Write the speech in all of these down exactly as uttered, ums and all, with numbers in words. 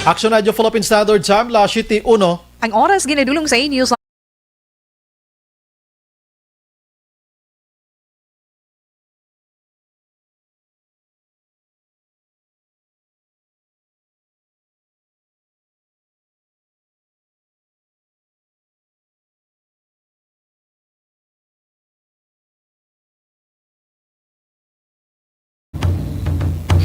Action Radio Philippine Standard Time, las siyete uno. Ang oras ginadulong sa inyo sa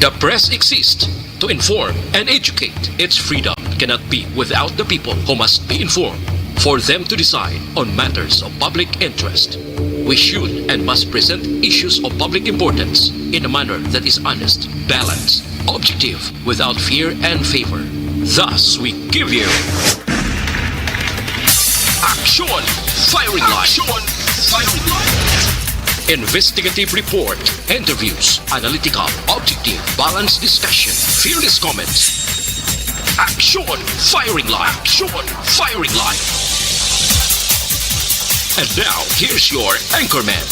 The press exists to inform and educate. Its freedom cannot be without the people, who must be informed for them to decide on matters of public interest. We should and must present issues of public importance in a manner that is honest, balanced, objective, without fear and favor. Thus, we give you Action Firing Line. Action Firing Line. Investigative report, interviews, analytical, objective, balanced discussion, fearless comments. Action Firing Line. Action Firing Line. And now, here's your anchorman.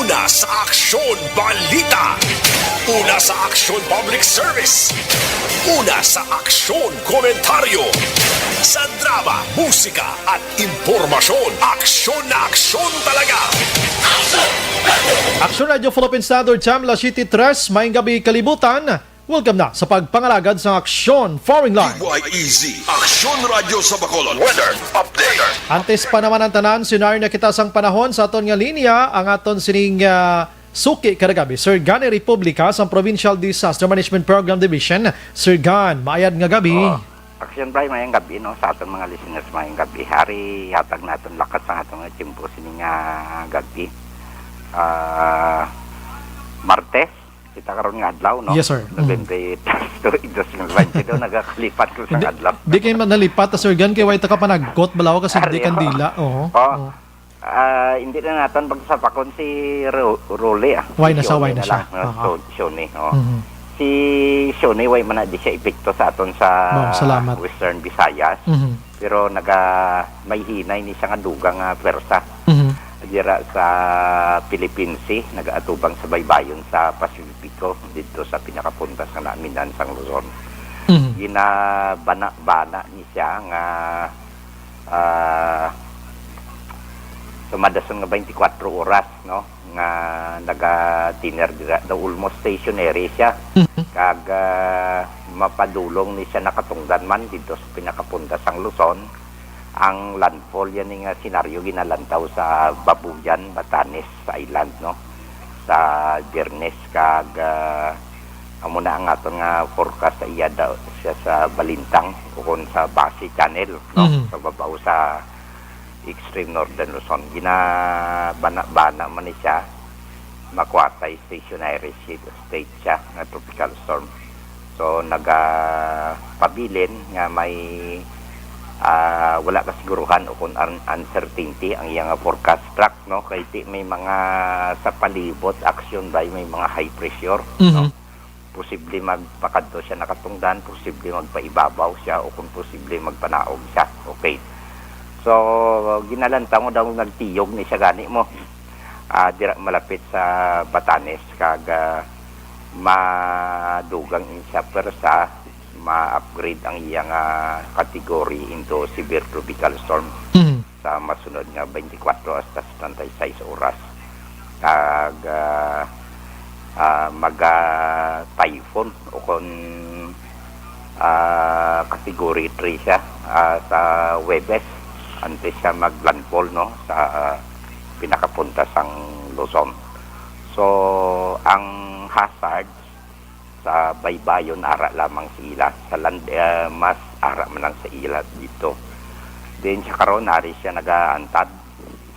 Una sa Aksyon Balita. Una sa Aksyon Public Service. Una sa Aksyon Komentaryo. Sa drama, musika, at impormasyon, aksyon na aksyon talaga. Action Radio Philippine Standard Time, las siyete tres, maayong gabi, kalibutan. Welcome na sa pagpangalagad sa Aksyon Firing Line. D Y E Z, Aksyon Radyo sa Bacolod. Weather update. Antes pa naman ang tanan, senaryo na kita sang panahon sa aton nga linya, ang aton sining, ah, suki kada gabi, Sir Gan Republica sang Provincial Disaster Management Program Division. Sir Gan, maayad nga gabi. Oh, Aksyon Bri, maayong gabi, no, sa aton mga listeners, maayong gabi. Ari, hatag naton lakat sa aton nga tiyempo sining, ah, gabi. Ah, Martes, kita karon nga adlaw, no? Yes, sir. Mm. November two, twenty twenty-two, nagakalipat ko sa Di, adlaw. Di kay man nalipat, ah, Sir Gan, kay way ta ka panagkot, balaw, kasi Ari, di kandila. Oo. Oh. Oo. Ah, hindi na naton pagsapakon si Ro-, Rolly, ah. Way Si na sa, Shoni way na na siya. lang, no? Aha. So, Shoni, oh. Mhm. Si Shoni, way man na di siya epekto sa aton sa Wow, salamat. Western Visayas. Mhm. Pero naga-, may hinay ni siya nga dugang nga pwersa. Mhm. Dira sa Philippine Sea, nagaatubang sa baybayon sa Pasipiko, didto sa pinakapunta sa naaminan sang Luzon. Mhm. Ginabana-bana ni siya nga, ah, sumadason nga twenty-four oras, no, nga naga-tiner dira, daw almost stationary siya. Mhm. Kag, ah, mapadulong ni siya nakatungdan man didto sa pinakapunta sang Luzon. Ang landfall yan nga senaryo ginalantaw sa Babuyan, Batanes sa island, no? Sa Biyernes kag, ah, amo na ang aton nga forecast sa iya daw siya sa Balintang ukon sa Basi Channel, no? Mhm. Sa babaw sa extreme northern Luzon. Ginabana-bana man ni siya, makuwatay stationary shi-, state siya nga tropical storm. So, nagapabilin nga may, ah, wala kasiguruhan o kung un-, uncertainty ang iyang forecast track, no? Kay ti may mga sa palibot, Aksyon Bri, may mga high pressure, no? Mhm. Posible magpakadto siya nakatungdan, posible magpaibabaw siya, o kung posible magpanaog siya. Okay. So, ginalantaw daw nagtiyog ni siya gani mo. Ah, dira malapit sa Batanes, kag, ah, madugang ini siya pwersa, ma-upgrade ang iyang, ah, category into severe tropical storm Mhm. sa masunod nga twenty-four hasta setenta y seis oras. Kag, ah, ah, maga-typhoon o kon, ah, category three siya, ah, sa Huwebes, antes siya mag-landfall, no, sa, ah, pinakapunta sang Luzon. So, ang hazard sa baybayon, ara lamang sa ila. Sa land, eh, mas ara man lang sa ila dito. Then, siya karon, ari siya nagaantad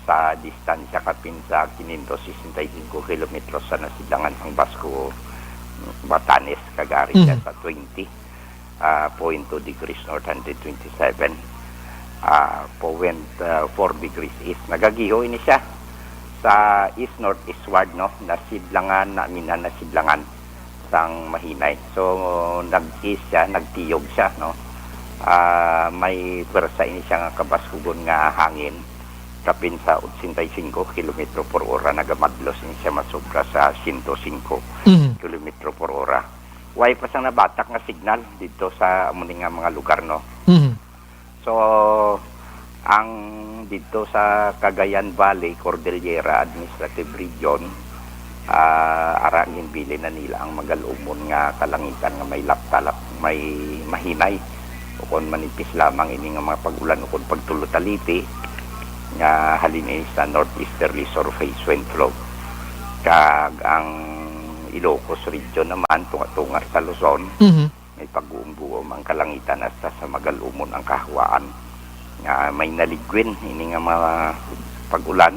sa distansya kapin sa quinientos sesenta y cinco kilometros sa nasidlangan sang Basco, Batanes, kag ari siya Mhm. sa twenty, ah, point two degrees north, hundred twenty-seven, ah, point, ah, four degrees east. Nagagiho ini siya sa east-northeastward, no? Nasidlangan, naaminan, nasidlangan sang mahinay. So, nag-east siya, nagtiyog siya, no? Ah, may pwersa ini siya nga kabaskugon nga hangin. kapin sa eighty-five kilometro per hora, nagamadlos ni siya masobra sa one oh five Mhm. kilometro per hora. Way pa sang nabatak nga signal dito sa amo ni nga mga lugar, no? Mhm. So, ang dito sa Cagayan Valley, Cordillera Administrative Region, ah, ara ginbilin na nila ang magalumon nga kalangitan nga may laptalap, may mahinay, o kon manipis lamang ini nga mga pag-ulan o kon pagtulutalipi nga halin ini sa northeasterly surface wind flow. Kag ang Ilocos Region naman, tunga-tunga sa Luzon, Mhm. may pag-uumbuom ang kalangitan hasta sa magalumon ang kahawaan nga may naligwin ini nga mga pag-ulan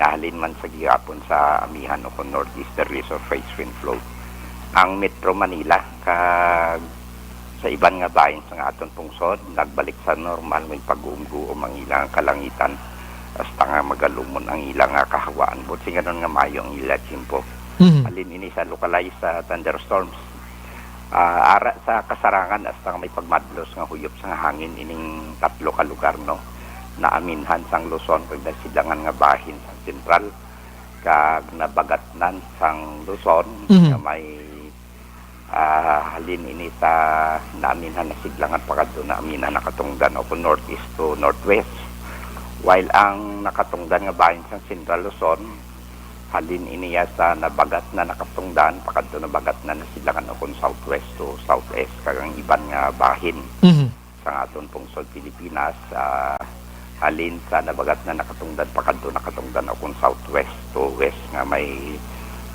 nga halin man sa gihapon sa amihan o kon northeasterly surface wind flow. Ang Metro Manila kag sa iban nga bahin sa nga aton pungsod, nagbalik sa normal, may pag-uumbuom ang ilang kalangitan hasta nga magalumon ang ilang nga kahawaan. Buot silingon nga maayo ang ila tiyempo. Mhm. Halin ini sa localized, ah, thunderstorms. Ah, ara sa kasarangan hasta nga may pagmadlos nga huyop sang hangin ining tatlo ka lugar, no? Naaminhan sang Luzon kag nasidangan nga bahin sang sentral kag nabagatnan sang Luzon Mhm. nga may, ah, halin ini sa naaminhan na sidlangan pakadto naaminhan na katungdan o kung northeast to northwest. While ang nakatungdan nga bahin sang Central Luzon, halin iniya sa nabagat na nakatungdan, pakadto nabagat na nasilangan ukon southwest to southeast, kag ang iban nga bahin Mhm. sa aton pungsod Pilipinas, ah, halin sa nabagat na nakatungdan, pakadto nakatungdan ukon southwest to west, nga may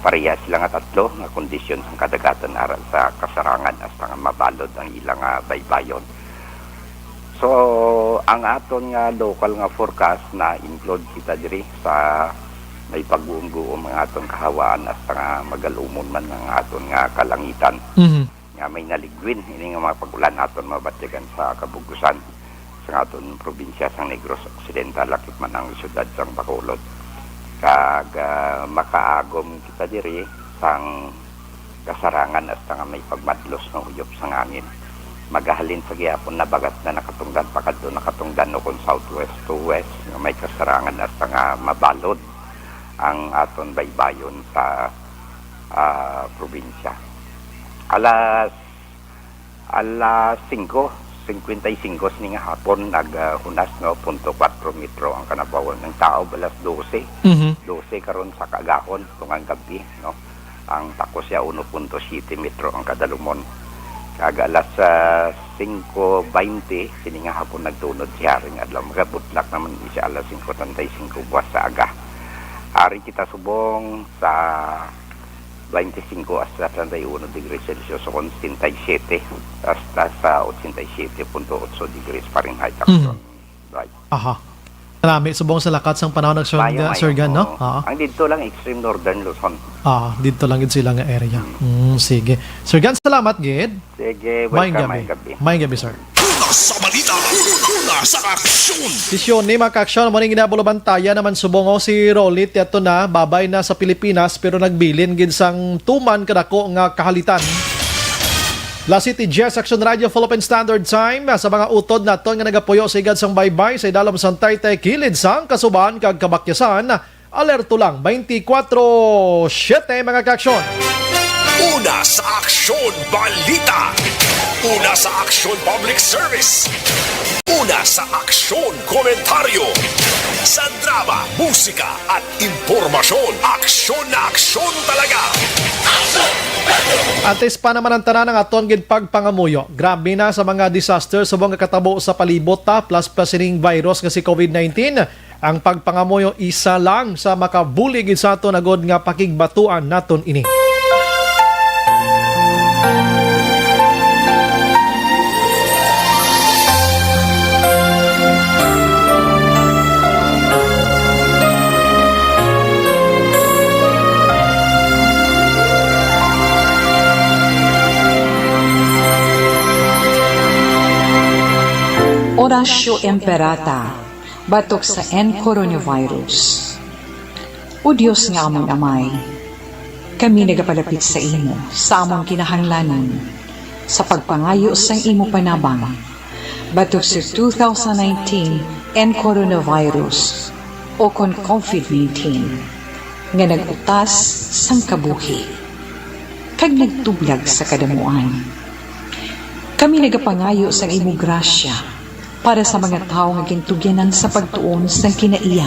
pareha sila nga tatlo nga kondisyon sang kadagatan aral sa kasarangan hasta nga mabalod ang ilang, ah, baybayon. So, ang aton nga local nga forecast na include kita diri sa may pag-uumguom ang aton kahawaan hasta nga magalumon man ang aton nga kalangitan Mhm. nga may naligwin ini nga mga pag-ulan aton mabatyagan sa kabug-usan sa aton probinsya sang Negros Occidental, lakip man ang siyudad sang Bacolod. Kag, ah, makaagom kita diri sang kasarangan hasta nga may pagmadlos nga uyop sang hangin. Magahalin sa gihapon nabagat na nakatungdan pakadto nakatungdan ukon southwest to west nga may kasarangan hasta nga mabalod ang aton baybayon sa, ah, probinsya. Alas, alas singko cincuenta y cinco sini nga hapon naghunas, no, punto kwatro metro ang kanabawan. Ang taob alas dose, Mhm. dose karon sa kaagahon, tungang gabi, no. Ang takos siya uno punto siyete metro ang kadalumon. Kag alas, ah, singko baynte, sini nga hapon nagtunod si Haring Adlaw. Magabutlak naman siya alas singko treinta y cinco buwas sa aga. Ari kita subong sa twenty-five hasta treinta y uno degrees Celsius o kon setenta y siete hasta sa ochenta y siete punto ocho degrees Fahrenheit. Mhm. Action. Right. Aha. Nami, subong sa lakat sang panahon, Sir Mayo, Ga-, mayo. Sir Gan, no? Oo. Oo. Ang dito lang, extreme northern Luzon. Ah, dito lang gid sila nga area. Hmm. Mm, sige. Sir Gan, salamat gid. Sige, welcome, maayong gabi. Maayong gabi. Maayong gabi, sir. Una sa balita, una sa aksyon. Sesyon ni mga kaaksyon, mo ning ginabulubantayan naman subong, oh, si Rolit, yato na, babay na sa Pilipinas, pero nagbilin gid sang tuman kadako nga kahalitan. Las Siete Diez, Action Radio Philippine Standard Time. Sa mga utod naton nga nagapuyo sa higad sang baybay, sa idalom sang taytay, kilid sang kasuban kag kabakyasan, alerto lang twenty-four seven, mga kaaksyon. Una sa aksyon, balita. Una sa aksyon, public service. Una sa aksyon, komentaryo. Sa drama, musika, at impormasyon, aksyon na aksyon talaga. Antes pa naman ang tanan, ang aton gid pagpangamuyo. Grabe na sa mga disaster subong nga katabo sa palibot, ta, plus pa sining virus nga si covid nineteen. Ang pagpangamuyo isa lang sa makabulig gid sa aton agod nga pakigbatuan naton ini. Horacio Emperata, batok sa N coronavirus. O Dios nga amon Amay, kami nagapalapit sa imo sa amon kinahanglanon sa pagpangayo sang imo panabang batok sa two thousand nineteen N coronavirus. o kon COVID nineteen, nga nag-utas sang kabuhi kag nagtublag sa kadamuan. Kami nagapangayo sang imo grasya para sa mga tawo nga gintugyanan sa pagtuon sang kinaiya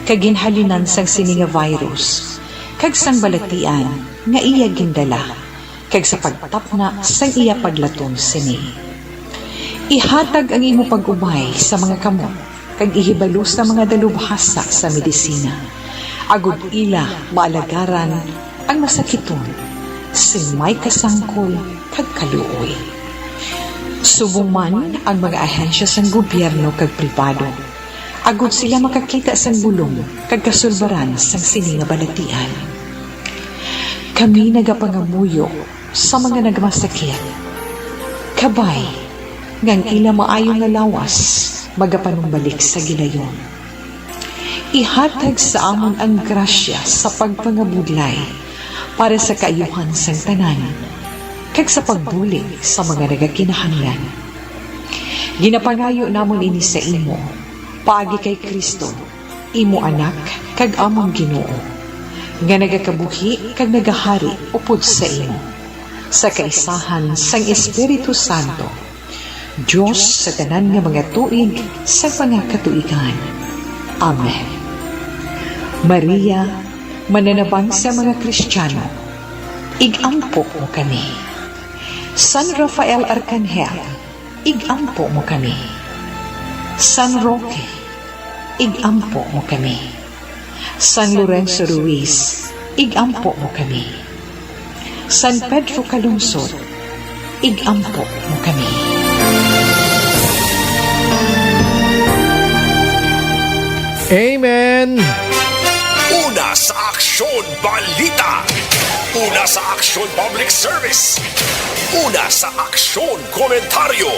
kag ginhalinan sang sini nga virus kag sang balatian nga iya gindala, kag sa pagtapna sang iya paglaton sini. Ihatag ang imo pag-ubay sa mga kamot kag ihibalo sa mga dalubhasa sa medisina, agod ila maalagaran ang masakiton sing may kasangkol kag kaluoy. Subong man ang mga ahensya sang gobyerno kag pribado, agod sila makakita sang bulong kag kasulbaran sang sini nga balatian. Kami nagapangamuyo sa mga nagmasakit, kabay nga ang ila maayo nga lawas magapanumbalik sa gilayon. Ihatag sa amon ang grasya sa pagpangabudlay para sa kaayuhan sang tanan kag sa pagbulig sa mga nagakinahanglan. Ginapangayo namon ini sa imo, paagi kay Cristo, imo Anak kag amon Ginoo, nga nagakabuhi kag nagahari upod sa imo, sa kaisahan sang Espiritu Santo, Dios sa tanan nga mga tuig sa mga katuigan. Amen. Maria, mananabang sa mga Kristiyano, ig-ampo mo kami. San Rafael Arkanghel, ig-ampo mo kami. San Roque, ig-ampo mo kami. San Lorenzo Ruiz, ig-ampo mo kami. San Pedro Calungsod, ig-ampo mo kami. Amen. Una sa Aksyon Balita. Una sa Aksyon Public Service. Una sa Aksyon Komentaryo.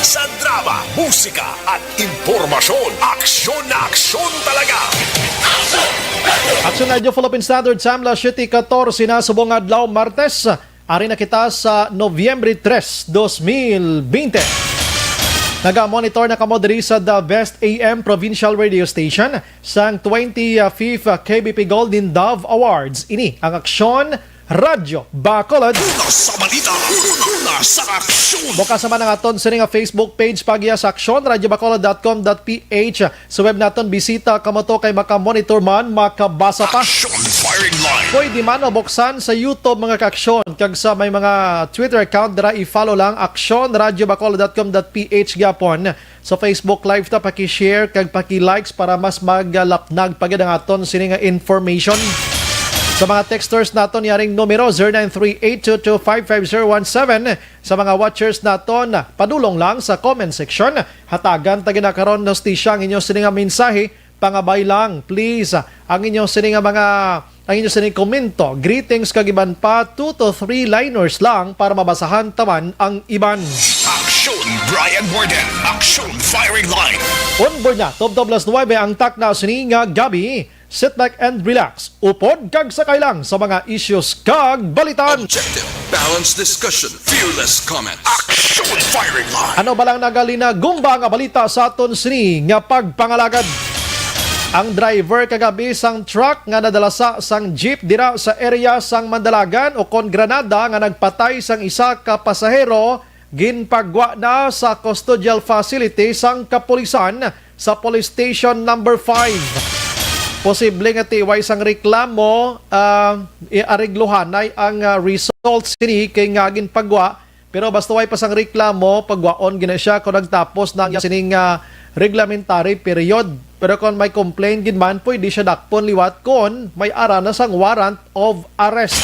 Sa drama, musika, at impormasyon. Aksyon na aksyon talaga. Aksyon Radio Philippine Standard Time, alas siyete katorse na, subong adlaw, Martes. Ari na kita sa Nobyembre tres, dos mil bente. Naga-monitor na kamo diri sa The Best A M Provincial Radio Station sang twenty-fifth K B P Golden Dove Awards. Ini ang Aksyon Radyo Bacolod. Una sa balita, una sa aksyon. Bukas naman ang aton sini nga Facebook page, pagya sa aksyon radyo bacolod dot com dot P H. Sa web naton, bisita kamo to kay makamonitor man, makabasa pa. Action Firing Line. Pwede man mabuksan sa YouTube, mga kaaksyon, kag sa may mga Twitter account dira, i-follow lang, aksyon radyo bacolod dot com dot P H gyapon. Sa Facebook Live ta, paki-share kag paki-likes para mas magalapnag pa gid ang aton sini nga information. Sa mga texters naton, yaring numero, zero nine three eight two two five five zero one seven. Sa mga watchers naton, padulong lang sa comment section. Hatagan ta gid na karon, hostisya, ang inyo sini nga mensahe. Pangabay lang, please, ang inyo sini nga mga, ang inyo sini komento, greetings, kag iban pa, two to three liners lang para mabasahan ta man ang iban. Action Brian Warden, Action Firing Line. Onboard na, tubtob alas nuwebe ang takna sini nga gabi. Sit back and relax. Upod kag sakay lang sa mga issues kag balita. Objective, balanced discussion, fearless comment. Action Firing Line. Ano ba lang nagalina gumba nga balita sa aton sini nga pagpangalagad? Ang driver kagabi sang truck nga nadalasa sang jeep dira sa area sang Mandalagan o kon Granada nga nagpatay sang isa ka pasahero, ginpagwa na sa custodial facility sang kapulisan sa Police Station Number Five. Posible nga tiway sang reklamo, ah, i-, aregluhanay ang, ah, result sini kay nga ginpagwa, pero basta way pa sang reklamo, pagwaon gina siya kung nagtapos na ang sining, ah, reglementary period. Pero kung may complaint gid man, pwede siya dakpon liwat kung may ara na sang warrant of arrest.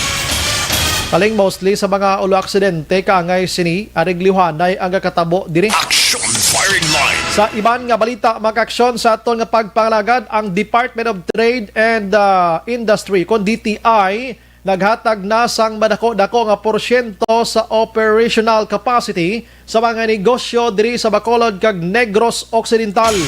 Kaling mostly sa mga ulo aksidente, kaangay sini, areglihanay ang kakatabo diri. Action Firing Line. Sa iban nga balita, mga kaaksyon, sa aton nga pagpangalagad, ang Department of Trade and, ah, Industry, kon D T I, naghatag na sang madako-dako nga porsyento sa operational capacity sa mga negosyo diri sa Bacolod kag Negros Occidental.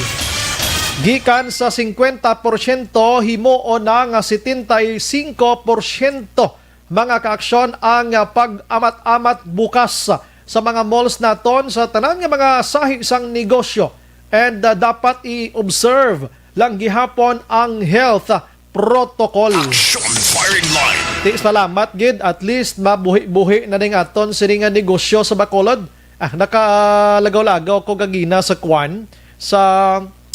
Gikan sa singkwenta porsyento, himuon na nga setenta y cinco porsyento, mga kaaksyon, ang, ah, pag-amat-amat bukas sa mga malls naton sa tanan nga mga sahi sang negosyo. And, ah, dapat i-observe lang gihapon ang health protocol. Action firing line. Ti salamat gid, at least mabuhi-buhi na ning aton sini nga negosyo sa Bacolod. Ah, nakalagaw-lagaw ko gagina sa kwan, sa,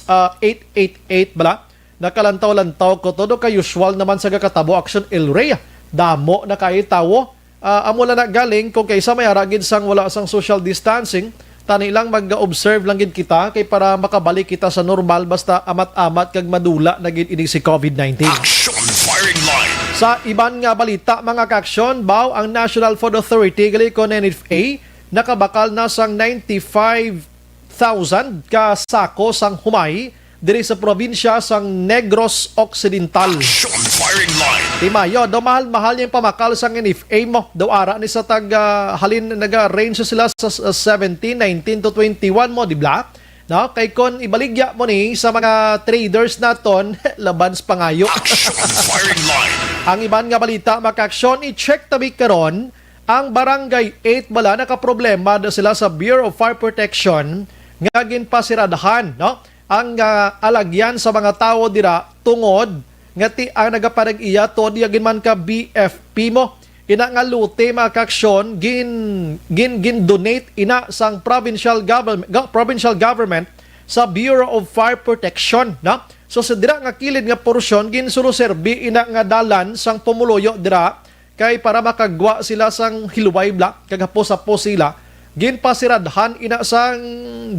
ah, eight eight eight bala. Nakalantaw-lantaw ko to, do kay usual naman sa gakatabo, Action El Rey. Damo na kay tawo. Ah, amo lang na galing kung kaysa may ara gid sang wala sang social distancing, tani lang mag-observe lang gid kita kay para makabalik kita sa normal basta amat-amat kag madula na gid ini si covid nineteen. Action firing line. Sa iban nga balita, mga ka-aksyon, baw ang National Food Authority gali kon N F A nakabakal na sang ninety-five thousand ka sako sang humay diri sa probinsya sang Negros Occidental. Action firing line. Ti mayo, do mahal-mahal yung pamakal sang N F A mo. Do ara ni sa tag, ah, halin naga-range sila sa, sa seventeen, nineteen to twenty-one mo, di ba? No? Kay kon ibaligya mo ni sa mga traders naton, laban sa pangayo. Action firing line. Ang iban nga balita, mga ka-aksyon, i-check tabi karon ang Barangay eight bala nakaproblema na sila sa Bureau of Fire Protection nga ginpasiradhan, no? Ang, ah, alagyan sa mga tawo dira tungod nga ti ang nagapanag-iya tuod iya gid man ka B F P mo. Ina nga lote, mga ka-aksyon, gin, gin, gin-donate ina sang provincial government, provincial government sa Bureau of Fire Protection, no? So sa dira nga kilid nga porsyon, ginsuloserbi ina nga dalan sang pumuluyo dira kay para makagwa sila sang hilway bala kag hapos-hapos sila, ginpasiradhan ina sang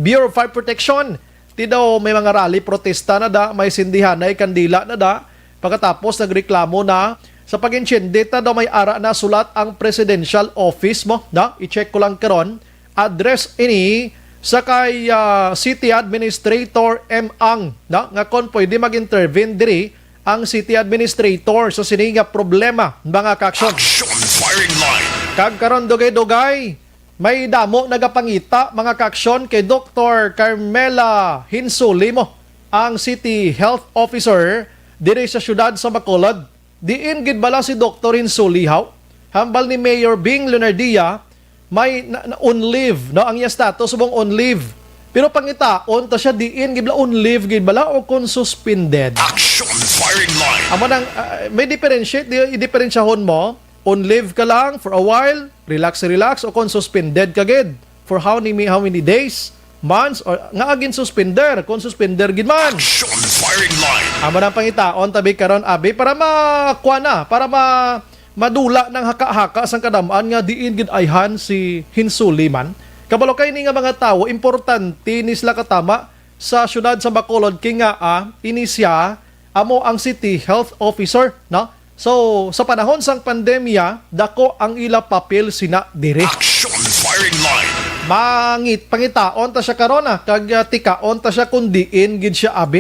Bureau of Fire Protection. Ti daw may mga rally protesta na da, may sindihanay kandila na da. Pagkatapos nagreklamo na sa pag-insyende ta daw may ara na sulat ang presidential office mo. Na, i-check ko lang karon. Address ini sa kay, ah, City Administrator M Ang, na, nga kon pwede mag-intervene diri ang City Administrator sa sini nga problema, mga ka-aksyon. Action firing line. Kag karon, dugay-dugay, may damo nagapangita, mga ka-aksyon, kay Doktor Carmela Hinsulimo, ang City Health Officer diri sa siyudad sa Bacolod. Diin gid bala si Doktor Hinsuli, haw? Hambal ni Mayor Bing Leonardia, may na, na, on leave, no? Ang iya status subong on leave. Pero pangitaon ta siya, diin gid bala, on leave gid bala o kon suspended? Action firing line. Amo nang, ah, may differentiate, di, i-differentiahon mo. On leave ka lang for a while, relax, relax, o kon suspended ka gid for how many, how many days, months, or nga agin suspender, kon suspender gid man. Action firing line. Amo nang pangitaon tabi karon, abi, para makuha na, para ma, madula ng haka-haka sang kadam-an nga diin gid ayhan si Hinsuli man. Kabalo kay ni nga mga tawo, importante ni sila katama sa siyudad sa Bacolod, kay nga, ah, ini siya amo ang City Health Officer, no? So, sa panahon sang pandemya, dako ang ila papel sina diri. Action firing line. Mangit, pangitaon ta siya karon, ah, kag, ah, tikaon ta siya kung diin gid siya abi.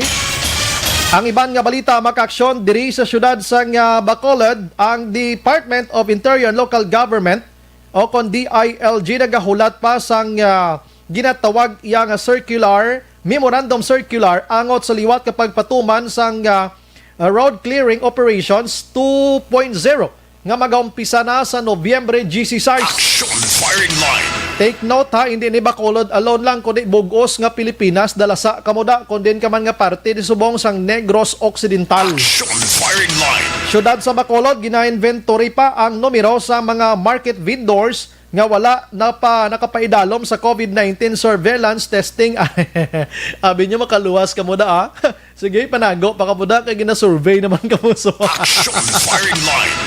Ang iban nga balita, mga ka-aksyon, diri sa siyudad sang, ah, Bacolod, ang Department of Interior and Local Government o kon D I L G nagahulat pa sang, ah, ginatawag iya nga circular, memorandum circular, angot sa liwat ka pagpatuman sang, ah, road clearing operations two point zero nga magaumpisa na sa Nobyembre disisays. Action firing line. Take note ha, hindi ni Bacolod alone lang, kundi bug-os nga Pilipinas, dalasa kamo da, kon diin ka man nga parte ni subong sang Negros Occidental. Action firing line. Siyudad sa Bacolod, gina-inventory pa ang numero sa mga market vendors nga wala na pa nakapaidalom sa covid nineteen surveillance testing. Abi niyo, makaluwas kamo da, ah. Sige, panago pa kamo da kay gina-survey naman kamo. So, action firing line.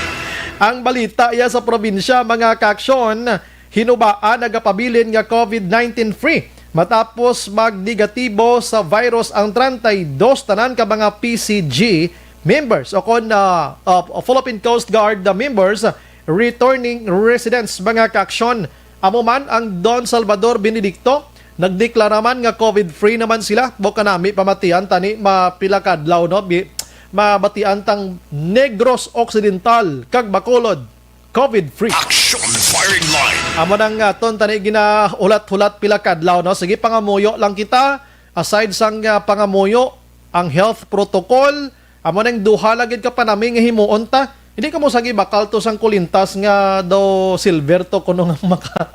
Ang balita iya sa probinsya, mga ka-aksyon, hinubaan nagapabilin nga covid nineteen free matapos magnegatibo sa virus ang treinta y dos tanan ka mga P C G members o kon, ah, ah, Philippine Coast Guard, ah, members, returning residents, mga ka-aksyon. Amo man ang Don Salvador Benedicto, nagdeklara man nga covid-free naman sila. Buot kanami pamatian, tani mapila ka adlaw, no? Bi-, mabatian tang Negros Occidental kag Bacolod covid-free. Action firing line. Amo nang aton tani ginahulat-hulat pila ka adlaw, no? Sige, pangamuyo lang kita. Aside sang, ah, pangamuyo, ang health protocol, amo nang duha lang gid ka panami nga himuon ta. Hindi ka mo sagi bakal to sang kulintas nga daw silver to kuno nga maka-,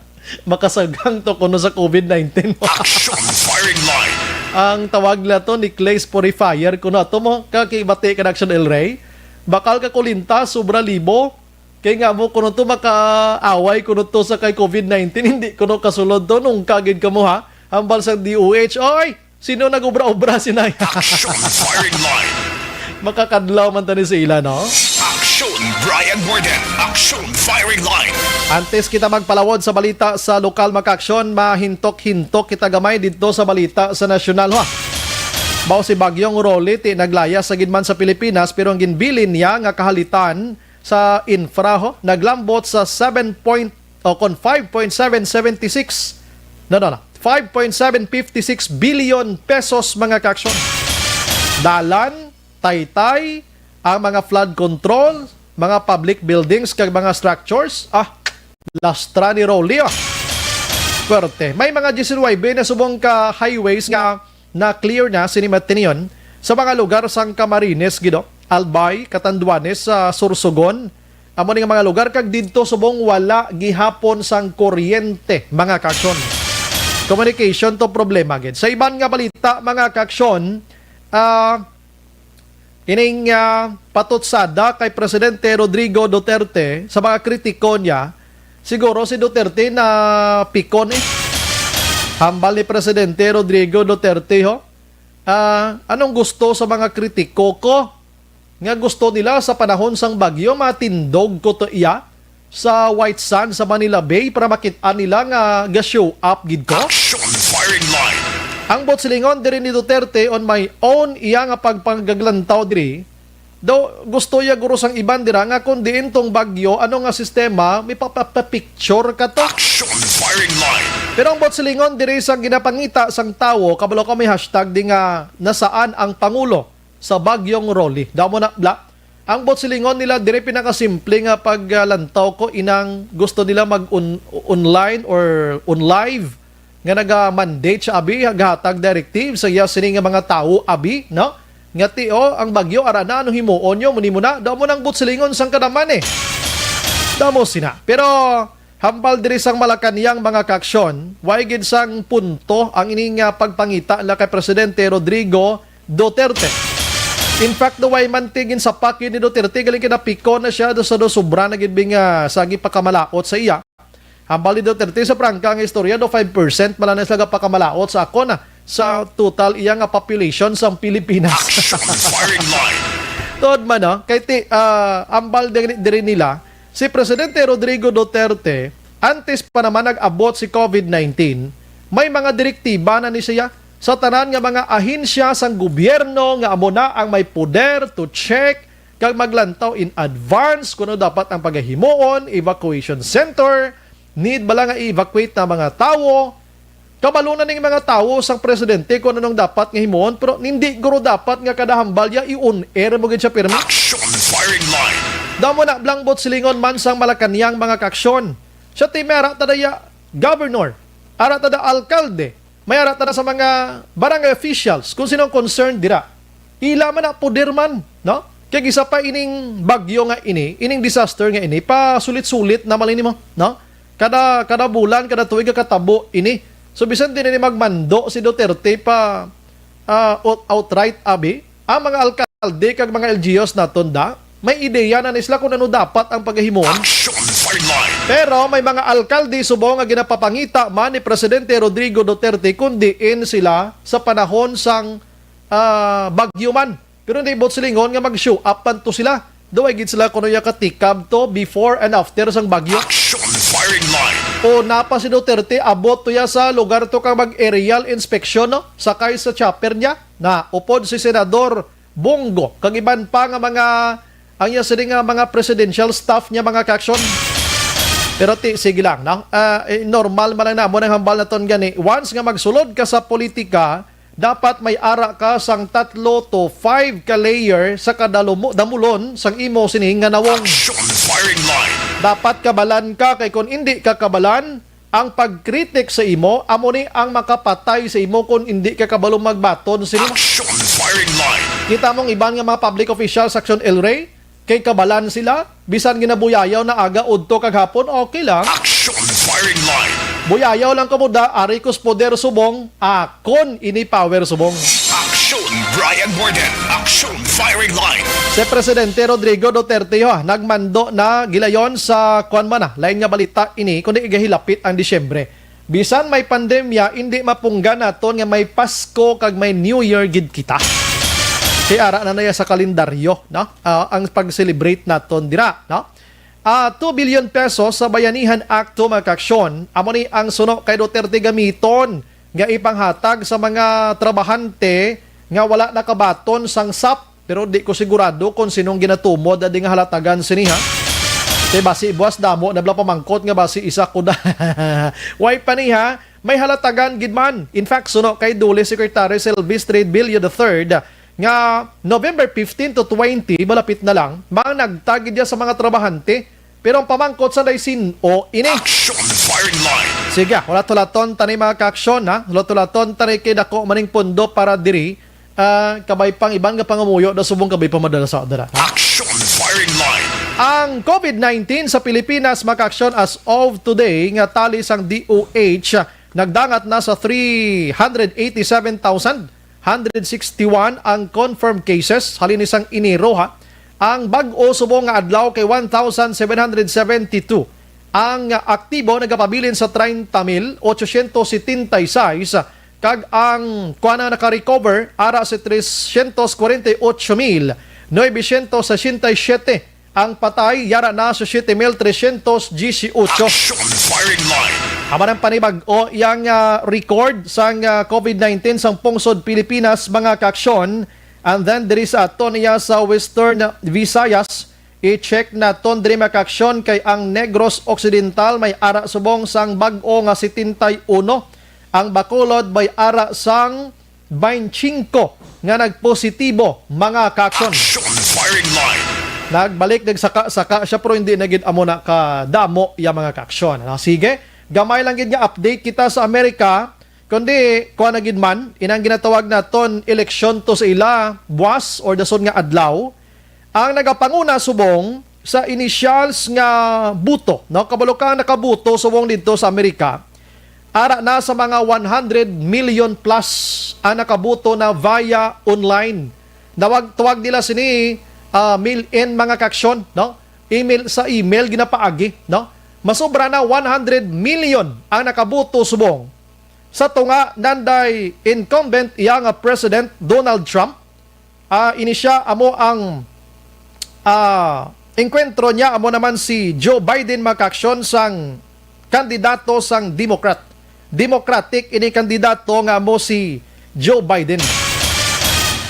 makasagang to kuno sa covid nineteen. Action firing line. Ang tawag nila to, necklace purifier, kuno ato mo, kakibati ka na, Action El Rey. Bakal ka kulinta, sobra libo. Kay nga mo, kuno to makaaway, kuno to sa kay covid nineteen, hindi kuno kasulod to, nung kagid ka mo ha. Hambal sa D O H, oy, sino nag-obra-obra sinay? Action Firing Line. Makakadlaw man tani sa ila, no? Action Brian Warden. Action Firing Line. Antes kita magpalawod sa balita sa lokal, mga ka-aksyon, mahintok-hintok kita gamay dito sa balita sa nasyonal, ha. Mao si Bagyong Rolly, ti naglayas sa gid man sa Pilipinas, pero ang ginbilin niya nga kahalitan sa infra, ho, naglambot sa seven point, o kon five point seven seven six, no, no, no, five point seven fifty six billion pesos, mga ka-aksyon. Dalan, taytay, ang mga flood control, mga public buildings, kag mga structures. Ah, lastra ni Rolly, ah. Swerte. May mga diecinuebe na subong ka highways nga na-clear na sini matinion sa mga lugar sang Camarines, Guido, Albay, Catanduanes, sa Sorsogon. Amo ni nga mga lugar, kag didto subong wala gihapon sang kuryente, mga ka-aksyon. Communication to problema gid. Sa iban nga balita, mga ka-aksyon, ah, ining, ah, patutsada kay Presidente Rodrigo Duterte sa mga kritiko niya, siguro si Duterte na pikon eh. Hambal ni Presidente Rodrigo Duterte, ho, ah, anong gusto sa mga kritiko ko? Nga gusto nila sa panahon sang bagyo, matindog ko to iya sa white sand sa Manila Bay para makit-an nila nga ga-show up gid ko. Action Firing Line. Ang buot silingon diri ni Duterte, on my own, iya nga pagpagaglantaw diri, daw gusto iya guro sang iban dira nga kung diin tong bagyo, ano nga sistema, may papapicture ka to. Action Firing Line. Pero ang buot silingon diri sa ginapangita sang tawo, kabalo ka may hashtag di nga nasaan ang Pangulo sa Bagyong Rolly. Damo na, bla. Ang buot silingon nila diri, pinakasimple nga paglantaw ko, inang gusto nila mag on-, online or on live nga naga-mandate siya, abi, gahatag directive sa iya sini nga mga tawo, abi, no? Nga ti, oh, ang bagyo, ara na, ano himuon nyo, muni mo na, damo nang buot silingon sang kadaman eh. Damo sina. Pero, hambal diri sang Malacañang, mga ka-aksyon, way gid sang punto ang ini nga pagpangita nila kay Presidente Rodrigo Duterte. In fact, the way man ti ginsapak yun ni Duterte, galing kinapikon na siya do sa do, sobra na gid bing, ah, sagi pakamalaot sa iya. Hambal ni Duterte sa prangka nga istorya, do five percent man lang na sila pakamalaot sa ako na sa total iya nga population sa Pilipinas. Action Firing Line. Tuod man, no? Kay ti, ah, hambal diri, diri nila, si Presidente Rodrigo Duterte, antes pa naman nag-abot si covid nineteen, may mga direktiba na ni siya sa tanan nga mga ahensya sang gobyerno nga amo na ang may poder to check kag maglantaw in advance kuno dapat ang pagahimuon, evacuation center, need bala nga i-evacuate na mga tawo, Kabalo na ning mga tawo sang presidente kung anong dapat nga himuon, pero hindi guro dapat nga kada hambal ya i-on air mo gid siya pirmi. Action Firing Line. Damo na blangbot silingon man sang Malacañang mga kaaksyon. Siya ti may ara ta da ya governor, ara ta da alkalde, may ara ta da sa mga barangay officials, kung sino ang concerned dira. Ila man na poder man, no? Kay isa pa ining bagyo nga ini, ining disaster nga ini, pasulit-sulit na malay nimo, no? Kada, kada bulan, kada tuig, katabo ini. So, bisan din ini magmando si Duterte pa, ah, out-, outright, abi, ang mga alkalde kag mga L G Us naton da, may ideya na ni sila kung ano dapat ang pagahimuon. Action Firing Line. Pero may mga alkalde subong nga ginapapangita man ni Presidente Rodrigo Duterte kung diin sila sa panahon sang, ah, bagyo man. Pero hindi buot silingon nga mag-show up man to sila. Daw ay gid sila kuno ya katikab to before and after sang bagyo. Action Firing Line. O napa si Duterte, abot to ya sa lugar to kang mag-aerial inspection, no? Sakay sa chopper niya. Na, upod si Senador Bong Go, kag iban pa nga mga, ang iya sini nga mga presidential staff niya, mga kaaksyon. Pero ti, sige lang, no? Ah, eh, normal man lang na, mo nang hambal naton gani. Once nga magsulod ka sa politika, dapat may ara ka sang tatlo to five ka layer sa kada lumo-, damulon sang imo sini nga nawong. Action Firing Line. Dapat kabalan ka, kay kung indi ka kabalan, ang pagkritik sa imo, amo ni ang makapatay sa imo kung indi ka kabalo magbaton sini. Action Firing Line. Kita mong iban nga mga public official sa Action El Rey, kay kabalan sila, bisan ginabuyayaw na aga, udto kag hapon, okay lang. Action Firing Line. Buyayaw lang kamo da, ari ko sa poder subong, akon ini power subong. Aksyon Brian Warden, Aksyon Firing Line. Si Presidente Rodrigo Duterte, ha, nagmando na gilayon sa, kuwan man na, lain nga balita ini, kundi igahilapit ang Disyembre. Bisan may pandemya, hindi mapunggan naton nga may Pasko kag may New Year gid kita. Kay ara na naya sa kalendaryo, no? Ah, ang pag-celebrate naton dira, no? Ah, two billion pesos sa Bayanihan Act two, mga kaaksyon, amo ni ang suno kay Duterte gamiton nga ipanghatag sa mga trabahante nga wala nakabaton sang sap. Pero di ko sigurado kung sinong ginatumod adi nga halatagan sini, ha. Kay basi buwas damo na bala pamangkot nga basi isa ko da. Way pa ni, ha? May halatagan gid man. In fact, suno kay DOLE Secretary Silvestre Trevillio the third, nga November fifteen to twenty, malapit na lang, managtag gid ya sa mga trabahante. Pero ang pamangkot sa day sin-o ini. Action Firing Line. Sige, hulat-hulaton tani, mga kaaksyon, ha? Hulat-hulaton tani kay dako maning pondo para diri. Ah, kabay pang iban nga pangamuyo na subong kabay pa madala sa dara, ha? Action Firing Line. Ang COVID nineteen sa Pilipinas, mga kaaksyon, as of today, nga tali sang DOH, nagdangat na sa three hundred eighty-seven thousand hundred sixty-one ang confirmed cases halin ni sang Enero, ha. Ang bag-o subong nga adlaw kay one thousand seven hundred seventy-two. Ang aktibo nagapabilin sa treinta mil ochocientos setenta y seis, kag ang kuana naka-recover ara sa trescientos cuarenta y ocho mil novecientos sesenta y siete. Ang patay yara na sa siete mil trescientos dieciocho. Action Firing Line. Amo ang panibag-o yang, ah, record sang, ah, COVID nineteen sang pungsod Pilipinas, mga kaaksyon. And then diri sa aton iya sa Western Visayas, i-check naton diri, mga kaaksyon, kay ang Negros Occidental may ara subong sang bag-o nga setenta y uno. Ang Bacolod may ara sang twenty-five nga nagpositibo, mga kaaksyon. Action Firing Line. Nagbalik, nagsaka-saka siya, pero hindi na gid amo na kadamo ya, mga kaaksyon. Ah, sige, gamay lang gid nga update kita sa Amerika, kundi kuha na gid man inang ginatawag naton eleksyon to sa ila buwas or dason nga adlaw. Ang nagapanguna subong sa initials nga buto, no? Kabalo ka, nakabuto subong dito sa Amerika. Ara na sa mga one hundred million plus ang nakabuto na via online. Nawag-, tawag nila sini, ah, mail-in, mga kaaksyon, no? Email, sa email ginapaagi, no? Masobra na one hundred million ang nakabuto subong sa tunga nanday incumbent iya nga President Donald Trump. Ah, ini siya amo ang, ah, engkwentro niya amo naman si Joe Biden, mga kaaksyon, sang kandidato sang Democrat. Democratic ini kandidato nga amo si Joe Biden.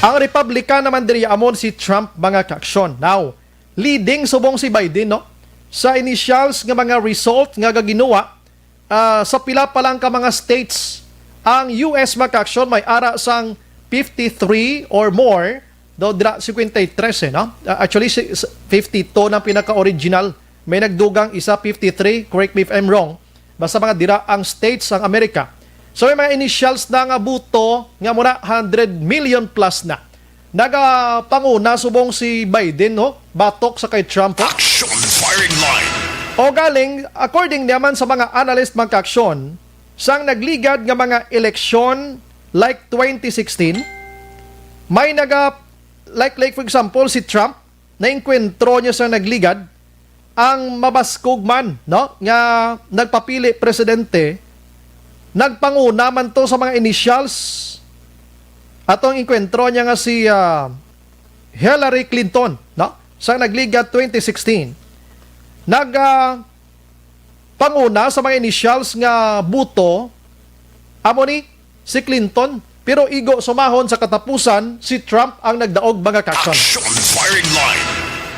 Ang Republican naman diri amo si Trump, mga kaaksyon. Now, leading subong si Biden, no? Sa initials nga mga result nga gaginuwa, ah, sa pila pa lang ka mga states, ang U S, mga kaaksyon, may ara sang fifty-three or more, daw dira cincuenta y tres, eh, no? Ah, actually, si, s-, fifty-two na pinaka-original. May nagdugang isa, fifty-three, correct me if I'm wrong. Basta mga dira ang states ang Amerika. So, may mga initials na nga buto nga mura hundred million plus na. Nagapanguna subong si Biden, no? Batok sa kay Trump, oh. Action Firing Line. O galing, according naman sa mga analyst, mga kaaksyon, sang nagligad nga mga eleksyon like twenty sixteen, may naga, like, like for example, si Trump, naengkwentro niya sa nagligad, ang mabaskog man, no, nga nagpapili presidente, nagpanguna man to sa mga initials. Ato ang engkwentro niya nga si, ah, Hillary Clinton, no, sa nagligad twenty sixteen. Nag, ah, panguna sa mga initials nga buto, amo ni si Clinton, pero igo sumahon sa katapusan, si Trump ang nagdaog, mga kaaksyon. Action Firing Line.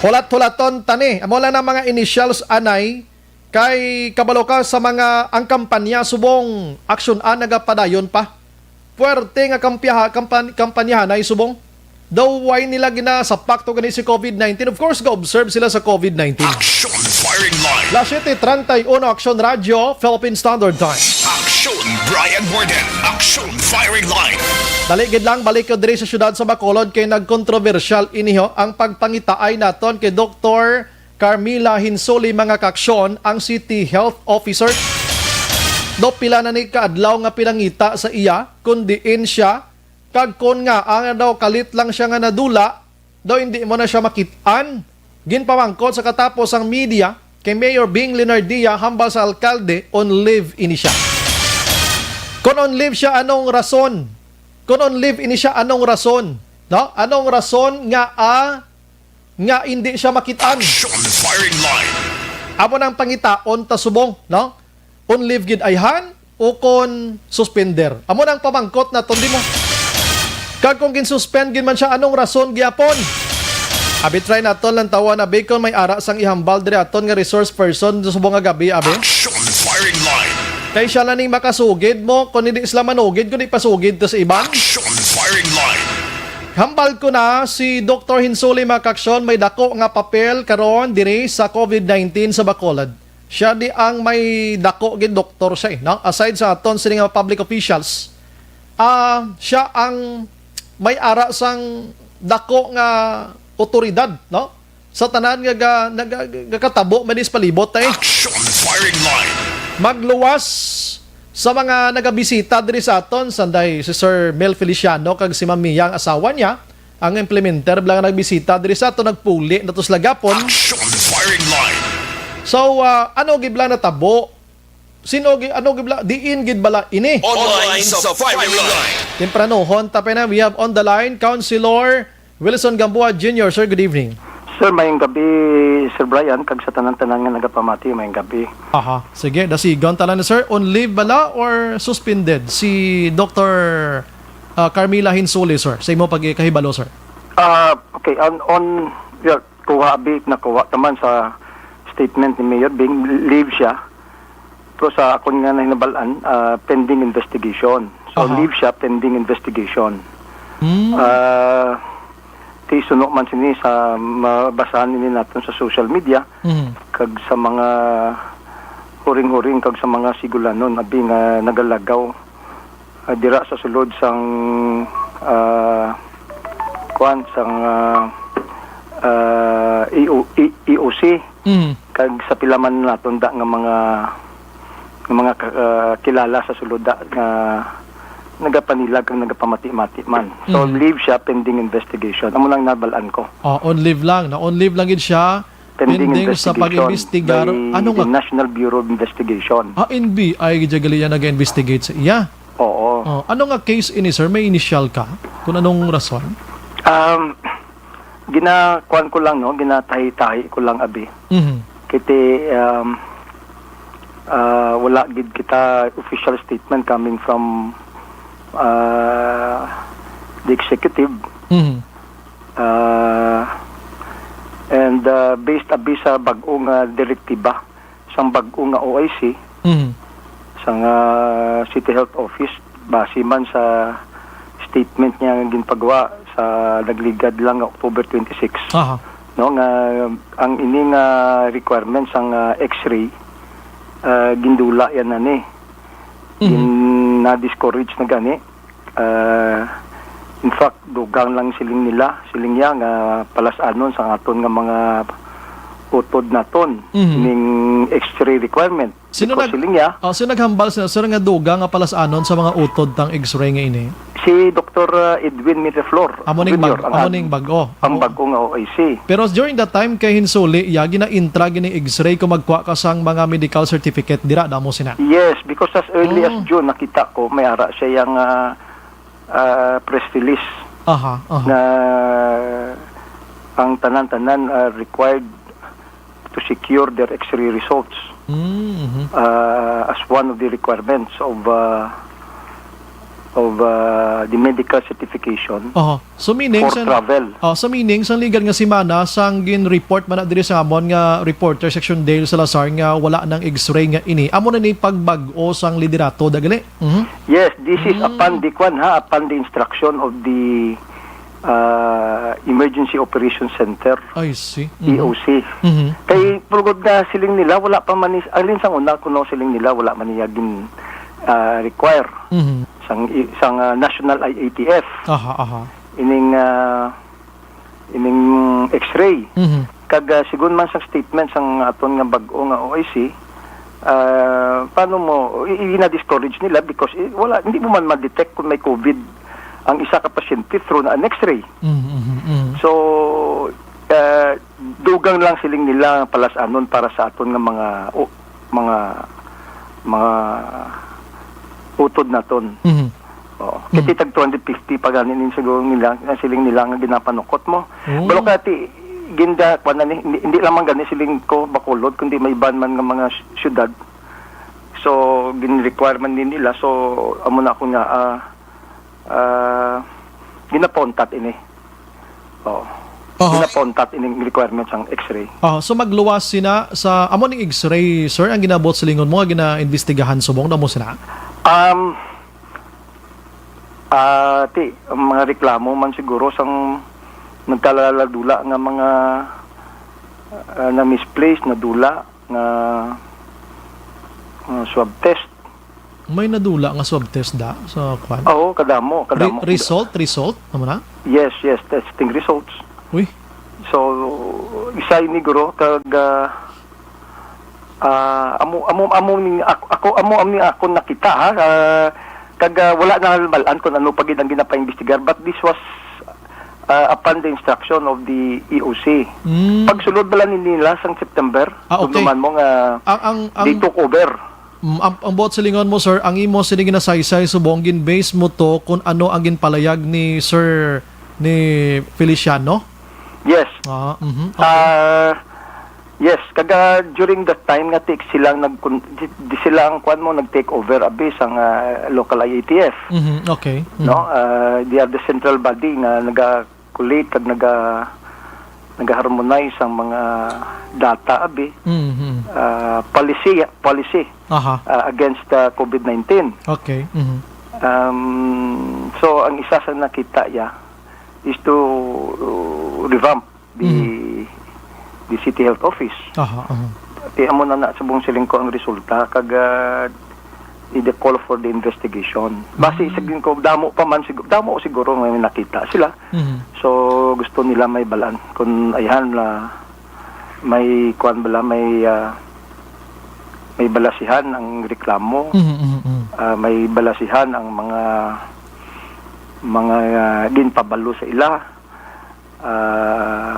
Hulat-hulaton tani, amo lang ang mga initials anay, kay kabalo ka sa mga, ang kampanya subong aksyon-an nagapadayon pa. Puwerte nga kampiyaha-, kampan-, kampanyahanay subong. Daw way nila ginasapak to gani si COVID nineteen. Of course, ga-observe sila sa COVID nineteen. Action Firing Line. Las siete treinta y uno, Aksyon Radyo, Philippine Standard Time. Action Brian Warden. Action Firing Line. Dali gid lang, balik ko diri sa siyudad sa Bacolod kay nagkontrobersyal iniho ang pagpangitaay naton kay Doktor Carmila Hinsuli, mga kaaksyon, ang City Health Officer. Daw pila na ni kaadlaw nga pinangita sa iya, kun diin siya, kag kon nga ang daw kalit lang siya nga nadula, daw hindi mo na siya makit-an. Ginpamangkot sa katapos ang media kay Mayor Bing Leonardia hambal sa alkalde, on leave ini siya. Kon on leave siya, anong rason? Kon on leave ini siya, anong rason? No? Anong rason nga, ah, nga hindi siya makit-an? Action firing line. Amo nang pangitaon ta subong, no? On leave gid ayhan o kon suspender? Amo nang pamangkot naton, di mo? Kag kung gin-suspend gid man siya, anong rason gyapon? Abi, try naton lang tawa na, Bacon, may ara sang ihambal diri aton nga resource person subong nga gabi, abi. Action firing line. Kay siya lang ning makasugid mo, kung hindi sila manugid, kung di pasugid to sa iban. Action firing line. Hambal ko na si Doktor Hinsuli, mga kaaksyon, may dako nga papel karon diri sa covid nineteen sa Bacolod. Siya di ang may dako gid doktor siya, eh, no? Aside sa aton sini nga public officials, ah, siya ang may ara sang dako nga otoridad, no? Sa tanan nga ga-, naga-, gakatabo man sa palibot, eh. Action firing line. Magluwas sa mga nagabisita diri sa aton, sanday si Sir Mel Feliciano kag si Ma'am Mia, ang asawa niya, ang implementer, bala nga nagbisita diri sa aton, nagpuli na to sila gapon. Action firing line. So, ah, ano gid bala natabo? Sino gi-, ano gid bala, diin gid bala ini? Online sa firing line. Tempranohon ta pa na, we have on the line Councilor Wilson Gamboa Junior. Sir, good evening. Sir, mayong gabi, Sir Brian, kag sa tanan-tanan nga nagapamati, mayong gabi. Aha, sige, dasigon ta lang, sir. On leave bala or suspended si Doktor, ah, Carmila Hinsuli, sir, sa imo pagkahibalo, sir? Ah, okay, on, on, yeah, kuha, abi, nakuha naman sa statement ni Mayor Bing, leave siya. Pero sa akon nga nahinabal-an, ah, pending investigation. So, aha, leave siya pending investigation. Hmm. Ah, ti suno man sini sa mabasahan nini naton sa social media, mhm, kag sa mga huring-huring kag sa mga sigulanon abi nga nagalagaw, ah, dira sa sulod sang, ah, kuan, sang, ah, ah, E O, E-, E O C. Mm. Kag sa pila man naton da nga mga, nga mga ka-, ah, kilala sa sulod da nga nagapanilag kag nagapamati-mati man. So, mm, leave siya pending investigation. Amo lang nabal-an ko. Oh, on leave lang. Na on leave lang gid siya. Pending, pending sa investigation pag-imbestigar. By, ano nga? The National Bureau of Investigation. Ah, N B I gid gali yan nag-investigate sa iya. Oo. Oh, ano nga case ini, sir? May initial ka? Kung anong rason? Um, ginakuan ko lang, no? Ginatahi-tahi ko lang, abi. Mhm. Kiti, um, ah, wala gid kita official statement coming from, ah, the executive. Mhm. Ah, and, ah, based abi sa bag-o nga direktiba sang bag-o nga O I C, mhm, sang, ah, City Health Office, base man sa statement niya nga ginpagawa sa nagligad lang nga October twenty-six, aha, no, nga ang ini nga requirement sang, ah, X-ray, ah, gindula yan na ni. Mhm. Gin-, na-discourage na gani. Ah, in fact, dugang lang siling nila, siling niya nga palas-anon sa aton nga mga utod naton, mhm, ning X-ray requirement. Sino because nag-, siling niya, oh, sino naghambal sa, sir, nga dugang nga palas-anon sa mga utod tang X-ray nga ini? Si Doktor, ah, Edwin Miraflor Amo ning Junior bag-, ang amo ning bag-o. Ang, oh, bag-o nga O I C. Pero during that time, kay hinsuli iya, gina-intra gini X-ray kung magkuha ka sang mga medical certificate, dira damo sina? Yes, because as early as, oh, June, nakita ko, may ara siya yang, ah, ah, press release, aha, aha, na ang tanan-tanan, ah, required to secure their X-ray results, mm-hmm, ah, as one of the requirements of, ah, of, ah, the medical certification, aha. So, meaning for sa travel. Oh, so, meaning, sa ligad nga semana, sang gin-report man na diri sa amon nga reporter, Section Dale Salazar, nga wala nang X-ray nga ini. Amo na ni pagbag-o sang liderato, da gali? Mhm. Yes, this is, mm, upon the, kwan, ha, upon the instruction of the, ah, Emergency Operations Center, I see. Mhm. E O C. Mhm. Kay, pulgod nga siling nila, wala pa man ni, alin sang una, kuno siling nila, wala man niya gin, ah, require, mhm, sang i-, sang, ah, National I A T F. Aha, aha. Ining, ah, ining X-ray. Mhm. Kag, ah, sigon man sang statement sang aton nga bag-o nga O I C, Ah, paano mo, i-, i-, na-discourage nila because, eh, wala, hindi mo man ma-detect kung may COVID ang isa ka pasyente through na an X-ray. Mm, mm, mm. So, ah, dugang lang siling nila palas-anon para sa aton nga mga, o, mga, mga utod naton. Mhm. Oo. Mhm. Kasi tag two hundred fifty pa gani ning siguro nila, ang siling nila nga ginapanukot mo. Oh. Pero kati, ginda, kwan na ni, hindi, hindi lamang gani siling ko, Bacolod, kundi may iban man nga mga sy-, syudad. So, gin-require man din nila. So, amo na ako nga, ah, ah, ginapauntat ini. Oh. Aha. Ginapauntat ining requirements ang X-ray. Ah, so magluwas sina sa amo ning X-ray, sir, ang ginabuot silingon mo nga ginaimbestigahan subong na mo sina? Um, ah, ti, ang mga reklamo man siguro sang nagkalaladula nga mga, ah, na-misplace, nadula nga, ah, swab test. May nadula nga swab test da sa kwan? Oo, kadamo, Re-, kadamo. Result, result, amo na? Yes, yes, testing results. Uy. So, isa ini, guro, kag, ah, ah, amo, amo, amo ni ako, ako, amo, amo ni ako nakita, ha. Ah, kag, ah, wala na bal-an kung ano pa gid ang ginapaimbestigar, but this was, ah, upon the instruction of the E O C. Mm. Pagsulod bala ni nila sang September, Ah, okay. Dumduman mo nga Ang, ang, they ang took over. Mm, ang, ang buot silingon mo, sir, ang imo sini ginasaysay subong gin-base mo to kung ano ang ginpalayag ni Sir, ni Feliciano? Yes. Ah, mhm, okay. Ah, yes, kaga during that time nga ti-, sila ang nagkun-, di, di sila ang kwan mo nag-take over abi sang, ah, local I A T F. Mhm, okay. Mhm. No? Ah, they are the central body nga naga-collate kag naga-, naga-harmonize ang mga data abi. Mhm. Ah, policy, policy, Aha. ah, against, ah, COVID nineteen. Okay. Mhm. Um, so, ang isa sa nakita ya is to, uh, revamp the, Mhm. the City Health Office. Aha, aha. Ti amo na na subong siling ko ang resulta, kag, ah, i-, the call for the investigation. Base Mm. sa gin ko, damo pa man sigu-, damo siguro may nakita sila. Mhm. So, gusto nila may balaan. Kung ayhan na may kuwan bala, may, ah, may balasihan ang reklamo, Mhm, mhm, mhm. ah, may balasihan ang mga, mga, ah, ginpabalo sa ila. Ah,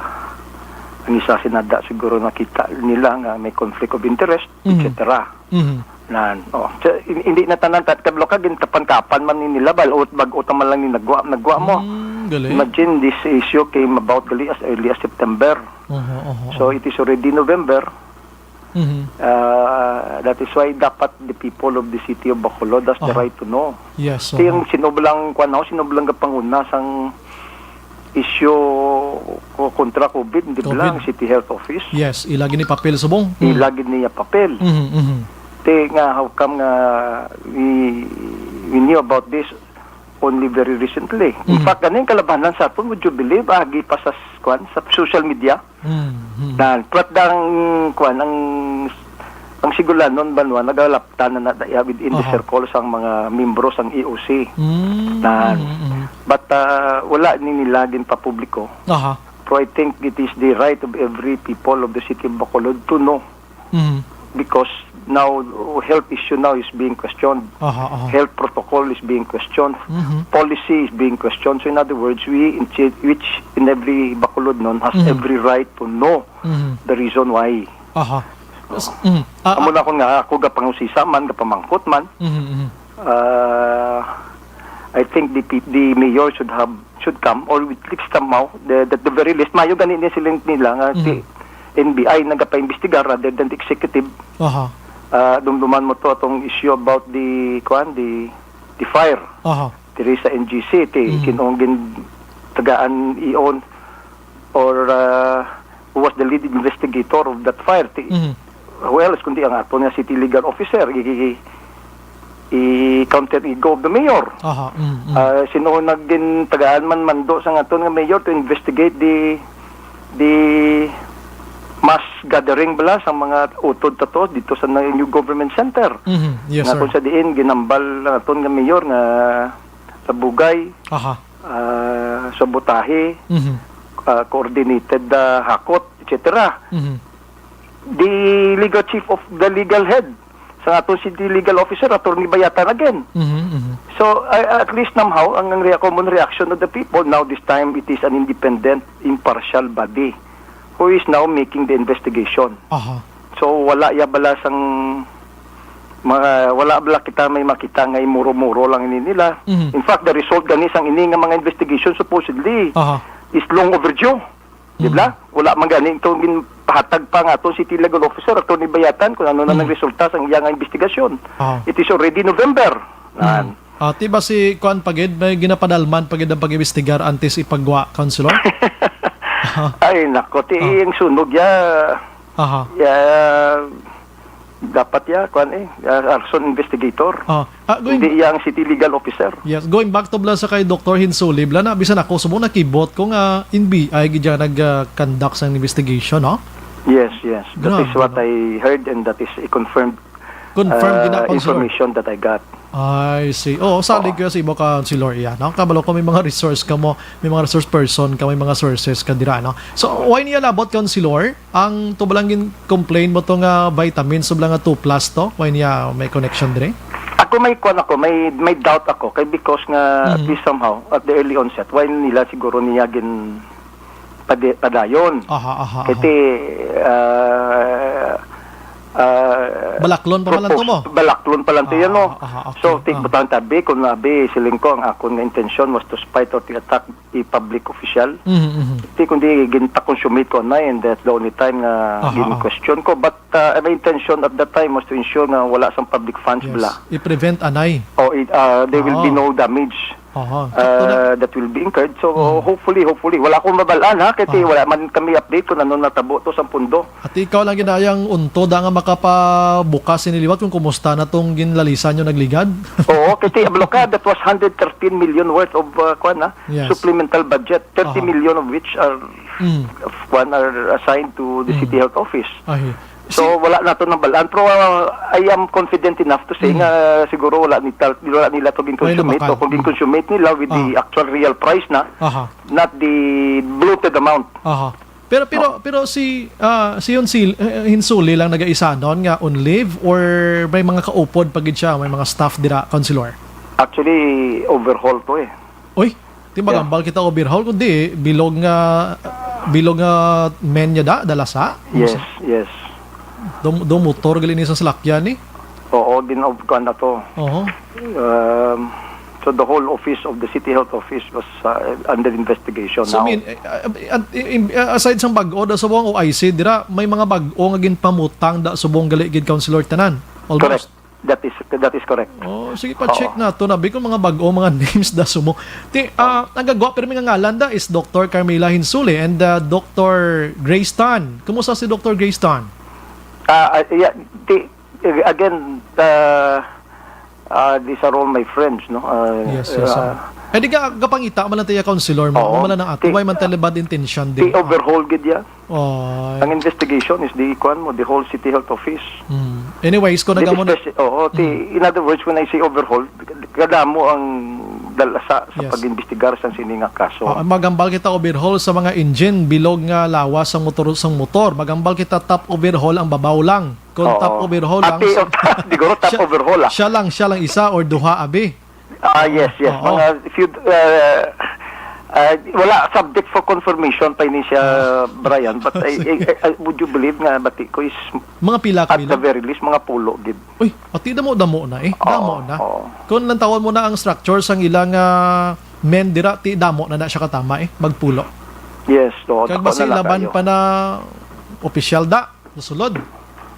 ang isa sinada siguro nakita nila nga may conflict of interest, Mhm. et cetera. Mhm. Nan, oh, so, hin-, hindi na tanan tat-, kadlo ka, gintapan-kapan man ni nila, bal-, ut-, bag-o ta man lang ni nagwa, nagwa mo. Mm, gali. Imagine, this issue came about gali as early as September. Oho, oho, So, oho. it is already November. Mhm. Ah, that is why dapat the people of the city of Bacolod has the Aha. right to know. Yes, Kaya oho. ang sinublang, kwan ako, sinublang kapanguna sang issue ko kontra COVID, di ba COVID. lang, City Health Office? Yes, ila gid ni papel subong. Mm. Ila gid niya papel. Mhm, mhm. Ti nga, how come nga we, we knew about this only very recently? In Mhm. fact, ano yung kalabanan sa aton, would you believe, agi pa sa s-, kwan, sa social media? Mhm. Na, pwat dang, kwan, ang, ang Sigulanon banwa, nagalaptan na na, within the Aha. circle sang mga membro sang E O C. Mm, Na, mhm, mhm. but, ah, wala ni nila ginpapubliko. Aha. So I think it is the right of every people of the city of Bacolod to know. Mhm. Because now, health issue now is being questioned. Aha, aha. Health protocol is being questioned. Mhm. Policy is being questioned. So in other words, we in chi-, which in every Bacolodnon has Mhm. every right to know Mhm. the reason why. Aha. Oh. S-, mhm. Ah, Amo ah. na kung nga ako gapangusisa man, gapamangkot man. Mhm, mhm. Uh, I think the pe-, the mayor should have, should come, or at least somehow, the, the, the very least, mayo gani ni siling nila nga Mhm. si N B I nagapaimbestigar rather than the executive. Aha. Uh, dumduman mo to atong issue about the, kuan, the, the fire. Aha. Diri sa N G C, ti, Mhm. kinong gin tagaan iyon or, uh, who was the lead investigator of that fire. Ti, Mhm. who else kundi ang aton nga city legal officer, i, i, i counter ego of the mayor. Aha, mm, mm. Ah, sino naggintagaan man mando sa aton nga mayor to investigate the, the mass gathering bala sa mga utod tato dito sa new government center. Mhm, yes, Nga sir. kung sa diin, ginambal ang aton nga mayor nga sa bugay, Aha. ah, sa butahe, Mhm. ah, coordinated, ah, hakot, et cetera. Mhm. The legal chief of the legal head sa aton city legal officer, Attorney Bayatan again. Mhm, mhm. So, I, at least somehow, ang, ang rea-, common reaction of the people, now this time, it is an independent, impartial body who is now making the investigation. Aha. So, wala ya bala sang mga, wala bala kita may makita nga imuro-muro lang ini nila. Mhm. In fact, the result gani sang ini nga mga investigation supposedly Aha. is long overdue. Di ba? Mm. Wala man gani itong ginpahatag pa nga aton city legal officer, Attorney Bayatan, kung ano na Mm. nagresulta sa iya nga investigasyon. Ah. It is already November. Nan. Mm. Ah, ti ba si kuan pa gid, may ginapadalman pa gid ang pag-imbestigar antes ipagwa, Councilor? Ay, nako, ti Ah. iyang sunog ya, Aha. ya, dapat ya, kuan eh, ya, arson investigator. Ah. Ah, going Hindi iya ang city legal officer. Yes, going back to bala sa kay Doktor Hinsuli, bala na, bisan ako, subong nakibot ko nga N B I gid dyan nag, ah, conduct sang investigation, no? Yes, yes. That is Grabe, what no? I heard and that is a confirmed, Confirmed uh, gina, Councilor. information that I got. I see. Oo, salig Oo. ka sa imo, Councilor, iya, no? Kabalo ko may mga resource ka mo, may mga resource person ka, may mga sources ka dira, no? So, why niya labot, Councilor? Ang tubalang gin-complain mo to nga vitamins, tubalang nga two plus to? Why niya may connection diri? Ako may kwan ako, may, may doubt ako. Kay because nga, at Mhm. least somehow, at the early onset, why nila siguro niya gin padi-, padayon? Aha, aha, Kay aha. ti, ah, ah, Balaklon pa man lang to propose-, mo? balaklon pa lang to yan, Ah, no? aha, okay. So, ti-, Ah. butang tabi, kung nabi, siling ko, ang akon nga intention was to spite or to attack a public official. Mhm, mhm. Ti, kundi ginta-consummate ko na, and that's the only time nga Aha, ah. gin-question ko. But, ah, my intention at that time was to ensure nga wala sang public funds Yes. bala. I-prevent anay. O, it, ah, there will be Ah. no damage, Aha, sakto na. ah, that will be incurred. So, Mm. hopefully, hopefully. Wala akong mabal-an, ha, kay ti Ah. wala man kami update kung ano natabo to sa pundo. At ikaw lang ginayang unto da nga makapabukas ini liwat kung kumusta na tong ginlalisan nyo nagligad? Oo, kay ti, ablo ka, that was hundred thirteen million worth of, ah, kwan, ah, Yes. supplemental budget, thirty Aha. million of which are, Mm. of kwan, are assigned to the Mm. City Health Office. Ahi. So, Si wala nato nabal-an. Pero, ah, I am confident enough to say Mm. nga siguro wala nita-, wala nila to Ay, gin-consummate. nabakan. O kung Mm. gin-consummate nila with the Ah. actual real price na, Aha. not the bloated amount. Aha. Pero, pero, No. pero si, ah, si Yun Sil-, eh, Hinsuli lang nagaisanon nga on leave or may mga kaupod pa gid siya, may mga staff dira, Councilor? Actually, overhaul to eh. Uy, ti Yeah. magambal kita overhaul, kundi bilog nga, bilog nga men niya da, dalasa? Yes, yes. Dum-, dumotor gali ni sa salakyan ni? Oo, din of kuan na to. Oho. Um, so the whole office of the City Health Office was, uh, under investigation So, now. I mean, eh, uh, uh, uh, aside sa bag-o da subong O I C dira, may mga bag-o nga ginpamutang da subong gali gid, Councilor, tanan. Almost. Correct. That is, that is correct. Oh, sige pa, check Oo. nato na. Bikon mga bag-o, mga names da subong. Ti, ah, ang gagwa, pero may nga ngalan da is Doctor Carmela Hinsuli and, uh, Doctor Grace Tan. Kumusta si Doctor Grace Tan? Ah, ah, yeah, ti, again, uh, uh, these are all my friends, no? Uh, Yes, yes, sir. uh, Eh, di ka, kapangita man lang tayo, counselor mo. Oo. Mo man lang ang ato. Ti-, Why man tayo bad intention ti din? overhaul gid ya. Oy. Ang investigation is the, kuan mo, the whole City Health Office. Mm. Anyways, kung Di nagamo na especi-, oo, ti, Mm. in other words, when I say overhaul, kadamo ang dalasa sa Yes. pag-imbestigar sa sini nga kaso. Ah, magambal kita overhaul sa mga engine, bilog nga lawas sa motor, sa motor. Magambal kita top overhaul ang babaw lang. Kung Oo. top overhaul lang, Ati, o, siguro top siya, overhaul, ah. siya lang, siya lang isa or duha, abi. Ah, yes, yes. Oo. Mga few, uh, uh, wala, subject for confirmation pa ini siya, Ah. Brian, but I, I, I, I, would you believe nga bati ko is Mga pila ka at the bilog? very least, mga pulo gid. Uy, ati damo-damo na eh. Oo, Damo na. oo. Kung lantawan mo na ang structure sang ilang, ah, men dira, ti damo na na siya katama eh. Magpulo. Yes, oo, Kag dako na na masilaban kayo. pa na opisyal da, sulod.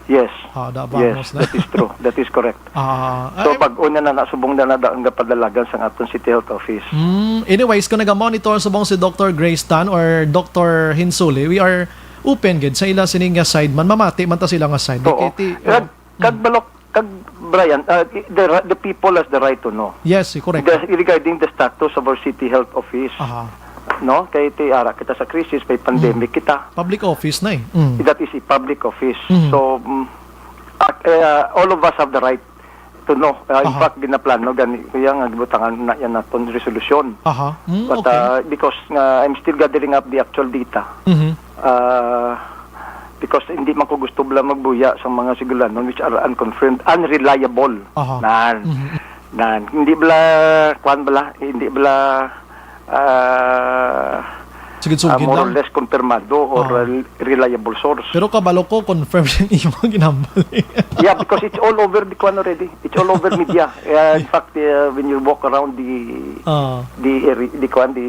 Yes. Ah, da Yes, bangos na. that is true. That is correct. Ah, So, ay, pag una na nasubong na na da ang gapadalagan sa aton City Health Office. Mm, anyways, kung naga-monitor subong si Doctor Grace Tan or Doctor Hinsuli, we are open gid sa ila sini nga side man, mamati man ta sila nga side. Oo. Kay ti-, Kag, oh. kag Mm. balok, kag Brian, uh, the, the people has the right to know. Yes, correct. The, regarding the status of our City Health Office, Aha. no? Kay ti ara kita sa crisis, may pandemic Mm. kita. Public office na eh. Mm. That is a public office. Mm. So, mm, at, uh, all of us have the right to know. Uh, in Aha. fact, ginaplano gani kuya nga gibutangan na yan naton resolusyon. Aha. Mm, But, okay. uh, because nga I'm still gathering up the actual data, Mhm. uh, Because hindi man ko gusto bala magbuya sa mga sugdanan which are unconfirmed, unreliable. Aha. Nan. Mhm. Nan. Hindi bala, kuwan bala, hindi bala, ah, Sugid-sugid ah, more or lang. less confirmado or Ah. rel-, reliable source. Pero kabalo ko, confirm yung imo ginambal. Yeah, because it's all over the kuwan already. It's all over media. Uh, in fact, uh, when you walk around the Ah. the area, the kuwan, the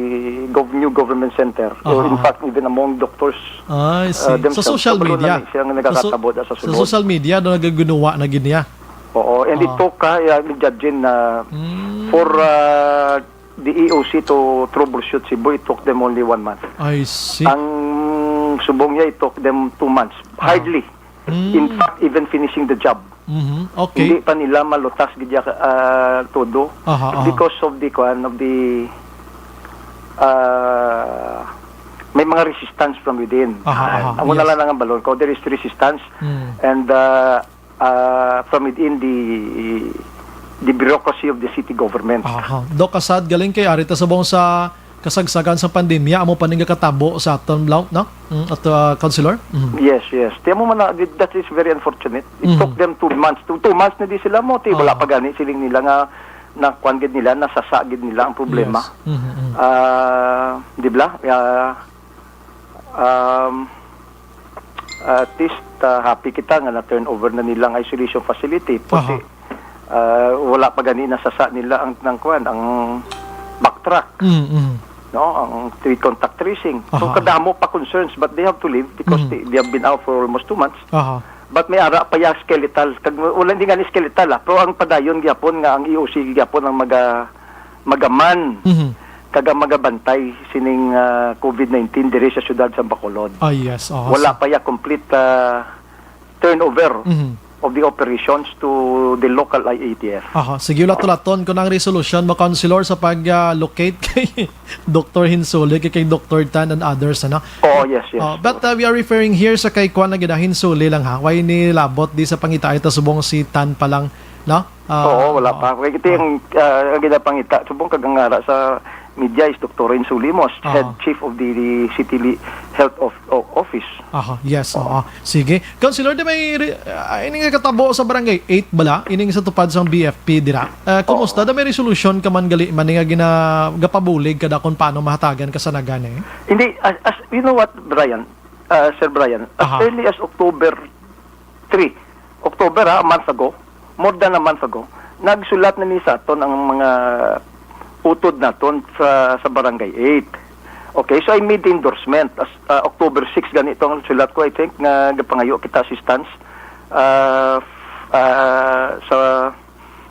gov-, new government center, or in Aha. fact, even among doctors, Ah, I see. uh, Sa themselves, social kabalo na media. ni siya nga Sa so-, nagakatabo da sa sa sulod. social media, do nagagunuwa na gid niya. Oo, and it Ah. took, ah, yeah, ni Judge Jean, ah, Mm. for, ah, the E O C to troubleshoot Cebu, it took them only one month. I see. Ang subong niya, it took them two months. Ah. Hardly. Mm. In fact, even finishing the job. Mhm. Okay. Hindi pa nila malutas gid ya, ah, todo Aha, aha. because of the, kuan, of the, ah, may mga resistance from within. Aha, aha. Ang una Yes. lang ang balon ko, there is resistance Mm. and, ah, ah, from within the the bureaucracy of the city government. Aha. Doc, kasad galing kay ari ta subong sa kasagsagan sa pandemya, amo pa ning gakatabo sa aton, Blau, no? Mm, at, ah, Councilor? Mhm. Yes, yes. Tiyan mo man na, that is very unfortunate. It Mhm. took them two months. Two, two months na di sila mo. Ti, wala Ah. pa gani siling nila nga nakuan gid nila, nasasa gid nila ang problema. Yes. Mhm, mhm. Ah, di ba? Ah, um, at least, ah, happy kita nga na-turn over na nila ang isolation facility. Pati, Aha. ah, wala pa gani nasasa nila ang, ang kuan, ang backtrack. Mm, mm. No, ang three contact tracing. So, Aha. kadamo pa concerns, but they have to leave because Mm. they, they have been out for almost two months. Aha. But may ara pa ya skeletal. Kag wala, hindi nga ni skeletal, ah, pero ang padayon gyapon nga ang E O C gyapon ang maga-, magaman Mhm. kag ang magabantay sining, ah, covid nineteen diri sa siyudad sa Bacolod. Ah, yes. Aha. Wala So pa ya complete, ah, turnover Mhm. of the operations to the local I A T F. Aha. Sige, ulat-ulaton ko ng resolusyon mo, Councilor, sa pag, ah, locate kay Doctor Hinsuli, kay, kay Doctor Tan and others, ano? Oh, yes, yes. Oh, but, uh, we are referring here sa kay kuan na gid, ah, Hinsuli lang, ha. Why ni labot di sa pangitaay ta subong si Tan pa lang, no? Ah, Oo, wala oo. pa. Kay kita Ah. yung, ah, ang ginapangita, subong kag ang ngara sa media is Doctor Hinsuli mo, Ah. head chief of the, the city li-, health of, of office. Aha, yes, Oo. oo. Sige. Councilor, di may re-, ah, ini nga katabo sa Barangay eight bala, ining sa tupad sang B F P dira. Ah, kumusta? Oo. Da may resolution ka man gali man nga gina-, gapabulig ka da kung paano mahatagan ka sa nagan, eh? Hindi, as, as, you know what, Brian? Ah, Sir Brian, as Aha. early as October three, October, ha, a month ago, more than a month ago, nagsulat na ni sa aton ang mga utod naton sa, sa Barangay eight. Okay, so I made the endorsement as, ah, October six ganito ang sulat ko, I think, nga gapangayo kita assistance, ah, ah, sa,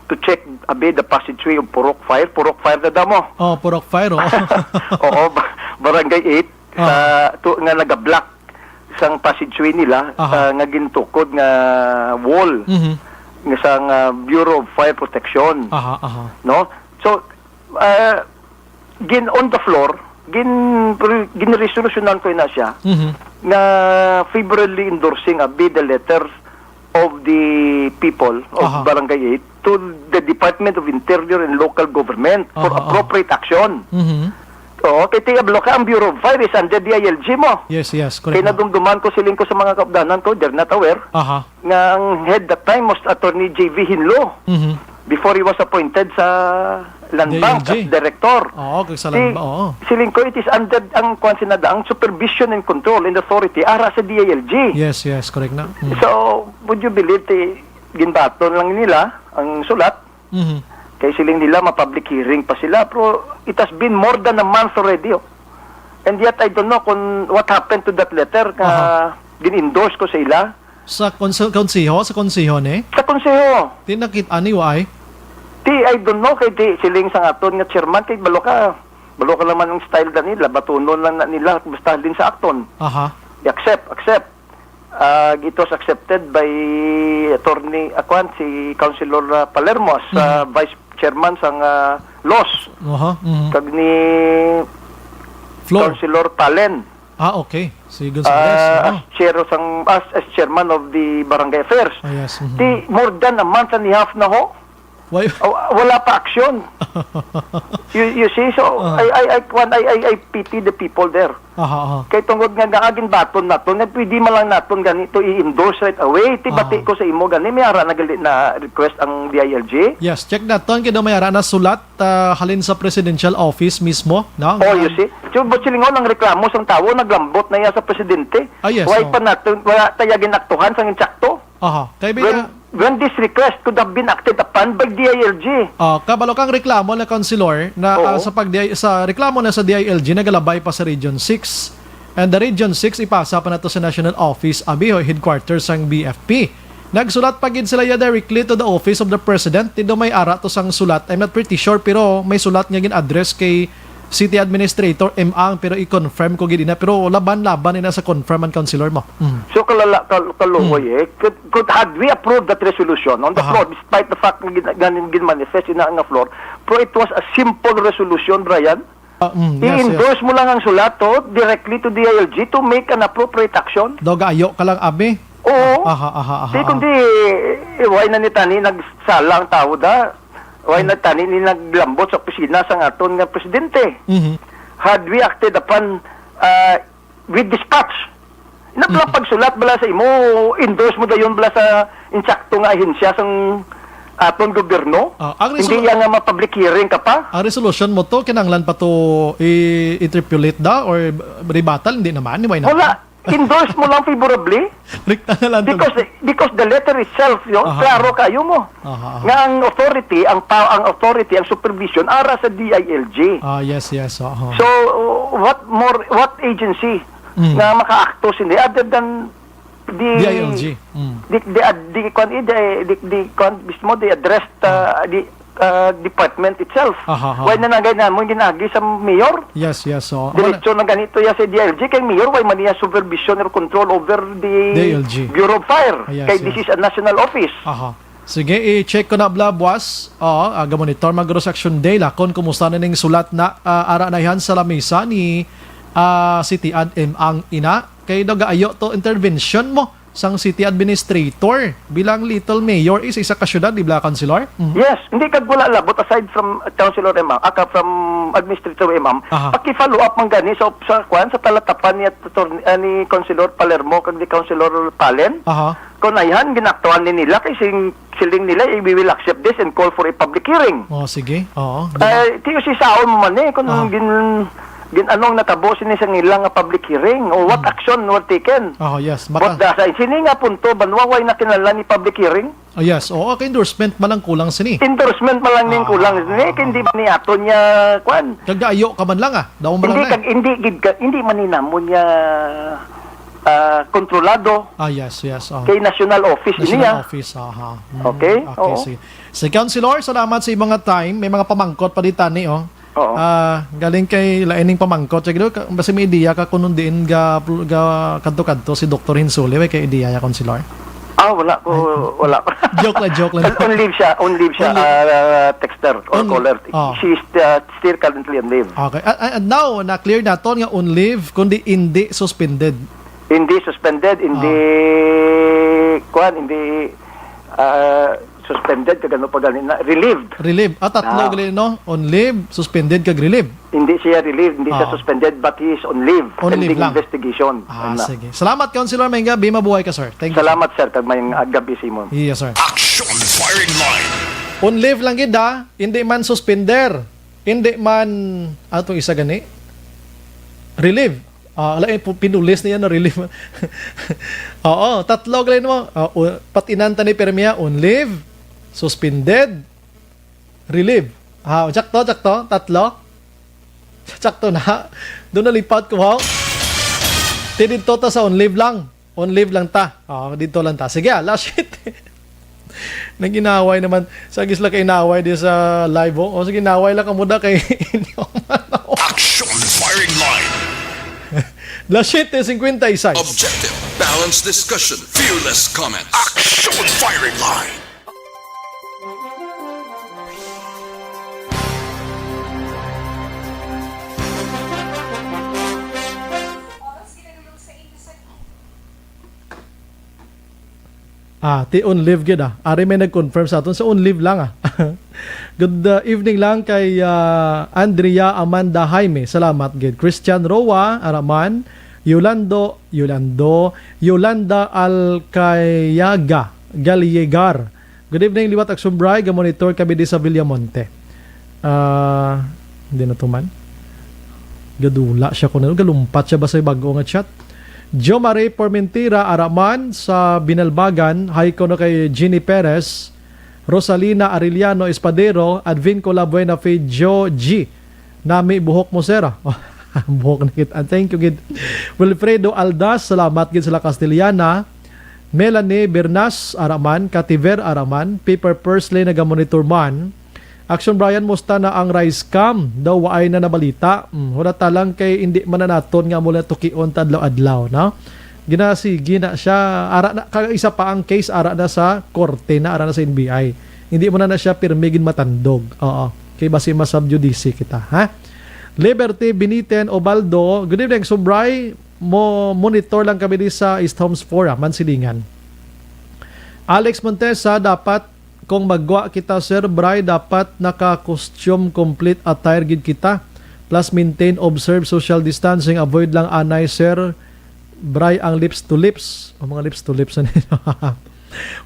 to check abi the passageway of Purok Fire. Purok Fire na damo. Oh, Purok Fire, oh. Oo, ba-, Barangay eight, Ah. sa, to, nga nagablock sang passageway nila, Aha. ah, nga gintukod nga wall Mhm. nga sang, ah, Bureau of Fire Protection. Aha, aha. No? So, ah, gin on the floor, gin, ginresolusyonan ko na siya Mhm. nga favorably endorsing a bid, the letter of the people of Aha. Barangay eight to the Department of Interior and Local Government for Aha, aha. appropriate action. Mhm. Oo, kay Tia Bloca, ang Bureau of Fire is under D I L G mo. Yes, yes, correct Kay na. nadumduman ko, siling ko sa mga kaupdanan ko, they're not aware, Aha. nga ang head that time was Attorney J V Hinlo Mhm. before he was appointed sa Land Bank D I L G. as director. Oo, kag sa Land Ba-, oo. Siling ko, it is under ang, kuwan, sinada, ang supervision and control and authority ara sa D I L G. Yes, yes, correct na. Mm. So, would you believe, ti, ginbaton lang nila ang sulat? Mhm. Kay siling nila, ma-public hearing pa sila. Pero it has been more than a month already, oh. And yet, I don't know kung what happened to that letter nga Aha. gin-endorse ko sa ila. Sa konse-, konseho? Sa konseho ni? Sa konseho. Ti nakit-, ani, wa ay? Ti, I don't know, kay ti, siling sa aton nga chairman, kay balo ka, balo ka naman ang style na nila, batunon lang na nila, basta din sa akton. Aha. I-accept, accept. Ah, it was accepted by Attorney, ah, kuwan, si Councilor, ah, Palermo as, ah, Mhm. Vice Chairman sang, ah, Laws. Aha, mhm. Kag ni Floor. Councilor Palen. Ah, okay. Si Gonzales, Ah, oo. as chair sang, as, as chairman of the Barangay Affairs. Ah, yes, mhm. Ti, more than a month and a half na ho. Why? Oh, wala pa aksyon. You, you see, so, Ah. I, I, I, kwan, I, I, I pity the people there. Aha, aha. Kay tungod nga, nga agin baton naton, nga pwede man lang naton ganito i-endorse right away. Ti bati Aha. ko sa imo gani, may ara na gali na request ang D I L G. Yes, check naton, kay daw may ara na sulat, ah, halin sa presidential office mismo, no? Oh, Nga you see? So, but silingon ang reklamo sang tawo, naglambot na iya sa presidente. Ah, yes, Why oh. pa naton, wala tayo ginaktuhan sang insakto? Aha. Kay When, bina- when this request could have been acted upon by D I L G. Ah, kabalo kang reklamo na, Councilor, na, ah, Oo. sa pag sa reklamo na sa D I L G nagalabay pa sa Region six. And the Region six ipasa pa nato sa National Office, abi, o headquarters sang B F P. Nagsulat pa gid sila ya directly to the office of the president. Ti daw may ara to sang sulat. I'm not pretty sure, pero may sulat nga gin-address kay city administrator M Ang, pero i-confirm ko gid ina, pero laban-laban ina sa confirm ang councilor mo. Mm. So, kalala, kal-, kaluoy, Mm. eh. Could, could, had we approved that resolution on the Aha. floor, despite the fact nga gin-, ganin gin-manifest ina nga floor, pero it was a simple resolution, Brian. Ah, mm, yes, yes. I-endorse mo lang ang sulat to, directly to D I L G to make an appropriate action. Daw gaayo ka lang, abi? Oo. Aha, aha, aha, Di aha. kundi, eh, why na ni tani nagsala ang tao da? Why Hmm. na tani ni naglambot sa opisina sang aton nga presidente? Mhm. Had we acted upon, ah, with dispatch, nagla Mhm. pagsulat bala sa imo, endorse mo dayon bala sa insakto nga ahensya sang aton gobyerno? Ah, ang Hindi resolu- yan nga ma-public hearing ka pa? Ang resolution mo to, kinahanglan pa to i-, interpolate da or rebuttal? Hindi naman, why not? Wala. Endorse mo lang favorably. Rekta na lang to. Because, because the letter itself, yo, Aha. klaro kayo mo. Aha, aha. Nga ang authority, ang pa-, ang authority, ang supervision, ara sa D I L G. Ah, yes, yes, aha. So, what more, what agency Mm. nga makaakto sini other than the D I L G. Mm. the, the, ad-, the, kwan, eh, the, the, the, kwan, mismo, the addressed, uh, Ah. the, uh, department itself. Aha, aha. Why na nagay namon ginagi sa mayor? Yes, yes, so, Diretso na ganito ya sa D I L G, kay mayor, why man niya supervision or control over the D I L G. Bureau of Fire? Ah, yes, Kay this yes. is a national office. Aha. Sige, i-check ko na bla, buwas. Oo, aga monitor, mag-cross action day la. Kung kumusta na ning sulat na, ah, ara na yan sa lamisa ni, ah, City Ad M Ang ina. Kay daw gaayo to intervention mo sang city administrator bilang little mayor is isa ka syudad, di bla, Councilor? Mhm. Yes, hindi kag wala labot aside from, uh, Councilor Emam, aka from Administrator Emam, Aha. paki-follow up man gani sa, sa kwan, sa talatapan ni Attorney, ah, ni Councilor Palermo kag ni Councilor Palen. Aha. Kung ayhan, ginaktuhan ni nila kay sing-, siling nila, eh, "We will accept this and call for a public hearing." Oh, sige. Oo. Ay, tiyo si saon mo man eh, kung Ah. gin-, gin-, anong natabo sini sa nila nga public hearing? O what Hmm. action were taken? Oh, yes. Maka- But the, sa sini nga punto, banwa, way na kinahanglan ni public hearing? Oh, yes. Oo, kay endorsement man lang kulang sini. Endorsement man lang ning Ah, kulang sini, ah, kay hindi ah. man ni ato niya, kwan. Kag gaayo ka man lang, ah. Daw man Hindi lang, eh. kag, hindi gid ka, hindi man ni namon niya, ah, kontrolado. Ah, yes, yes. Oh. Kay national office National niya. office, aha. Mm, Okay? okay, Oo. sige. Si Councilor, salamat sa imong nga time. May mga pamangkot pa di tani, oh. Oo. Ah, galing kay laining pamangkot. Sige, ka-, basi may ideya ka kung diin ga, ga, kadto-kadto si Doktor Hinsuli. May kay ideya ya, Councilor? Ah, wala ko, Ay. wala ko. Joke lang, joke lang. On, on leave siya, on leave siya, On leave. ah, texter or On-, caller. Oh. She's, uh, still currently on leave. Okay. Ah, ah, and now, na-clear naton nga on leave, kundi hindi suspended. Hindi suspended, hindi, Ah. kuwan, hindi, ah, suspended, kag ano pa gani na, relieved. Relieved. Ah, tatlo Ah. gali, no? On leave, suspended, kag relieved. Hindi siya relieved, hindi siya Ah. suspended, but he is on leave, On leave pending lang. investigation. Ah, Ano na. sige. Salamat, Councilor. May gabi, mabuhay ka, sir. Thank you, sir. Salamat, sir, kag may gabi sa imo. Yes, sir. Action Firing Line. On leave lang gid, ha? Hindi man suspender. Hindi man, ano tong isa gani? Relieve. Ah, ala, eh, pu-, pinulis niya na relieve. Oo, tatlo gali mo. Ah, u-, patinan ta ni Permia, on leave, suspended, relieve. Ah, sakto, sakto, tatlo. Sakto na. Doon nalipat ko, wow. Ti dito ta sa on leave lang. On leave lang ta. Oh, dito lang ta. Sige, ah, last sheet. Nag-inaway naman. Sa gisla kay inaway di sa live, oh. O, sige, inaway lang ka muna kay inyo man, oh. Action Firing Line. Las siete cincuenta y seis. Objective, balanced discussion, fearless comments. Action Firing Line. Ah, ti on leave gid, ah. Ari may nag-confirm sa aton, sa on leave lang, ah. Good, uh, evening lang kay, uh, Andrea Amanda Jaime. Salamat gid. Christian Roa Araman, Yolando, Yolando, Yolanda Alcayaga Gallegar. Good evening, liwat Aksyon Bri, ga-monitor kami di sa Villamonte. Ah, hindi na to man. Gadula siya kuno, galumpat siya ba sa bag-o nga chat? Jo Marie Formentera Araman sa Binalbagan, hi kuno kay Jeannie Perez, Rosalina Arellano Espadero, Advin Colabuena Fe, Jo G. Nami buhok mo, sir, ah. Buhok na kita. Thank you gid. Wilfredo Aldas, salamat gid sila Castellana. Melanie Bernas Araman, Kativer Araman, Piper Pursley nagamonitor man. Action Brian, musta na ang rice cam? Daw waay na nabalita. Hmm, wala ta lang kay hindi man na naton nga mula tukion ta adlaw-adlaw, no? Ginasige na siya. Ara na, kag isa pa ang case, ara na sa korte na, ara na sa N B I. Hindi mo na na siya pirmi gid matandog. Oo. Kay basi ma-sub judice kita, ha? Liberty Beniten Obaldo, good evening, Subray. Mo monitor lang kami di sa East Homes four, ah, Mansilingan. Alex Montesa, dapat kung magwa kita, Sir Bry, dapat naka-costume, complete attire gid kita. Plus maintain, observe social distancing, avoid lang anay, Sir Bry, ang lips to lips. O, mga lips to lips, ano yun?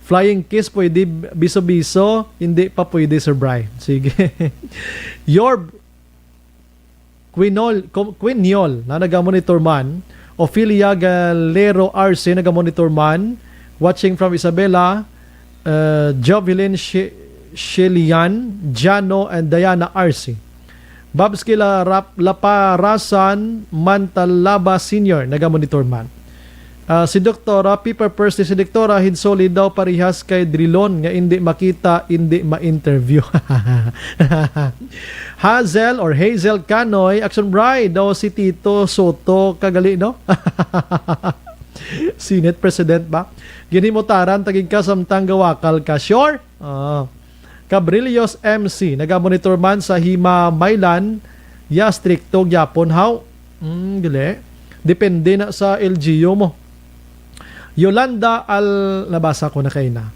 Flying kiss pwede, biso-biso, hindi pa pwede, Sir Bry. Sige. Your Quinol, Qu-, Quiniol, na nagamonitor man. Ophelia Galero R C, nagamonitor man. Watching from Isabela, uh, Jovelyn Shi-, Shilian, Jano, and Diana R C. Babski La Rap-, Laparasan Mantalaba Senior, nagamonitor man. Ah, si Doktora Piper Percy, si Doktora Hidsoli daw parihas kay Drilon nga indi makita, indi ma-interview. Hazel or Hazel Canoy, Action Bride, daw si Tito Soto kagali, no? Senate President ba? Ginhimutaran tagig ka samtang gawakal ka. Sure? Ah. Cabrillos M C, nagamonitor man sa Himamaylan, ya strikto gyapon, haw? Mm, dili. Depende na sa L G U mo. Yolanda Al, nabasa ko na kay na.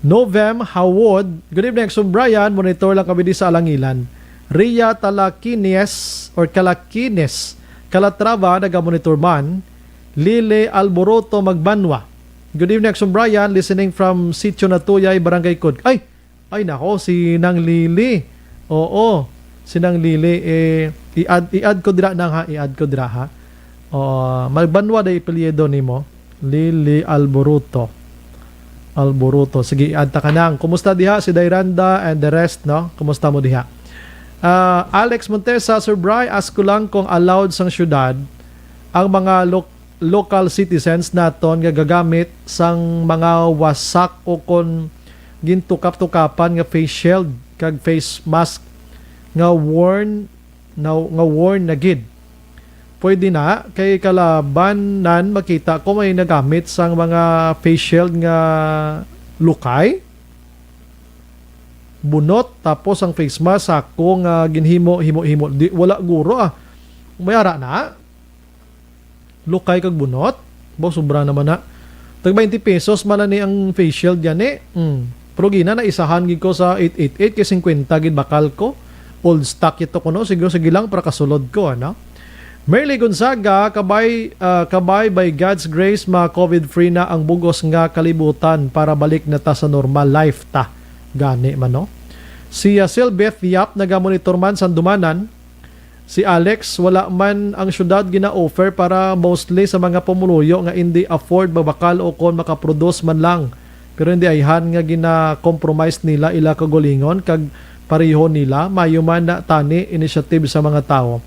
Novem Hawod, good evening, Action Brian, monitor lang kami di sa Alangilan. Ria Talakines or Kalakines, Calatrava, nagamonitor man. Lile Alboroto Magbanwa. Good evening, Action Brian, listening from Sitio Natuyay, Barangay Cod. Ay, Ay nako, si Nang Lily. Oo, si Nang Lily, eh, i-add, i-add ko dira, Nang, ha, i-add ko dira, ha. Oh, Magbanwa day apelyido nimo. Lily Alboruto. Alboruto. Sige, i-add ta ka, Nang. Kumusta diha si Dairanda and the rest, no? Kumusta mo diha? Ah, Alex Montesa, Sir Bry, ask ko lang kung allowed sang syudad ang mga lo-, local citizens naton nga gagamit sang mga wasak o kon gintukap-tukapan nga face shield kag face mask nga worn na, nga worn na gid. Pwede na kay kalabanan makita ko may nagamit sang mga face shield nga lukay, bunot, tapos ang face mask ako nga ginhimo, himo-himo. Di, wala guro, ah. May ara na. Lukay kag bunot. Bo, sobra naman na. Tag twenty pesos man na ni ang face shield yan eh. Mm. Pero gina na isahan gid ko sa eight eight eight kay fifty gid bakal ko. Old stock ito kuno. Sige, sige lang para kasulod ko, ano? Merly Gonzaga, kabay, ah, kabay by God's grace, ma-COVID free na ang bugos nga kalibutan para balik na ta sa normal life ta. Gani man, no? Si, ah, Silbeth Yap, nagamonitor man sa Dumanan. Si Alex, wala man ang syudad gina-offer para mostly sa mga pumuluyo nga indi afford magbakal o kon makaproduce man lang. Pero hindi ayhan nga gina-compromise nila ila kaugalingon kag pareho nila, mayo man na tani initiative sa mga tawo.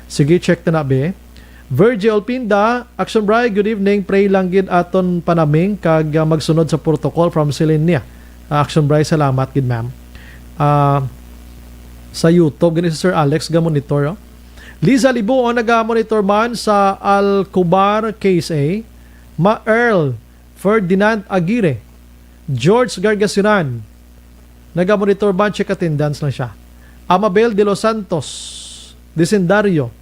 Sige, check ta na, be. Virgie Olpinda, Action Bri, good evening. Pray lang gid aton panaming kag, ah, magsunod sa protocol from Selenia. Ah, Action Bri, salamat gid, ma'am. Ah, sa YouTube, gani si Sir Alex ga monitor, oh. Liza Libuon, naga-monitor man sa Alcobar K S A. Ma Earl Ferdinand Aguirre, George Gargasiran, naga-monitor man, check attendance lang siya. Amabel De Los Santos, Disendario,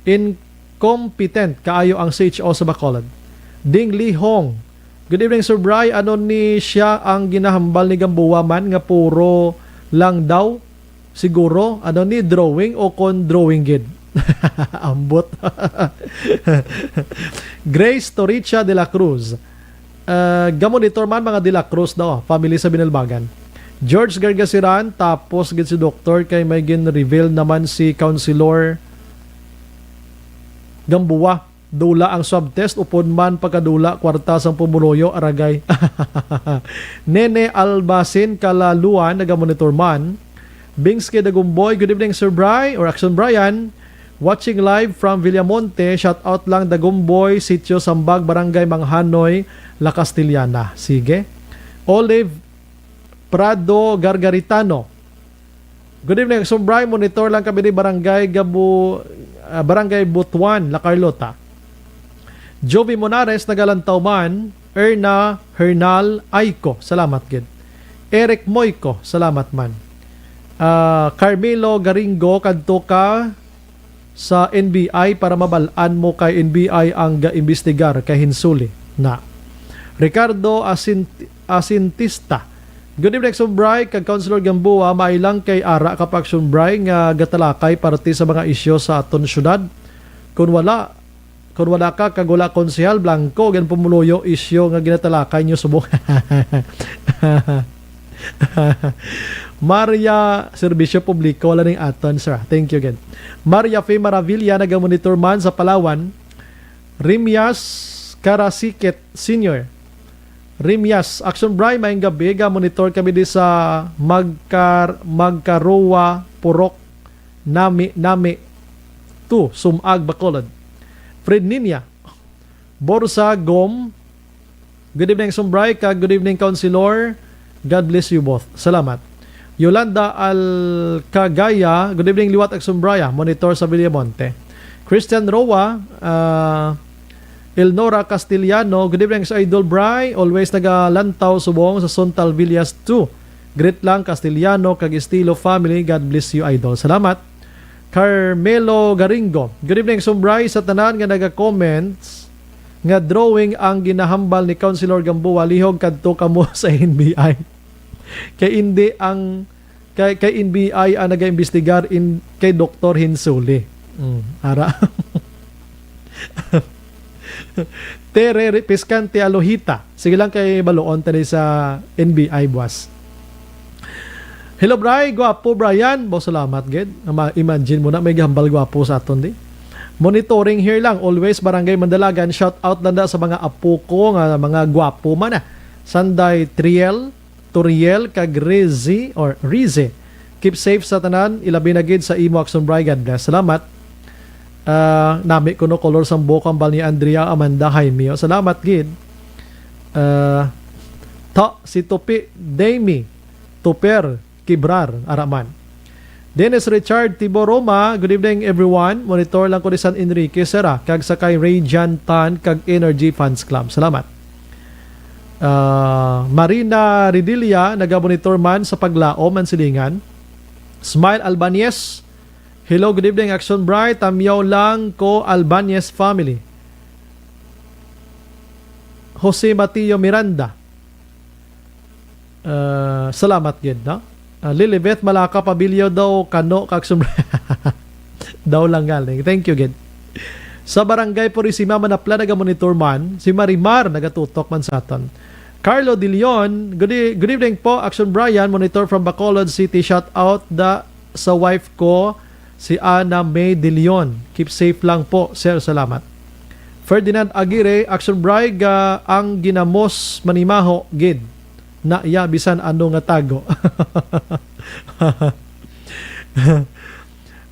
incompetent kaayo ang C H O sa Bacolod. Ding Li Hong, Good evening, Sir Bry. Ano ni siya ang ginahambal ni Gamboa man nga puro lang daw? Siguro, ano ni, drawing o kon drawing gid? Ambot. Grace Toricha de la Cruz. Ah, gamonitor man mga de la Cruz daw, family sa Binalbagan. George Gargasiran, tapos gid si doktor kay may gin-reveal naman si Councilor Gamboa. Dula ang swab test, upod man pagkadula kwarta sang pumuluyo, aragay. Nene Albasin Kalaluan, nagamonitor man. Bings kay Dagumboy, good evening, Sir Bry or Action Brian. Watching live from Villamonte. Shout out lang Dagumboy, Sitio Sambag, Barangay Manghanoy, La Castellana. Sige. Olive Prado Gargaritano. Good evening, Action Bry. Monitor lang kami ni Barangay Gabu-, ah, Barangay Butuan, La Carlota. Jovi Monares, nagalantaw man. Erna Hernal Aiko, salamat gid. Eric Moico, salamat man. Ah, Carmelo Garingo, kadto ka sa N B I para mabal-an mo kay N B I ang ga-imbestigar kay hinsuli na. Ricardo Asint-, Asintista, good evening, Action Bry, kag Councilor Gamboa, maay lang kay ara ka pa, Action Bry, nga gatalakay parte sa mga isyu sa aton syudad. Kung wala, kung wala ka, kag wala konsehal, blanco, gan pumuluyo isyu nga ginatalakay nyo subong. Maria, serbisyo publiko, wala ning aton, sir. Thank you, gid. Maria Fe Maravilla, nagamonitor man sa Palawan. Rimias Karasikit Senior. Rimias, Action Bry, maayong gabi. Ga-monitor kami di sa Magkar-, Magkarowa, Purok, Nami, Nami, two, Sumag, Bacolod. Fred Ninia, Borsa, Gom. Good evening, Action Bry, kag good evening, Councilor. God bless you both. Salamat. Yolanda Alcagaya, good evening, liwat Action Bry, ah, monitor sa Villamonte. Christian Roa, ah, Elnora Castellano, good evening sa Idol Bry, always nagalantaw subong sa Suntal Villas two. Greet lang Castellano kag Estilo family, God bless you, Idol. Salamat. Carmelo Garingo, good evening, Action Bry, sa tanan nga naga-comments nga drawing ang ginahambal ni Councilor Gamboa, lihog kadto kamo sa N B I. Kay hindi ang, kay, kay N B I ang nagaimbestigar in, kay Doktor Hinsuli. Mm, ara. Tere Re-, Piscante Alohita. Sige lang kay baluon tani sa N B I buwas. Hello, Bry. Gwapo, Brian. Bo, salamat, gid. Ma-, imagine mo na, may gambal gwapo sa aton, di. Monitoring here lang. Always, Barangay Mandalagan. Shout out lang da sa mga apo ko nga mga gwapo man, ah. Sanday Triel, Toriel, kag Rizy, or Rize. Keep safe sa tanan, ilabi na gid sa imo, Action Bry. God bless. Salamat. Ah, nami ko no color sang buhok ang bal ni Andrea Amanda Jaime. Salamat gid. Ah, ta, si Tupi Dami, Tuper Kibrar, Araman. Dennis Richard Tibo Roma, good evening, everyone. Monitor lang ko ni San Enrique, sir, ah, kag sa kay Ray Jan Tan kag Energy Fans Club. Salamat. Ah, Marina Ridilla, nagamonitor man sa paglaom ang silingan. Smile Albanese, hello, good evening, Action Bry. Tamyaw lang ko, Albanese family. Jose Mateo Miranda. Ah, salamat gid, no? Ah, Lilibeth Malaka Pabilio daw, kano ka Action Bry. Daw lang galing. Thank you gid. Sa Barangay Purisima, Manapla, nagamonitor man. Si Marimar, nagatutok man sa aton. Carlo De Leon, good e-, good evening po, Action Brian, monitor from Bacolod City. Shout out da sa wife ko, si Ana May De Leon. Keep safe lang po, sir. Salamat. Ferdinand Aguirre, Action Bry, ga ang ginamos manimaho gid na iya bisan ano nga tago.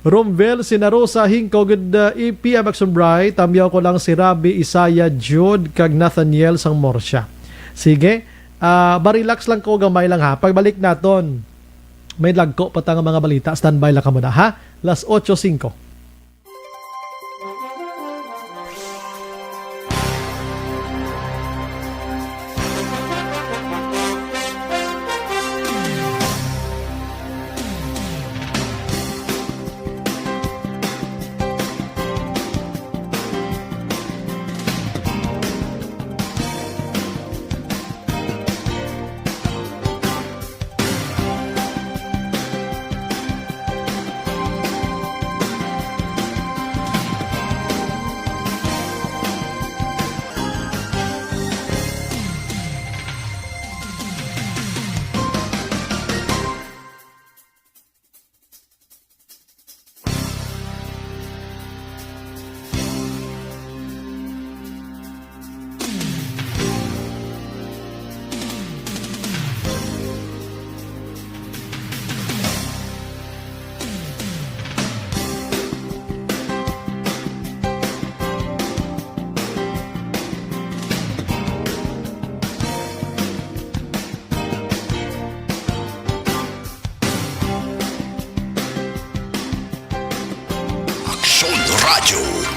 Romvel Sinarosa, Hingko, good, uh, E P M Action Bry. Tamyaw ko lang si Rabi, Isaiah, Jude, kag Nathaniel sang Murcia. Sige, ah, ma-relax lang ko gamay lang ha. Pagbalik naton, may lagko pa ta nga mga balita. Standby lang kamo na ha. Las otso singko.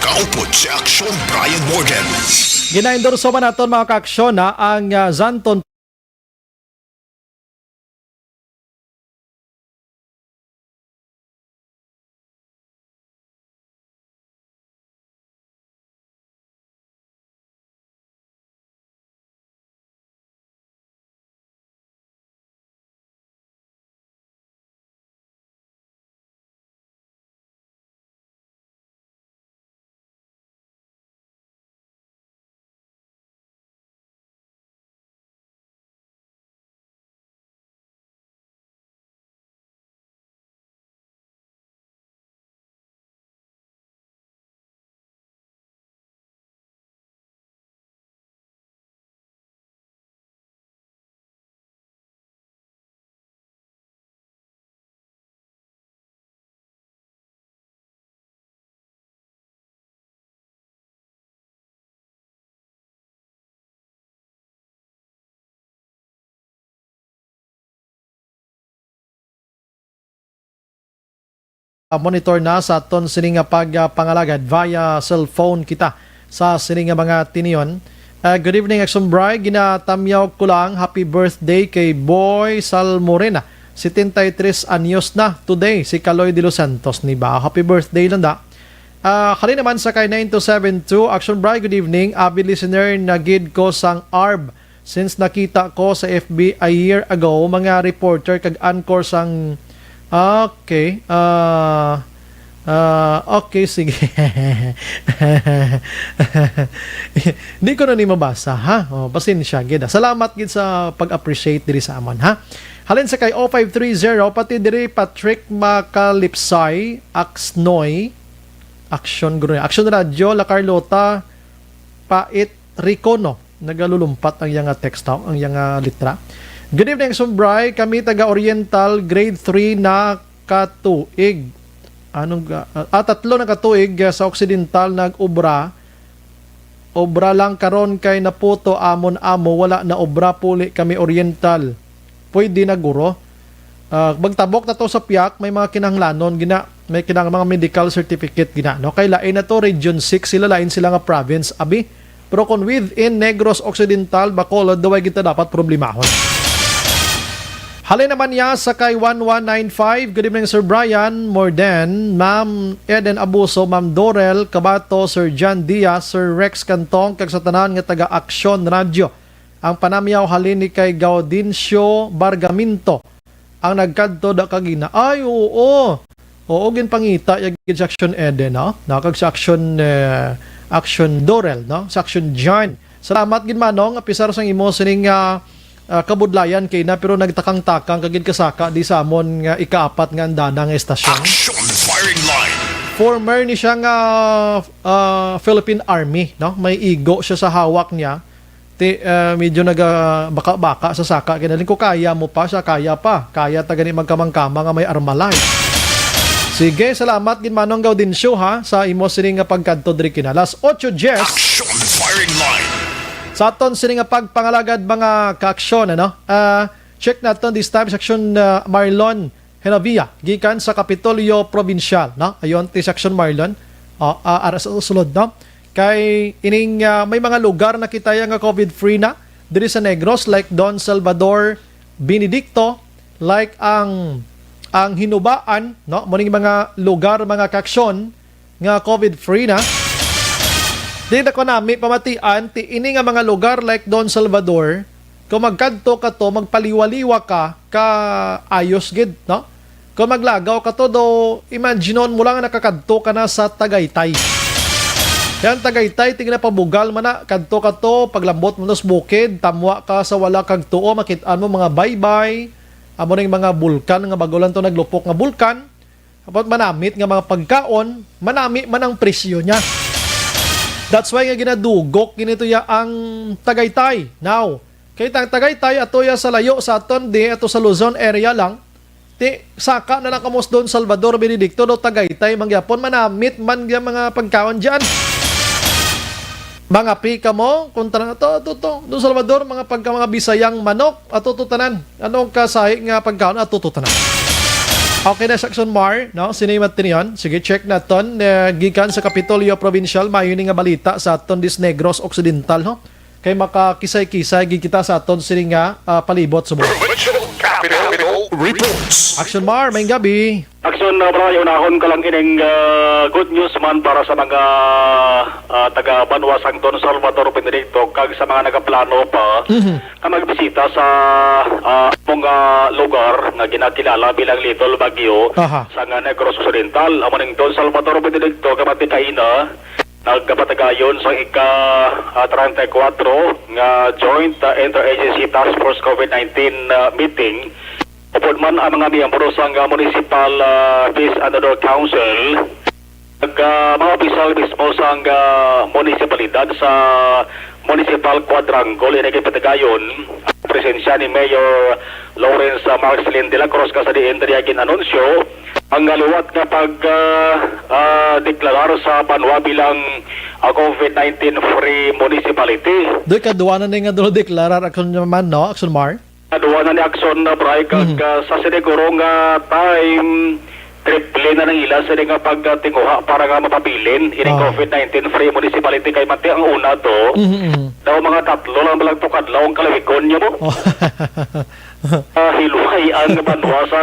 Kaupod sa Aksyon, Brian Morgan. Ginaendorso man naton, mga kaaksyon, na ang, ah, Xanthone Ah, monitor na sa aton sini nga pag, ah, pangalagad via cellphone kita sa sini nga mga tinion. Ah, good evening, Action Bri. Ginatamyaw ko lang, happy birthday kay Boy Salmorena. Setenta y tres anyos na today si Kaloy de los Santos, ni ba? Happy birthday lang da. Ah, kali naman sa kay nine two seven two, Action Bri, good evening. Avid listener na gid ko sang arb. Since nakita ko sa F B a year ago, mga reporter kag anchor sang, okay, ah, ah, okay, sige. Hindi ko na ni mabasa, ha? Oh, pasensya, gid, ah. Salamat gid sa pag-appreciate diri sa amon, ha? Halin sa kay oh five three zero, pati diri Patrick Makalipsay, Aksnoy, Aksyon, guro, Aksyon Radyo, La Carlota, Pait, Ricono. Nagalulumpat ang iya nga text, ang iya nga litra. Good evening, Sumbray. Kami taga Oriental, grade three na katuig. Anong ga-, ah, tatlo na katuig, ah, sa Occidental nag-obra. Obra lang karon kay naputo amon amo, wala na obra, puli kami Oriental. Pwede na, guro. Ah, magtabok na to sa piyak, may mga kinahanglanon gina, may kinahang mga medical certificate gina, no? Kay lain na to, Region six sila, lain sila nga province, abi. Pero kung within Negros Occidental, Bacolod, daw ay kita dapat problemahon. Halin naman niya sa kay one one nine five. Good evening, Sir Brian Morden, Ma'am Eden Abuso, Ma'am Dorel Kabato, Sir John Diaz, Sir Rex Cantong, kag sa tanan nga taga Aksyon Radyo. Ang panamyaw halin ni kay Gaudencio Bargaminto, ang nagkadto da kagina. Ay, oo. Oo, ginpangita ya gid sa Action Eden, no? Na kag sa Action, eh, Action Dorel, no? Sa Action John. Salamat gid, Manong, apisar sang imo sining, ah, ah, kabudlayan kay na, pero nagtakang-takang kag gid kasaka di sa amon nga ikaapat nga andana nga estasyon. Action Firing Line. Former ni siya nga, ah, Philippine Army, no? May igo siya sa hawak niya. Ti, ah, medyo naga-, baka-baka sa saka. Kinaling ko, kaya mo pa siya, kaya pa. Kaya ta gani magkamang-kamang nga may Armalite. Sige, salamat gid, Manong Gaudencio, ha, sa imo sini nga pagkadto diri kina. Las ocho diez. Action Firing Line. Sa aton sini nga pagpangalagad, mga kaaksyon, ano? Ah, check naton this time, Section, ah, Marlon Henavia, gikan sa Kapitolyo Provincial, no? Ayon ti Section Marlon. O, ah, ara sa sulod, no? Kay ining, ah, may mga lugar na kita ya nga COVID-free na diri sa Negros, like Don Salvador Benedicto, like ang, ang Hinubaan, no? Mo ning mga lugar, mga kaaksyon, nga COVID-free na. Di na ko nami pamatian, ti ini nga mga lugar like Don Salvador, kung magkadto ka to, magpaliwa-liwa ka, ka ayos gid, no? Kung maglagaw ka to, do, imaginon mo lang nakakadto ka na sa Tagaytay. Yan, Tagaytay, tingnan pabugal man na, kadto ka to, paglambot mo sa bukid, tamwa ka sa wala kag tuo, makit-an mo mga baybay, amo ning mga bulkan, nga bago lang to naglupok nga bulkan, Dapat manamit nga mga pagkaon, manami man ang presyo niya. That's why nga ginadugok ginito ya ang Tagaytay. Now, kay ta-, Tagaytay ato ya sa layo sa aton di, ato sa Luzon area lang. Ti, saka na lang kamo sa Don Salvador Benedicto, do Tagaytay, mangyapon manamit man nga mga pagkaon diyan. Mangapi kamo, kontra na to, to, to. Don Salvador, mga pagka, mga Bisayang manok, ato to tanan. Anong kasahi nga pagkaon, ato to tanan. Okay na sa Action Mar, no? Sino yung matiniyon? Sige, check naton. Eh, gikan sa Kapitolyo Provincial, mayo ni nga balita sa aton dis Negros Occidental, ho? Kay makakisay-kisay gid kita sa aton sini nga, ah, palibot subong. Provincial Capital Reports. Action Mar, may gabi. Action na, bro, unahon ko lang ining, ah, good news man para sa mga, ah, taga banwa sang Don Salvador Benedicto kag sa mga nagaplano pa Mhm. nga magbisita sa, ah, among, ah, lugar nga ginakilala bilang Little Baguio Aha. sa nga Negros Occidental. Amo ning Don Salvador Benedicto, kamati kaina, nagkapatagayon sa ika, ah, treinta y cuatro nga joint, ah, interagency task force covid nineteen, ah, meeting. Upod man ang mga miyembro sang, ah, Municipal, ah, Peace and Order Council, nag, ah, mga opisyal mismo sang, ah, munisipalidad sa Municipal Quadrangle, ini ginpatigayon ang presensya ni Mayor Lawrence, ah, Marcelin de la Cruz, kasa diin diri gin-anunsyo ang, ah, liwat nga pag, ah, ah, deklarar sa banwa bilang, ah, covid nineteen free municipality. Doy, kadwa na ni nga dulo deklarar, Action naman, no? Action Mar? Kadwa na ni Action na, Bray, kag, Mhm. ah, sa siniguro nga time, triple na nang ila sini nga pagtinguha para nga mapabilin ining Ah. covid nineteen free municipality kay mati ang una to. Mhm, mhm. Daw mga tatlo lang balang to kadlaw ang kalawigon niya mo. Oh. Ah, hilway ang banwa sa,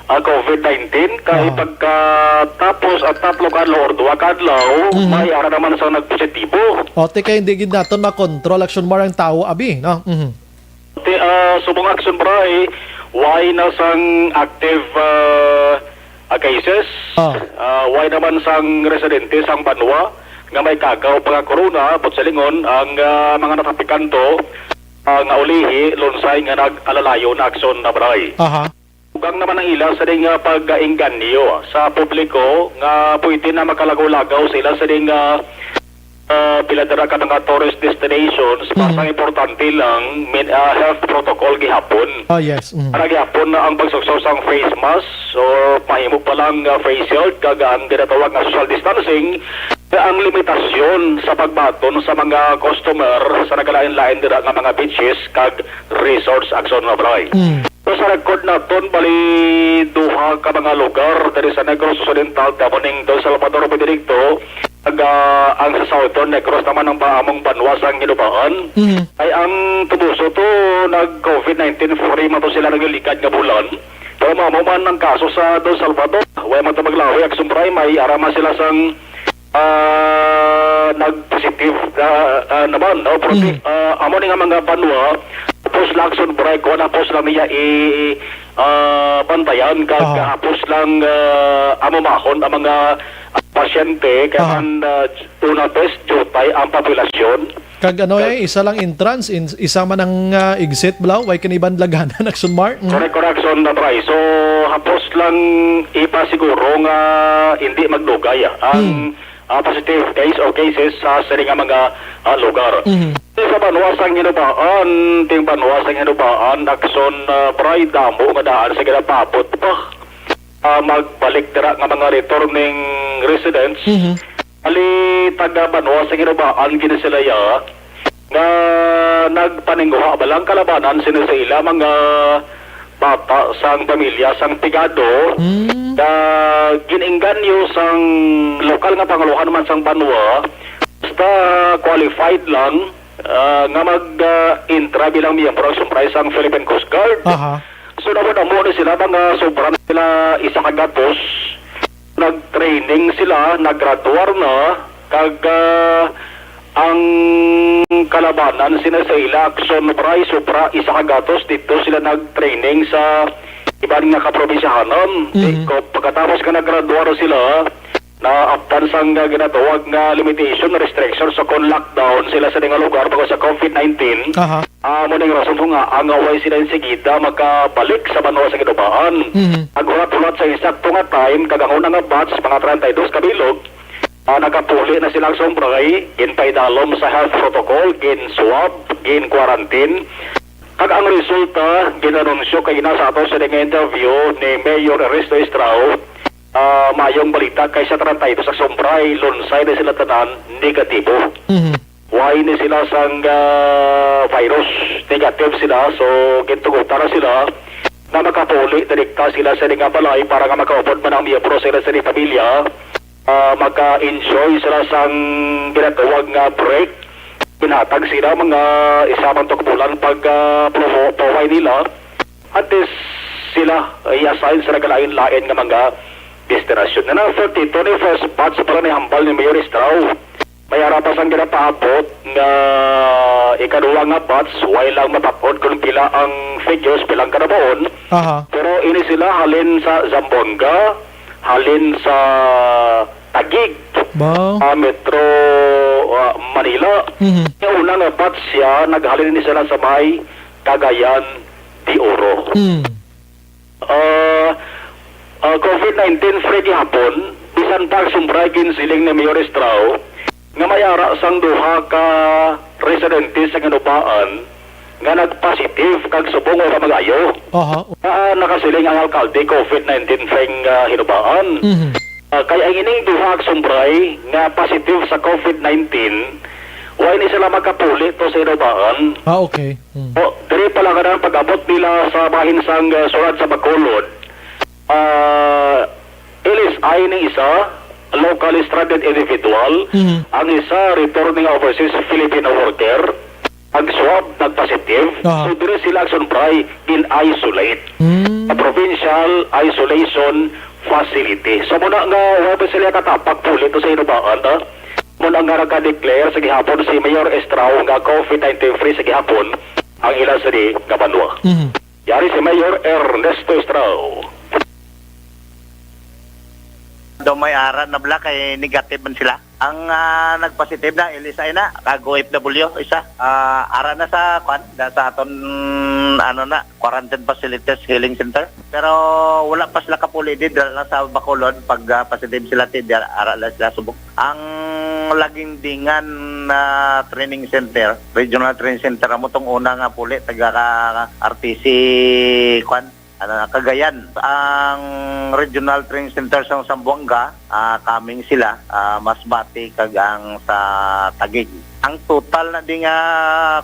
ah, covid nineteen kay Ah. pagkatapos ang tatlo ka adlaw or duha ka adlaw, Mhm. may ara naman sa nagpositibo. O, ti kay hindi gid naton makontrol, Action Mar, ang tawo, abi, no? Mhm. Ti, ah, subong Action Bray, why na sang active, ah, ah, cases? Ah. Ah, why naman sang residente sang banwa nga may kagaw pa nga corona, but sa lingon, ang, ah, mga natapikan to, ah, nga ulihi, Lunsay nga nag-alalayo na Action na Bray. Aha. Dugang naman ang ila sa ding, ah, pag-inganyo sa publiko nga pwede na makalagaw-lagaw sila sa ding, ah, ah, pila dira ka mga tourist destinations, Mhm. basta importante lang, min-, ah, health protocol gihapon. Ah, yes. Mhm. Para gihapon na ang pagsukso sang face mask or mahimo pa lang, ah, face shield kag ang ginatawag nga social distancing, nga ang limitasyon sa pagbaton sa mga customer sa nagalain-lain dira nga mga beaches kag resorts, Action nga Bray. Mm. So, sa record naton, bali, duha ka mga lugar diri sa Negros Occidental, kamo ning Don Salvador Benedicto, kag, ah, ang sa Southern Negros naman ang ba-, among banwa sang Hinubaan. Mhm. Ay ang tubuso to, nag-covid nineteen free man to sila nagliligad nga bulan. Pero mao man ang kaso sa Don Salvador. Way man to maglawi, Action Bray, may ara man sila sang ah, nag-positive, ah, ah, naman, no? Pero, Mhm. ah, amo ni nga mga banwa, hapos lang Action Bray, kuwan, hapos lang niya i, ah, bantayan, kag Aha. hapos lang, ah, amumahon ang mga, ah, pasyente, kaya Aha. man, ah, una test, jutay ang populasyon. Kag ano, Kag eh, isa lang entrance, in-, isa man ang, ah, exit, balaw, way kiniban laganan, Action Mar. Mhm. Correct, correct, Action Bray. So, hapos lang ipasiguro nga hindi magdugay, ah, ang Hmm. ah, positive case o cases sa sini nga mga, ah, lugar. Mhm. Sa banwa sang Hinubaan, ting banwa sang Hinubaan, Action, ah, Bray, damo nga daan sa ginapabot pa, ah, magbalik dira nga mga returning residents. Mhm. Ali taga banwa sang Hinubaan gid sila ya, nga nagpaninguha ba lang kalabanan sini sa ila mga bata sang pamilya sang pigado Mm. nga gin-engganyo sang lokal nga pangulohan man sang banwa, basta qualified lang, ah, nga mag, ah, entra bilang miyembro sang sumpray sang Philippine Coast Guard. Aha. So, namo-namo ni sila, mga sobra na sila, isa ka gatos. Nag-training sila, naggraduar na, kag, ah, ang kalabanan sina sa ila, Action Bray, sobra isa ka gatos, dito sila nag-training sa iban nga kaprobinsyahanan. Mhm. Di ko, pagkatapos nga naggraduar sila, naaptan sang, ah, ginatawag nga limitation, restriction sa kon lockdown sila sa nga lugar bangod sa covid nineteen. Aha. Amo ning rason kung nga ang away sila insigida makabalik sa banwa sa Ginubaan. Mhm. Naghulat-hulat sa insakto nga time, kag ang una nga batch, mga treinta y dos ka bilog, ah, nagapuli na sila, Action Bray, ginpaidalom sa health protocol, gin-swab, gin-quarantine. Kag ang resulta, gin-anunsyo kay ina sa ato sa nga interview ni Mayor Ernesto Estrao, ah, mayong balita kay sa treinta y dos, Action Bray, Lunsay na sila tanan negatibo. Mhm. Way ni sila sang, ah, virus, negative sila, so gintugutan na sila. nga makapauli direkta sila sa ilang balay para nga makaupod man ang miyembro sa ila sini pamilya. Ah, maka-enjoy sila sang ginatawag nga break. Ginhatag sila mga isa man to ka bulan pag, ah, promo-, paway nila. Antes sila i-assign sa nagalain-lain nga mga destinasyon. Na thirty-two ni first batch pala ni hambal ni Mayor Estrao. May ara pa sang ginapaabot nga ikaduha nga batch, way lang mapat-od kung pila ang figures, pila ang kanabaon. Aha. Pero ini sila halin sa Zamboanga, halin sa Taguig, Ba? ah, Metro, ah, Manila. Mhm. Yung una nga batch siya, naghalin ini sila sa may Cagayan de Oro. Hmm. Ah, ah, COVID nineteen free gihapon, bisan pa ang sumbray ginsiling ni Mayor Estrao nga may ara sang duha ka residente sa Ginubaan nga nagpositive kag subong wala mag-ayo. Aha. Nga nakasiling ang alkalde COVID nineteen free nga Ginubaan. Mhm. Ah, kay ang ining duha ka sumbray nga positive sa COVID nineteen, wa ni sila makapuli to sa Ginubaan. Ah, okay. Hmm. O, diri pa lang ang pag-abot nila sa bahin sang, uh, sulod sa Bacolod. Ah, L S I ni isa, locally stranded individual. Mhm. Ang isa, returning overseas Filipino worker. Nag-swab, nag-positive. Aha. So, diri sila, Action Pry, gin-isolate. Hmm. Sa provincial isolation facility. So, muna nga, wa pa sila katapak puli to sa Ginubaan, ha? Muna nga nagka-declare sa gihapon si Mayor Estrao nga COVID nineteen free sa gihapon ang ila sini nga banwa. Mhm. Yari si Mayor Ernesto Estrao. Daw may ara na bala kay negative man sila. Ang, ah, nagpositive na, L S I na, kag O F W, isa. Ah, ara na sa, kwan, da, sa aton, ano na, quarantine facilities, healing center. Pero wala pa sila kapuli di, dala sa Bacolod, pag, ah, positive sila, ti, di, ara lang sila subong. Ang Laguindingan na training center, regional training center, amo tong una nga puli, taga ka R T C, kwan, ano, Cagayan. Ang regional training center sa Zamboanga, ah, coming sila, ah, Masbate, kag ang sa Taguig. Ang total na di nga,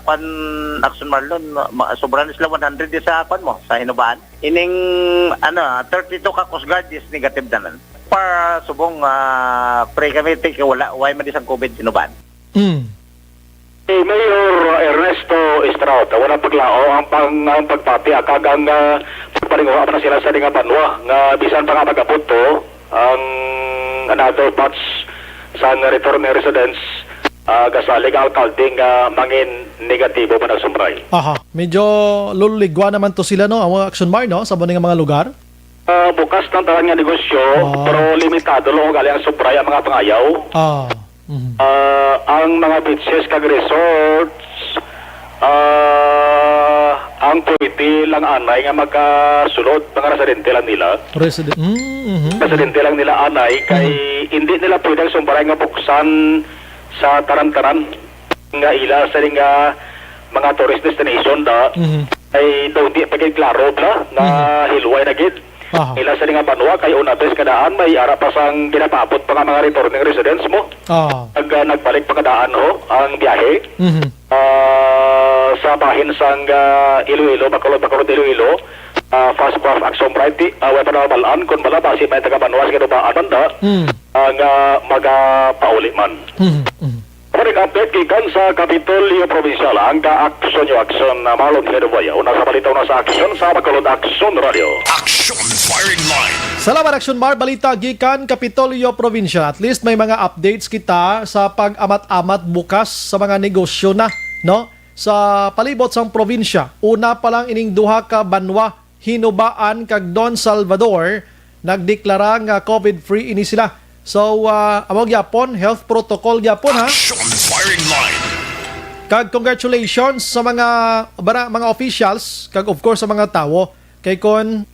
kwan, Action Marlon, ma-, sobra na sila one hundred di sa, kwan mo, sa Ginubaan. Ining, ano, thirty-two ka Coast Guard is negative na lang. Par subong, ah, pre kami, ti, wala, why man di sang COVID Ginubaan? Mm. Si Mayor Ernesto Estrao, wala paglao ang pang-, ang pagpati, ah, kag ang, ah, pagpalinguha pa na sila sa di nga banwa nga bisan pa nga mag-abot to ang another batch sang returning residents, ah, gasalig ang alkalde nga mangin negatibo pa nagsumbray. Aha, medyo luligwa naman to sila, no, ang mga Action Mar, no, sa mga lugar. Ah, bukas ng tanan nga negosyo, Ah. pero limitado lang gali ang sumbray ang mga pangayaw. Ah. Mhm. Ah, ang mga beaches kag resorts, ah, ang pwede lang anay nga makasulod, mga residente lang nila. Resident, mm, mhm, mhm. Residente lang nila anay, kay Mhm. hindi nila pwedeng sumbaray nga buksan sa tanan-tanan nga ila sa nga mga tourist destination da. Mhm. Ay, daw di pa gid klaro bala nga Mhm. hilway na gid. Aha. Ila sa nga banwa kay una bes kadaan may ara pa sang ginapaabot pa nga mga returning residents mo. Ah. Nag, ah, nagbalik pa kadaan ho ang biyahe. Mhm. Ah, sa bahin sang, ah, Iloilo, Bacolod, Bacolod, Iloilo, ah, fast craft action bright, ah, wa pa nabalaan kung bala basi may taga banwa sa Ginubaan man da, Mm. ah, nga magapauli man. Mhm. Mhm. Amo ning update gikan sa Kapitolyo Provincial, ang ka-aksyon nyo aksyon na Marlon Hedo Bayaw. Una sa balita, una sa aksyon sa Bacolod Aksyon Radio. Action Firing Line. Salamat, Action Mar. Balita gikan Kapitolyo Provincial. At least may mga updates kita sa pag-amat-amat bukas sa mga negosyo na, no? Sa palibot sang probinsya, una pa lang ining duha ka banwa, Ginubaan kag Don Salvador, nagdeklara nga COVID-free ini sila. So, ah, amo gyapon, health protocol gyapon, ha? Action Firing Line. Kag congratulations sa mga bara-, mga officials, kag of course sa mga tawo. Kay kon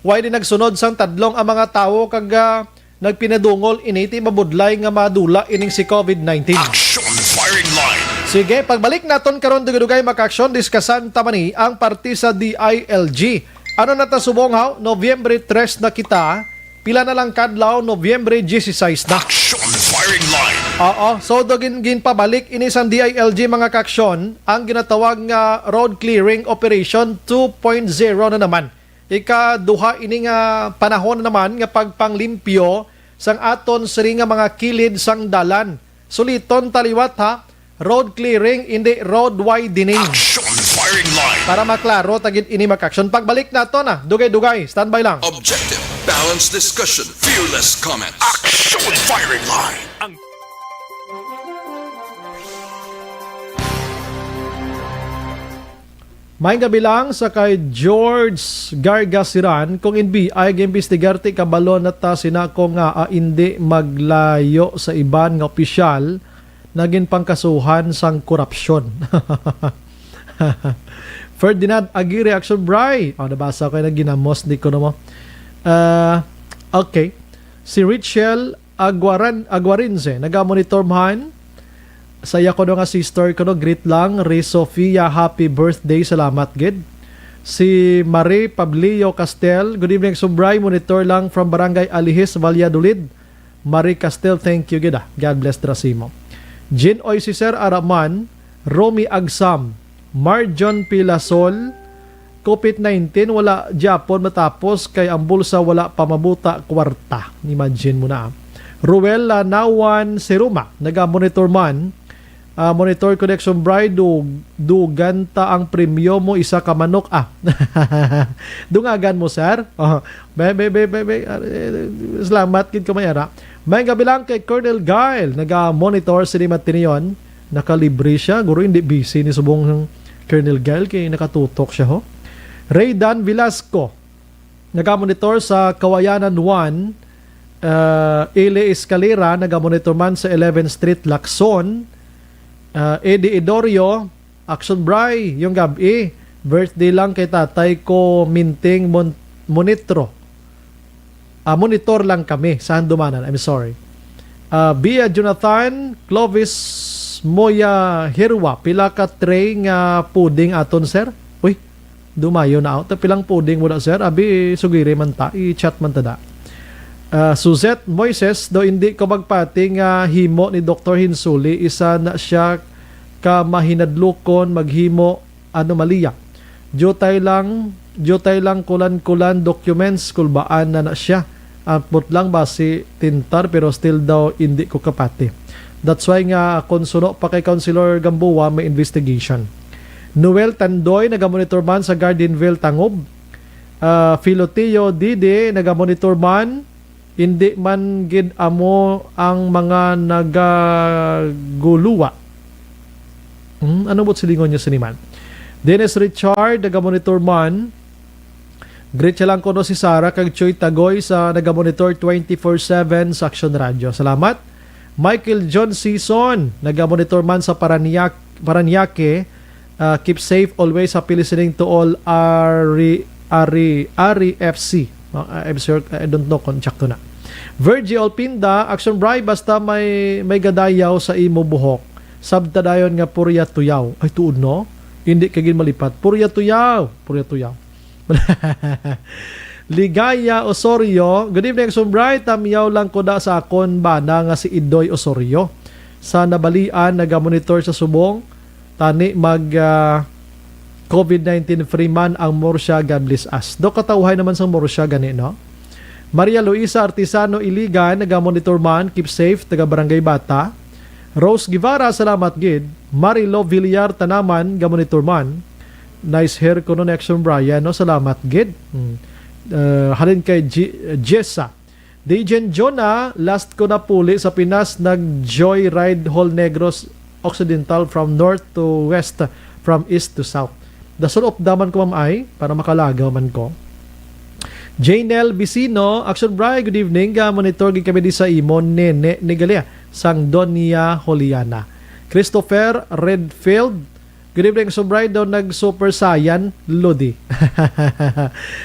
way di nagsunod sang tadlong ang mga tawo kag, ah, nagpinadungol ini, ti mabudlay nga madula ining si COVID nineteen. Action Firing Line. Sige, pagbalik naton karon, dugay-dugay, mga ka-aksyon, diskasan ta man ni ang parte sa D I L G. Ano na ta subong, haw? Nobyembre tres na kita. Pila na lang kadlaw? Nobyembre dieciséis na. Action Firing Line. Oo. So, do gin-, ginpabalik ini sang D I L G, mga ka-aksyon, ang ginatawag nga road clearing operation two point zero na naman. Ikaduha ini nga panahon naman nga pagpanglimpyo sang aton sini nga mga kilid sang dalan. Suliton ta liwat, ha, road clearing, hindi road widening. Action firing line. Para maklaro ta gid ini, mag-action. Pagbalik nato na, dugay-dugay, standby lang. Objective, balanced discussion, fearless comments. Action firing line. Ang May gabi lang sa kay George Gargasiran, kung N B I gaimbestigar, ti kabalo na ta sina ko nga, ah, indi maglayo sa iban nga opisyal nagin pangkasuhan sang korupsyon. Ferdinand Aguirre, Action Bray. Oh, nabasa ko yung ginamos ni ko mo. Ah, okay. Si Richel Aguaran, Aguarinze, naga-monitor man. Sa iya ko nga sister ko, no, greet lang. Ri Sofia, happy birthday. Salamat gid. Si Marie Pablio Castel, good evening, Sumbray. Monitor lang from Barangay Alihis, Valladolid. Marie Castel, thank you gid, ah. God bless, Drasimo. Jean Oy, si Sir Araman, Romy Agsam, Marjon Pilasol, COVID nineteen, wala gyapon matapos kay ang bulsa wala pa mabuta kwarta. Imagine mo na, ah. Ruel Lanawan Seruma, naga-monitor man. Ah, monitor connection, Bray, dug-, dugan ta ang premyo mo, isa ka manok, ah. Dungagan mo, sir. Oh, be, be, be, be, be, ah, eh, salamat gid ko may ara. May gabi lang kay Colonel Gail, naga-monitor sini Matinion. Nakalibre siya. Guro, hindi busy ni subong ng Colonel Gail kay nakatutok siya, ho. Raydan Velasco, naga-monitor sa Kawayanan one, uh, Ile Escalera, naga-monitor man sa eleventh Street, Lacson. Uh, Eddie Edorio, Action Bray, yung gabi, birthday lang kay tatay ko, Minting Mon-, Monitro. Ah, monitor lang kami sa Handumanan. I'm sorry. Ah, Bia Jonathan, Clovis Moya Hirwa, pila ka tray nga pudding aton, sir? Uy, dumayo na ako. Ta, pilang pudding mo na, sir? Abi, sugiri man ta. I-chat man ta da. Ah, Suzette Moises, daw hindi ko magpati nga himo ni Doktor Hinsuli, isa na siya ka mahinadlukon maghimo anomalya. Diutay lang, diutay lang kulan-kulan documents, kulbaan na na siya. Ambot lang basi tintar, pero still daw hindi ko kapati. That's why nga kung suno pa kay Councilor Gamboa, may investigation. Noel Tandoy, nagamonitor man sa Gardenville, Tangob. Ah, Filoteo Didi, nagamonitor man. Hindi man gid amo ang mga nagaguluwa. Hmm, ano buot silingon niya sini man? Dennis Richard, nagamonitor man. Greet siya lang kuno si Sarah kag Chuy Tagoy sa nagamonitor twenty-four seven sa Action Radio. Salamat. Michael John Season, nagamonitor man sa Paranaque, Paranaque. Ah, keep safe always. Happy listening to all Ari, Ari, Ari F C. Ah, I'm sure, I don't know kung sakto na. Virgie Olpinda, Action Bray, basta may, may gadayaw sa imo buhok, sabta dayon nga purya tuyaw. Ay, tuod, no? Hindi ka gid malipat. Purya tuyaw. Purya tuyaw. Ligaya Osorio, good evening, Action Bray. Tamyaw lang ko da sa akon bana nga si Idoy Osorio. Sa nabalian, nagamonitor sa subong. Tani mag, ah, COVID nineteen free man ang Murcia, God bless us. Do katawhay naman sang Murcia gani, no? Maria Luisa Artisano Iligan, nagamonitor man, keep safe, taga Barangay Bata. Rose Guevara, salamat gid. Marilo Villar Tanaman, gamonitor man. Nice hair ko no, next from Brian, no? Salamat gid. Hmm. Uh, halin kay G-, Jessa. Dejen Jonah, last ko na puli sa Pinas, nag-joyride whole Negros Occidental from north to west, from east to south. Dason updaman ko, ma'am, ay, para makalagaw man ko. Janel Vicino, Action Bray, good evening. Ga monitor gid kami di sa imo, Nene Nigalia, sang Doña Juliana. Christopher Redfield, good evening, Action Bray, daw nag Super Saiyan, Lodi.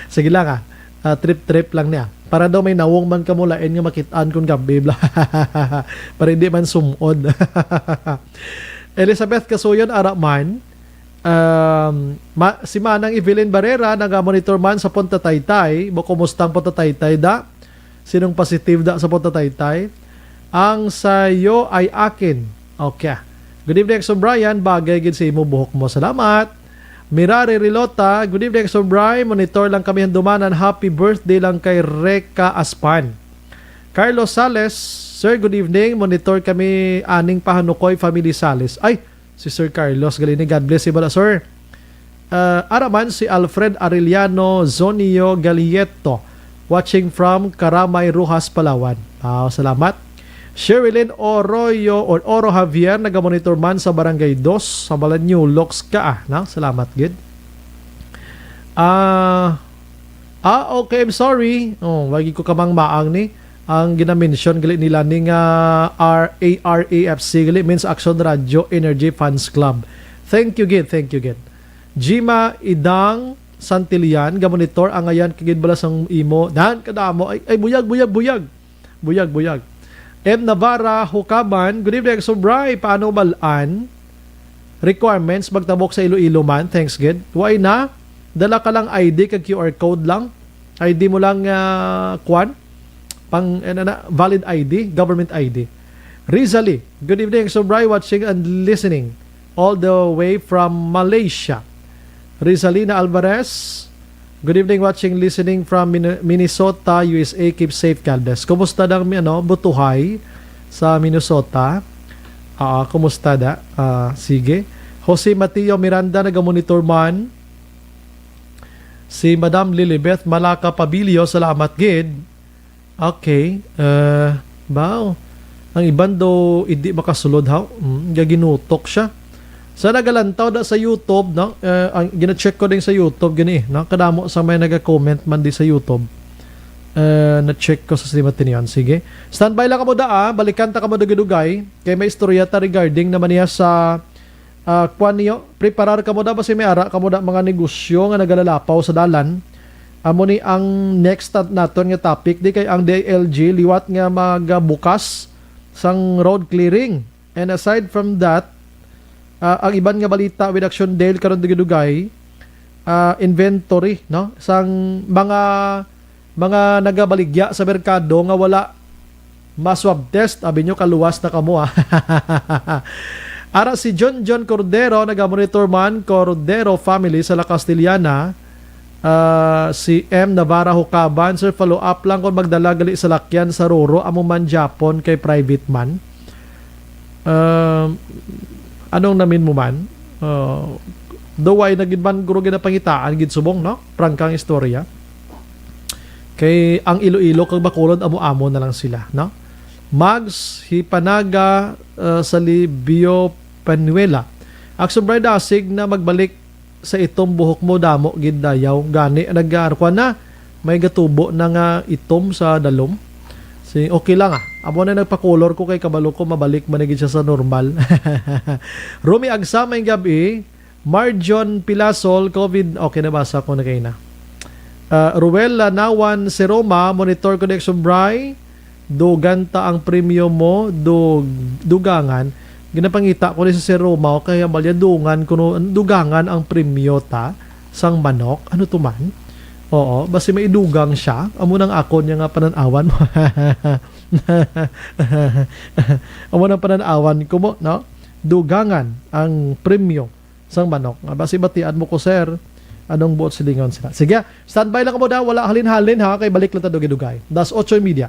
Sige lang, ah. Ah, trip-trip lang niya. Para daw may nawong man ka mulain nga makit-an kung gabi, bla. Para hindi man sumod. Elizabeth Kasuyon, ara man. Um, ma-, si Manang Evelyn Barrera, naga-monitor man sa Punta Taytay. Bo, kumusta ang Punta Taytay, da? Sinong positive da sa Punta Taytay? Ang sayo ay akin. Okay. Good evening, Exo Brian. Bagay gid sa imo buhok mo. Salamat. Mirare Rilota, good evening, Sobray. Monitor lang kami handumanan. Happy birthday lang kay Reka Aspan. Carlos Sales, sir, good evening. Monitor kami aning Pahanukoy family Sales. Ay, si Sir Carlos, gali ni. God bless, ibala, sir. Ah, ara man si Alfred Arellano Zonio Galieto, watching from Karamay, Roxas, Palawan. Ah, salamat. Sherilyn Oroyo or Oro Javier, nagamonitor man sa Barangay Dos, sa Balanyo, Lox, ka, ah, no? Salamat gid. Ah, ah, okay, I'm sorry. Oh, wagi ko kamang maang ni ang ginamention gali nila ni nga R A R A F C gali means Action Radio Energy Fans Club. Thank you gid, thank you gid. Jima Idang Santillan, gamonitor ang ayan kagid bala sang imo. Dan kadamo ay, ay buyag, buyag, buyag. Buyag, buyag. M Navarra Hukaban, good evening, Sobray. Paano balan? Requirements magtabok sa Iloilo man, thanks gid. Why na? Dala ka lang I D kag Q R code lang. I D mo lang, ah, kwan? Pang, ano na, valid I D, government I D. Rizali, good evening, Sobray, watching and listening all the way from Malaysia. Rizalina Alvarez, good evening, watching, listening from Min-, Minnesota, U S A. Keep safe, God bless. Kumusta dang, ano, butuhay sa Minnesota? Ah, kumusta da? Ah, sige. Jose Mateo Miranda, nagamonitor man. Si Madam Lilibeth Malaka Pabilio, salamat gid. Okay. Uh, bao. Ang iban daw, hindi makasulod, ha? Mm, gaginutok siya. Sa nagalantaw da sa YouTube, no? Uh, ang gina-check ko din sa YouTube, gani, no? Kadamo sa may naga-comment man di sa YouTube. Uh, na-check ko sa Sima Tinion. Sige. Standby lang kamo da, ah. Balikan ta kamo dugay-dugay. Kay may istorya ta regarding naman niya sa, ah, kwan niyo. Preparar kamo da, basi may ara kamo da mga negosyo nga nagalalapaw sa dalan. Amo ni ang next nat-, naton nga topic, di kay ang D I L G liwat nga magabukas sang road clearing. And aside from that, ah, ang iban nga balita with Action Dale karon dugay-dugay, ah, inventory, no? Sang mga, mga nagabaligya sa merkado nga wala ma-swab test, abi nyo, kaluwas na kamo, ah. Ara si John John Cordero, nagamonitor man, Cordero family sa La Castellana. Ah, si M Navarra Hukaban, sir, follow up lang kung magdala gali sa lakyan sa Roro, amo man Japon kay private man. Ah, anong namin mo man? Ah, do why na gid man guro ginapangitaan gid subong, no? Prangkang istorya. Kay ang Iloilo kag Bacolod amo-amo na lang sila, no? Mags Hipanaga, ah, sa Libio Panuela. Action Bride, asig na magbalik sa itom buhok mo, damo gid dayaw. Gani, nag-, ah, kuwan na, may gatubo na nga itom sa dalom. Si, okay lang, ah. Amo na nagpa-color ko kay kabalo ko mabalik man na gid siya sa normal. Rumi Agsa, may gabi. Marjon Pilasol, COVID, okay, nabasa ko na kayo na. Ah, Ruel Lanawan Seroma, monitor ko ni Action Bray. Dugan ta ang premyo mo, dug-, dugangan. Ginapangita ko ni sa Sir Roma, kaya balya dungan kuno, dugangan ang premyo ta sang manok. Ano to man? Oo, basi may idugang siya. Amo nang akon niya nga pananawan mo. Amo nang pananawan ko mo, no? Dugangan ang premyo sang manok. Ah, basi batian mo ko, sir. Anong buot silingon sila? Sige, standby lang mo daw. Wala halin-halin, ha? Kay balik lang ta dugay-dugay. Das ocho y media.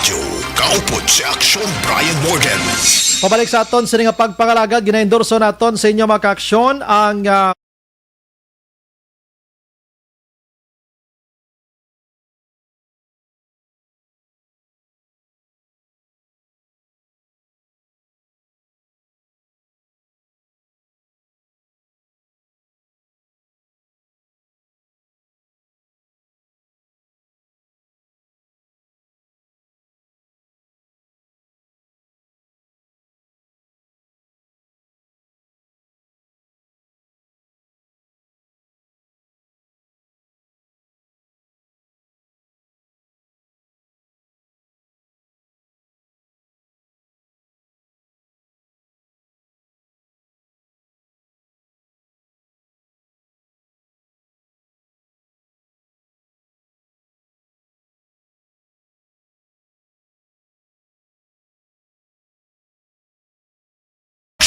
Kaupod si Aksyon Brian Morgan. Pabalik sa aton sini nga pagpangalagad, ginaendorso naton sa inyo, mga kaaksyon, ang, ah,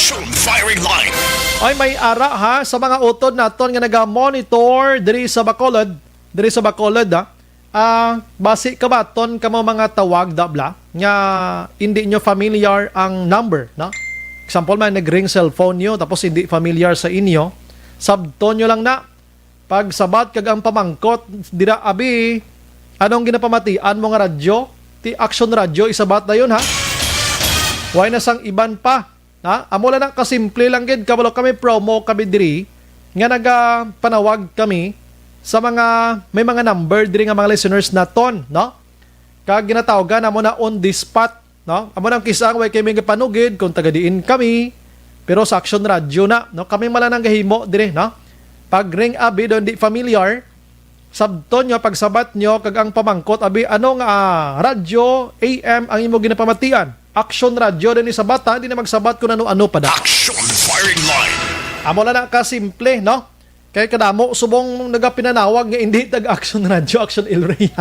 Action firing line. Ay, may ara ha sa mga utod naton nga naga-monitor diri sa Bacolod, diri sa Bacolod, ha. Ah, basi kabaton kamo mga tawag, da bla, nga hindi nyo familiar ang number, no? Example man, nag-ring cellphone nyo tapos hindi familiar sa inyo, sabton nyo lang na. Pagsabat kag ang pamangkot dira, abi, anong ginapamatian mo nga radyo? Ti Action Radio, isabat dayon, ha? Way na sang iban pa, ha? Amo lang na kasimple lang gid, kabalo kami, promo kami diri nga nagapanawag kami sa mga, may mga number diri nga mga listeners naton, no? Kag ginatawgan namo na on the spot, no? Amo nang kis-ang way kami gapanugid kung taga diin kami, pero sa Action Radio na, no? Kami man lang nang gahimo dire, no? Pag ring, abi, daw hindi familiar, sabton nyo, pagsabat nyo, kag ang pamangkot, abi, ano nga, ah, radyo, A M, ang imo ginapamatian? Action Radio din ni sabat, ha? Di na magsabat kung ano-ano pa da. Action firing line. Amo lang na kasimple, no? Kay kadamo subong nagapinanawag nga hindi tag Action Radio, Action El Rey.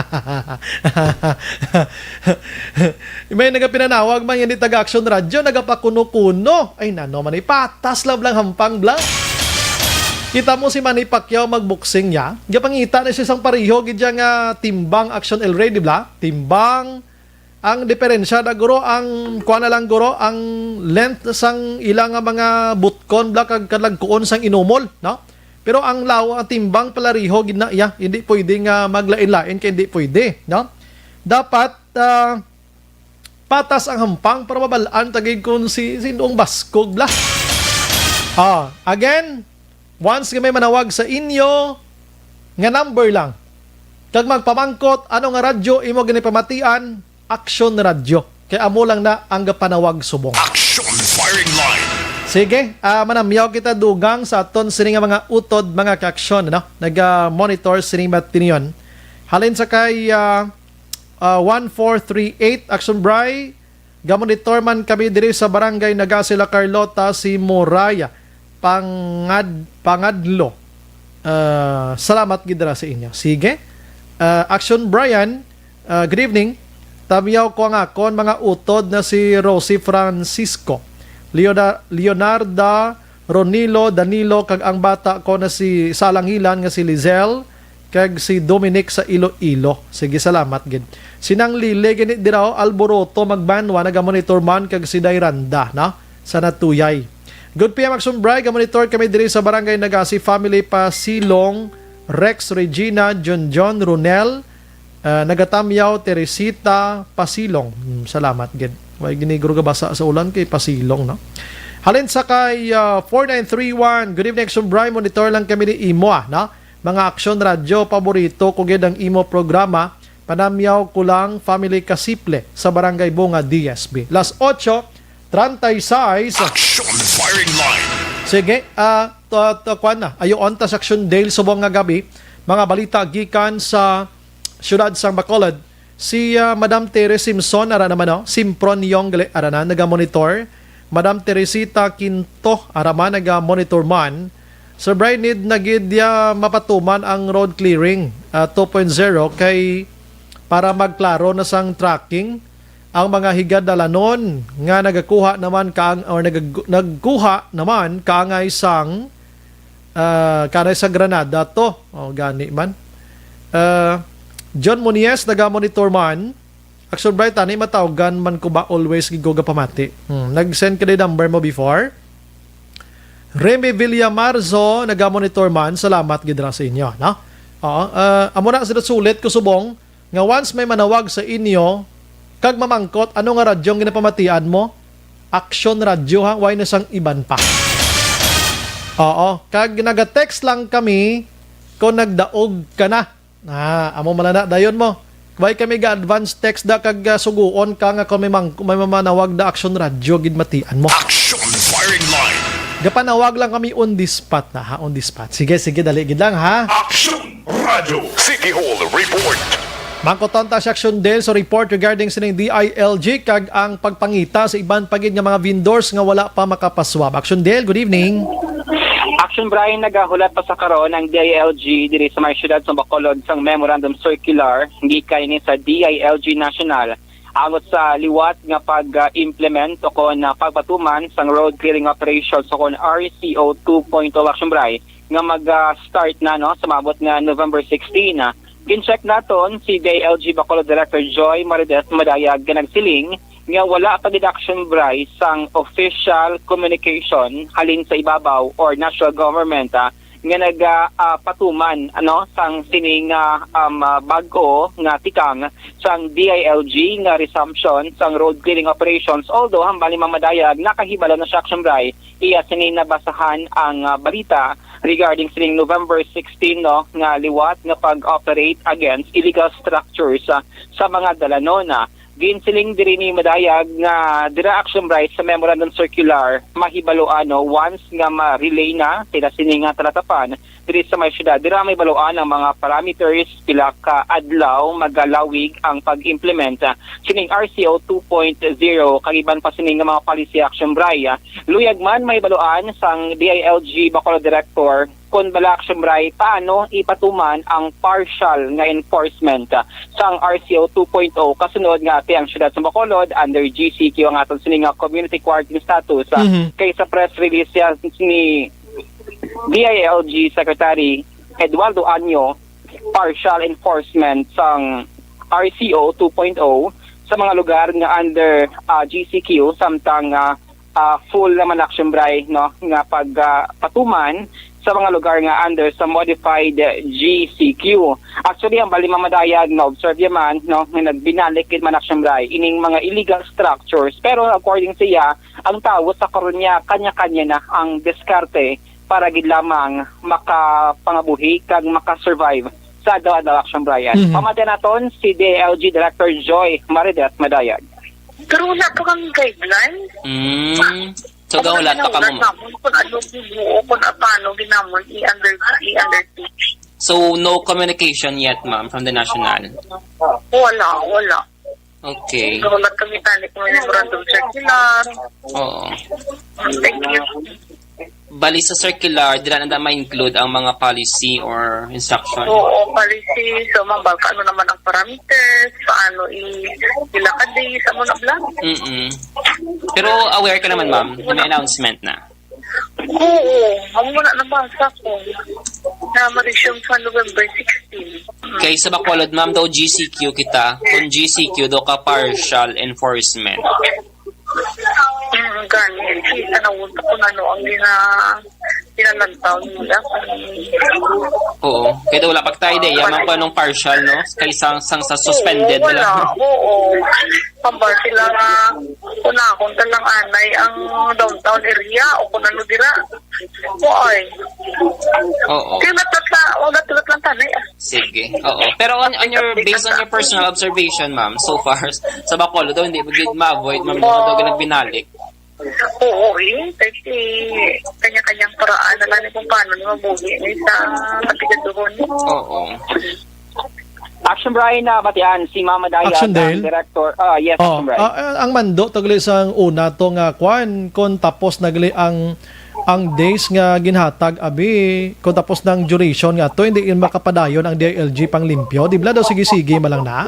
May nagapinanawag man nga hindi tag Action Radio, nagapakuno-kuno. Ay, nano man, ipatas lang blang hampang bla. Kita mo si Manny Pacquiao magboxing niya. Gapangita na siya sang pareho gid siya nga timbang, Action El Rey, di bla? Timbang, ang diferensya na, guro, ang kuan na lang, guro, ang length sang ila nga mga butkon bla kag kalagkuon sang inumol, no? Pero ang law, ang timbang palareho gid na iya, hindi pwede nga maglain-lain kay hindi pwede, no? Dapat, ah, patas ang hampang para mabal-an ta gid kung si, si Noong Baskog bla. Ah, again, once nga may manawag sa inyo nga number lang, kag magpamangkot ano nga radyo imo ginipamatian, Action Radio. Kay amo lang na ang gapanawag subong. Action firing line. Sige, ah, manamyaw kita dugang sa aton sini nga mga utod, mga kaaksyon, no? Naga-monitor sini matinion. Halin sa kay, ah, ah, one four three eight, Action Bry, gamonitor man kami diri sa Barangay Nagasi, La Carlota, si Moraya Pangad-, Pangadlo. Ah, salamat gid dira sa inyo. Sige. Ah, Action Brian, ah, good evening. Tamyaw ko ang akon mga utod na si Rosie Francisco, Leona-, Leonarda, Ronilo, Danilo, kag ang bata ko na si, sa Alangilan nga si Lizelle, kag si Dominic sa Iloilo. Sige, salamat gid. Si Nang Lily gani dira, oh, Alboroto Magbanwa, naga-monitor man, kag si Dairanda, no? Sa Natuyay. Good P M, Action Bry, ga-monitor kami diri sa Barangay Nagasi family, Pasilong, Rex, Regina, John John, Ronel, ah, nagatamyaw, Teresita, Pasilong. Hmm, salamat gid. Way gini guro gabasa sa ulan kay Pasilong, no? Halin sa kay, ah, four nine three one. Good evening, Action Bry. Monitor lang kami ni imo, ah, no? Mga Action Radio, paborito ko gid ang imo programa. Panamyaw ko lang, family Kasiple sa Barangay Bunga, D S B. Las ocho treinta y seis. Action firing line. Sige, ah, to, to, kuwan na. Ayo on ta sa Action Dale subong nga gabi. Mga balita gikan sa siyudad sang Bacolod. Si, ah, Madam Teres Simpson, ara naman, no? Simpron Yong gali, ara na, naga-monitor. Madam Teresita Quinto, ara man, naga-monitor man. Sir Brian, need na gid ya mapatuman ang road clearing, ah, two point zero kay para magklaro na sang tracking ang mga higadalanon nga nagakuha naman kaang-, or nagag-, nagkuha naman kaangay sang, ah, kaangay sa Granada to. O, gani man. Ah, John Muniez, naga-monitor man. Action Bri, tani matawgan man ko ba always gid ko gapamati? Hmm, nag-send ka di number mo before? Remy Villamarzo, nagamonitor man. Salamat gid ra sa inyo, no? Oo, ah, amo na sila sulit ko subong nga once may manawag sa inyo kag mamangkot ano nga radyo ang ginapamatian mo, Action Radyo, ha, why na sang iban pa? Oo, kag naga-text lang kami kung nagdaog ka na. Ah, amo man na dayon mo. Why kami ga-advance text da kag, ah, suguon ka nga kung may mang-, may mamanawag da Action Radyo gid matian mo. Action firing line. Gapanawag lang kami on the spot na, ha, on the spot. Sige, sige, dali gid lang, ha. Action Radyo City Hall Report. Mangkuton ta si Action Dale sa report regarding sining D I L G kag ang pagpangita sa iban pa gid nga mga vendors nga wala pa makapaswab. Action Dale, good evening. Action Brian, nagahulat pa sa karon ang D I L G diri sa may siyudad sa Bacolod sang memorandum circular gikan ini sa D I L G National angot sa liwat nga pag-implement o kon, ah, pagpatuman sang road clearing operations o kon R C O two point oh, Action Brian, nga mag-start na, no, sa maabot nga November sixteen. Gin-check naton si D I L G Bacolod Director Joy Marides Madayag nga nagsiling nga wala pa gid, Action Bri, sang official communication halin sa ibabaw or national government, ah, nga naga, ah, patuman, ano, sang sining, ah, um, ah, bag-o nga tikang sang D I L G nga resumption sang road clearing operations, although hambal ni Ma'am Madayag nakahibalo na siya, Action Bri, iya sini nabasahan ang, ah, balita regarding sining November sixteen, no, nga liwat nga pag-operate against illegal structures, ah, sa mga dalanon, ah. Ginsiling diri ni Madayag nga dira, Action Bri, sa memorandum circular, mahibaluan, no, once nga ma-relay na sila sini nga talatapan diri sa may syudad, dira mahibaluan ang mga parameters, pila ka adlaw magalawig ang pag-implement, ah, sining R C O two point zero kag iban pa sini nga mga policy, Action Bri, ah. Luyag man mahibaluan sang D I L G Bacolod Director kon bala, Action Bri, paano ipatuman ang partial nga enforcement, ah, sang R C O two point oh, kasunod nga ati ang siyudad sa Bacolod under G C Q ang aton sini nga community quarantine status, ah, Mhm. Kay sa press release siya ni D I L G Secretary Eduardo Anyo, partial enforcement sang R C O two point oh sa mga lugar nga under, ah, G C Q, samtang, ah, ah, full naman, Action Bri, no, nga pag, ah, patuman sa mga lugar nga under sa modified G C Q. Actually, ang bali mamadayag na observe man, no, nga nagbinalik gid man, Action Bri, ining mga illegal structures. Pero according sa iya, ang tawo sa karon niya, kanya-kanya na ang diskarte para gid lamang makapangabuhi kag makasurvive sa adlaw-adlaw, Action Brian. Mhm. Pamati naton si D I L G Director Joy Maridet Madayag. Pero wala pa kami guideline. Mm. So, Wala gahulat pa kamo, ma'am? Namon kung ano gibuo, kung paano ginamon i-under, i-undertake. So, no communication yet, ma'am, from the national? Wala, wala. Okay. Gahulat kami tani kung memorandum circular. Oo. Thank you. Bali sa circular, dira na ma-include ang mga policy or instruction? Oo, policy. So, ma'am, baka ano naman ang parameters, paano i-, ilakad di sa mga vlog? Mm-mm. Pero aware ka naman, ma'am, na may announcement na? Oo, ang muna nabasa ko na ma-resume sa November sixteen. Kay sa Bacolod, ma'am, daw G C Q kita. Kung G C Q, daw ka partial enforcement. Mm, gani. Kita na unta kung ano ang gina-, ginalantaw nila. Oo. Kaya daw wala pagtay, di. Yaman pa nung partial, no? Kay sang, sang sa suspended Oo, na lang. Wala. Oo. Pambal sila nga, kung nakon ka lang anay ang downtown area o kung ano dira. Oy. Oo. Kaya natatla, o natatla lang tanay, ah. Sige. Oo. Pero on, on your, based on your personal observation, ma'am, so far, sa Bacolod daw, hindi mo gid ma-avoid, ma'am, daw, daw ginagbinalik. Oo, eh. Kasi kanya-kanyang paraan na lang kung paano ni mabuhi ni sa katigaduhon. Oo. Action Brian, na batian si Mama Dayag, Action ang Dale. Director. Ah, yes, Oh, Action Brian. Ah, ah, ang mando, to gali sang una to nga kwan, kung tapos na gali ang, ang days nga ginhatag, abi, kung tapos ng duration nga to, hindi yun makapadayon ang D I L G pang limpyo. Di bala daw sige-sige malang na?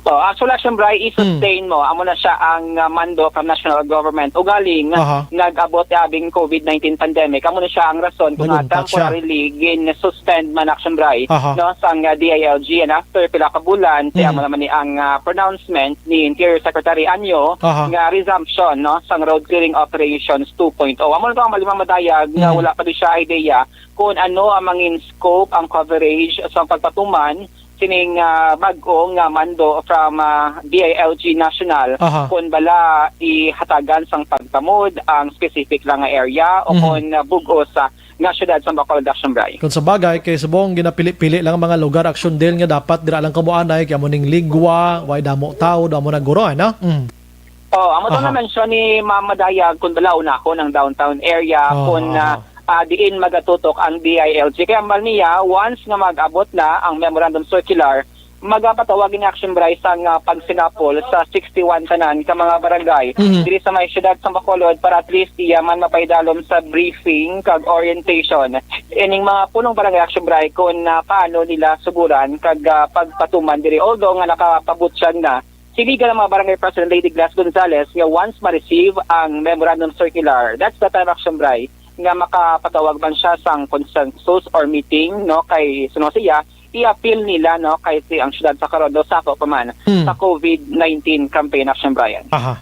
Oh, actually, Action Bray, i-sustain mo. Amo na siya ang, ah, mando from national government. Ugaling, Aha. nag-abot ang COVID nineteen pandemic. Amo na siya ang rason kung nga Naguntat siya. temporarily gin-suspend man, Action Bray, Aha. no, sang, ah, D I L G. And after pila ka bulan, kaya Mhm. amo naman ni ang, ah, pronouncement ni Interior Secretary Anyo Aha. nga resumption, no, sang road clearing operations two point oh. Amo na to ang mali, Ma'am Madayag, nga Mhm. wala pa di siya idea kung ano ang mangin scope, ang coverage sa pagpatuman sining, ah, bag-o nga mando from, ah, D I L G National, Aha. kung bala ihatagan sang pagtamod ang specific lang nga area o Mhm. kung, ah, bug-os sa nga syudad sa Bacolod, Action Bray. Kung sa bagay, kay subong ginapili-pili lang ang mga lugar, Action Del, nga dapat dira lang kamo anay, kay amo ning ligwa, way damo tawo, damo naguro, ano? Mm. Oh, amo to Aha. na-mention ni Ma'am Madayag, kung bala unahon ang downtown area, Aha, kung, ah, aha. ah, diin magatutok ang D I L G. Kaya ambal niya, once nga mag-abot na ang memorandum circular, magapatawag ni Action Bray sang, ah, pagsinapol sa sixty-one tanan ka mga barangay Mhm. diri sa may siyudad sa Bacolod para at least iya man mapaidalom sa briefing kag orientation ining mga punong barangay, Action Bray, kung, ah, paano nila suguran kag, ah, pagpatuman diri. Although nga nakapabutyag na si legal nga mga barangay president Lady Glass Gonzales nga once ma-receive ang memorandum circular, that's the time, Action Bray, nga makapatawag man siya sang consensus or meeting, no, kay suno siya, i-appeal nila, no, kay si ang syudad sa karon daw sako pa man Hmm. sa COVID nineteen campaign, Action Bray. Aha.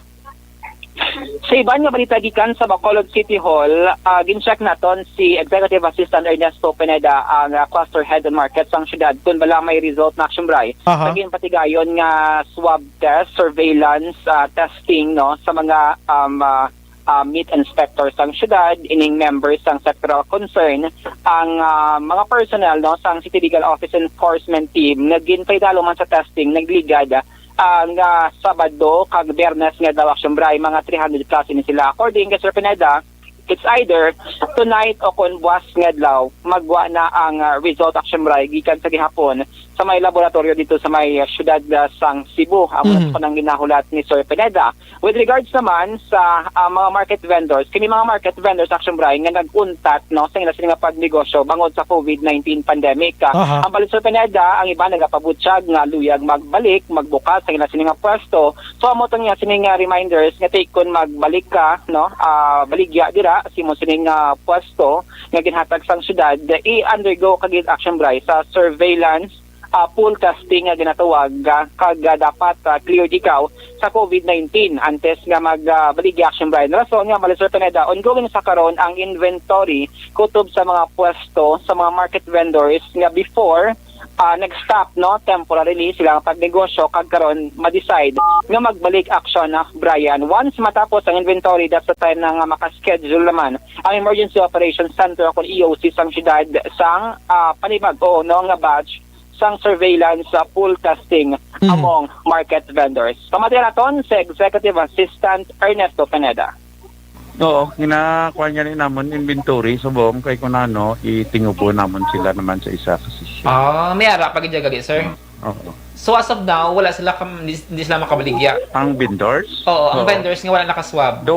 Sa iban nga balita gikan sa Bacolod City Hall, ah, gin-check naton si Executive Assistant Ernesto Pineda, ang, ah, cluster head and market sang syudad, kung bala may result na, Action Bray, Aha. sa ginpatigayon nga swab test, surveillance, ah, testing, no, sa mga, um, ah, ah, meat inspector sang syudad, ining members sang sectoral concern, ang, ah, mga personnel, no, sang City Legal Office Enforcement Team nga ginpaidalom man sa testing nagligad, ah, nga Sabado kag Biyernes nga adlaw, Action Bray, mga three hundred plus ini sila. According kay Sir Pineda, it's either tonight o kon buwas nga adlaw, magwa na ang, ah, result, Action Bray, gikan sa gihapon sa may laboratorio dito sa may, ah, siyudad, ah, sang Cebu. Amo na Mhm. sa kanang ginahulat ni Sir Pineda. With regards naman sa, ah, mga market vendors, kini mga market vendors, Action Bray, nga nag-untat, no, sa ila sila nga pagnegosyo bangod sa COVID nineteen pandemic, ah, Aha. ang bali, Sir Pineda, ang iba nagapabutyag nga luyag magbalik, magbukas sa ila sila nga pwesto. So, amo to niya sini nga reminders nga take kon magbalik ka, no, ah, baligya dira sa imo sini nga pwesto nga ginhatag sang syudad, i-undergo ka gid, Action Bray, sa surveillance, ah, pool testing nga ginatawag, ah, kag, ah, dapat, ah, cleared ikaw sa COVID nineteen antes nga mag, ah, baligya, Action Bray. Rason nga, bali, Sir Pineda, ongoing sa karon ang inventory kutob sa mga pwesto sa mga market vendors nga before, ah, nag-stop, no, temporarily sila ang pagnegosyo kag karon ma-decide nga magbalik, Action, ah, Brian. Once matapos ang inventory, that's the time na nga maka-schedule naman ang Emergency Operations Center o kon E O C sang syudad sang, ah, panibag-o, no, nga batch sang surveillance sa pool testing Mhm. among market vendors. Pamatian naton si Executive Assistant Ernesto Pineda. Oo, ginakuha niya ni namon inventory subong kay kung ano, itingubo namon sila naman sa isa ka session. Ah, may ara pa gid gali, sir. Oo. So, as of now, wala sila kam-, hindi, hindi sila makabaligya? Ang vendors? Oo, ang Oo. vendors nga wala nakaswab. Do,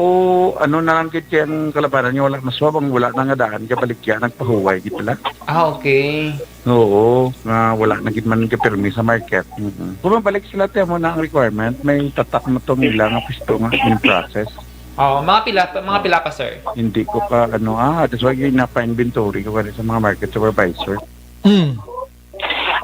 ano na lang gid kay ang kalabanan nga wala maswab, ang wala na nga daan, kabaligya, nagpahuway gid sila. Ah, okay. Oo, nga wala na gid man kapirmi sa market. Mm-mm. Kung mabalik sila, te, mo na ang requirement, may tatak na tong ila nga pwesto nga in process. Oo, mga pila, mga pila pa, sir? Hindi ko pa, ano, ah, that's why ginapa-inventory ko kani sa mga market supervisor. Mm.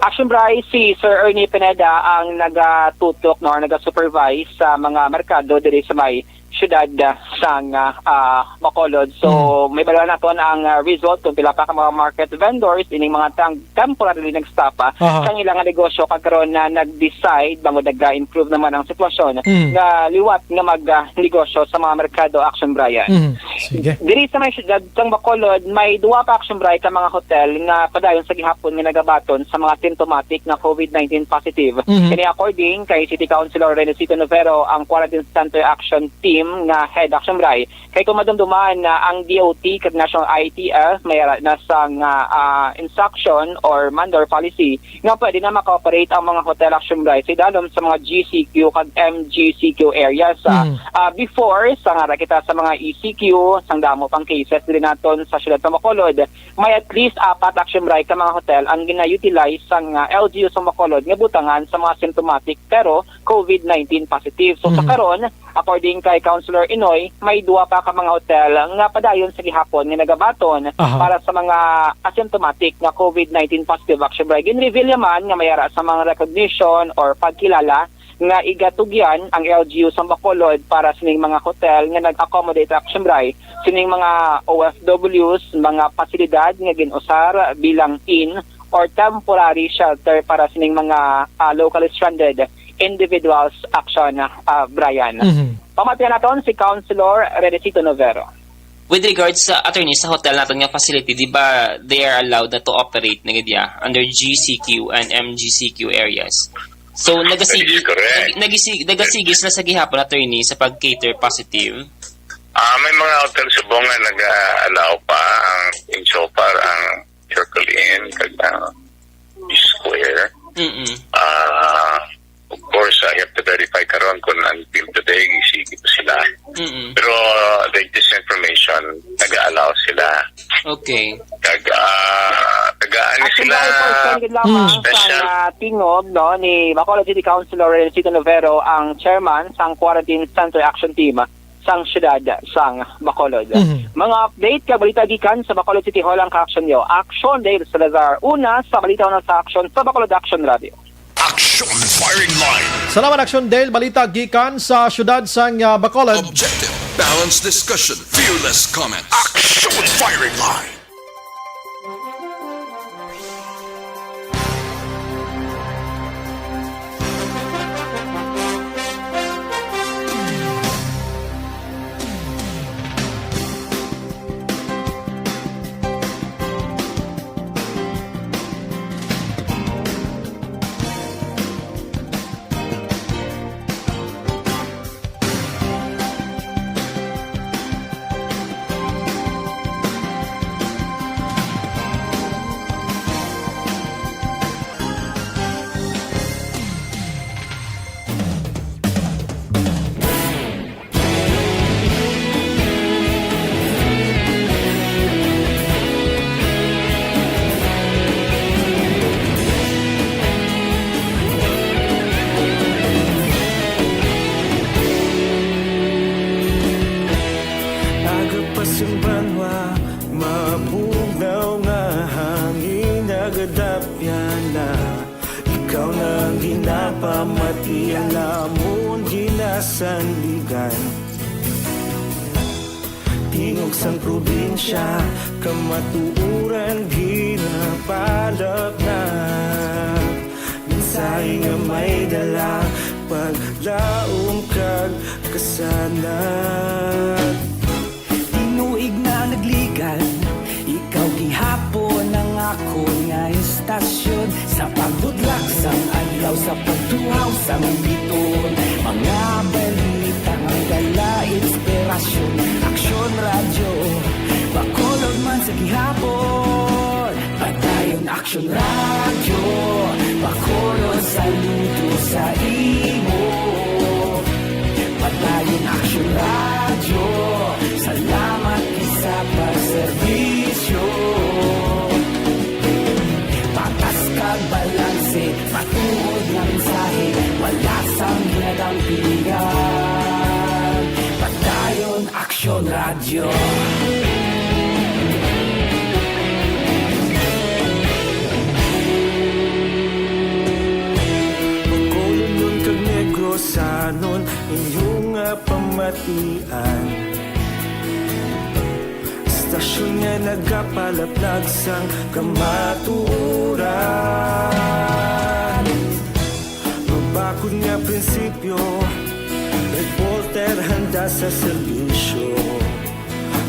Action Bray, si Sir Ernie Pineda ang nagatutok, no, or nagasupervise sa mga merkado diri sa may siyudad, ah, sang, ah, ah, Bacolod. So, Mm. may bala naton ang, ah, result kung pila pa ka mga market vendors, ining mga tang-, temporarily nag-stop, ah, Aha. sa ilang negosyo, kag karon na nag-decide, bangod nag-improve naman ang sitwasyon, Mm. nga liwat nga mag, ah, negosyo sa mga merkado, Action Brian. Mm. Sige. Diri sa may siyudad sang Bacolod, may duwa pa, Action Bray, ka mga hotel nga padayon sa gihapon nga nagabaton sa mga symptomatic nga COVID nineteen positive. Mhm. Kini according kay City Councilor Renesito Novero, ang Quarantine Center Action Team nga head, Action Bri. Kay kung madumduman na ang D O T kag National I T F may ara na sang, ah, ah, instruction or mandor policy nga pwede na maka-operate ang mga hotel, Action Bri, sa idalom sa mga G C Q kag M G C Q areas. Ah, Mm. ah, before, sang ara kita sa mga E C Q, sang damo pang cases diri naton sa siyudad sa Bacolod, may at least apat, Action Bri, ka mga hotel ang gina-utilize sang, ah, L G U sa Bacolod nga butangan sa mga symptomatic pero COVID nineteen positive. So, sa Mhm. karon, according kay Councilor Inoy, may duwa pa ka mga hotel nga padayon sa gihapon nga nagabaton Aha. para sa mga asymptomatic nga COVID nineteen positive, Action Bri. Gin-reveal naman nga may ara sa mga recognition or pagkilala nga igatugyan ang L G U sa Bacolod para sining mga hotel nga nag-accommodate, Action Bri, sining mga O F Ws, mga pasilidad nga gin-usar bilang inn or temporary shelter para sining mga, ah, locally stranded individuals, Action, ah, Brian. Mhm. Pamatian naton si Councilor Redecito Novero. With regards sa, attorney, sa hotel naton nga facility, di ba they are allowed na to operate na gid ya under G C Q and M G C Q areas? So, That is nagasigis, correct. nag-, nagisi-, nagasigis na sa gihapon, attorney, sa pag-cater positive? Ah, may mga hotel subong nga nag-allow pa ang Inchopar, ang Circle Inn, kag ang Square. Mm-mm. Ah, of course, I have to verify karon kung until today, sige pa sila. Mm-mm. Pero, uh, latest information, nag-allow sila. Okay. Kag, ah, tagaan ni Actually, sila I first time gid lamang Hmm. sa, special. ah, tingog, no, ni Bacolod City Councilor Rencito Novero, ang chairman sang Quarantine Center Action Team sang siyudad sang Bacolod. Mhm. Mga update kag balita gikan sa Bacolod City Hall ang ka-action yo. Action Dale Salazar, una sa balita, una sa action sa Bacolod Action Radio. Action Firing Line. Salamat, Action Dale. Balita gikan sa siyudad sang, ah, Bacolod. Objective, balanced discussion, fearless comments. Action Firing Line. Aga pa sing banwa, mabugnaw nga hangin nagadapyana. Ikaw na ang ginapamati, ang amon ginasandigan. Tingog sang probinsya, kamatuoran ginapalapnap. Mensahe nga may dala, paglaom kag kasanag. Tinuig na nagligan, ikaw gihapon ang akon nga istasyon. Sa pagbudlak sang adlaw, sa pagtuhaw sang biton, mga balita nga dala inspirasyon. Aksyon Radyo, Bacolod man sa gihapon. Padayon Aksyon Radyo, Bacolod, saludo sa imo. Padayon Aksyon Radyo, salamat gid sa pagserbisyo. Patas kag balanse, matuod nga mensahe, wala sang ginadampingan. Padayon Aksyon Radyo. Bacolodnon kag Negrosanon, inyo nga pamatian. Istasyon nga nagapalaplag sang kamatuoran. Mabakod nga prinsipyo, reporter handa sa serbisyo.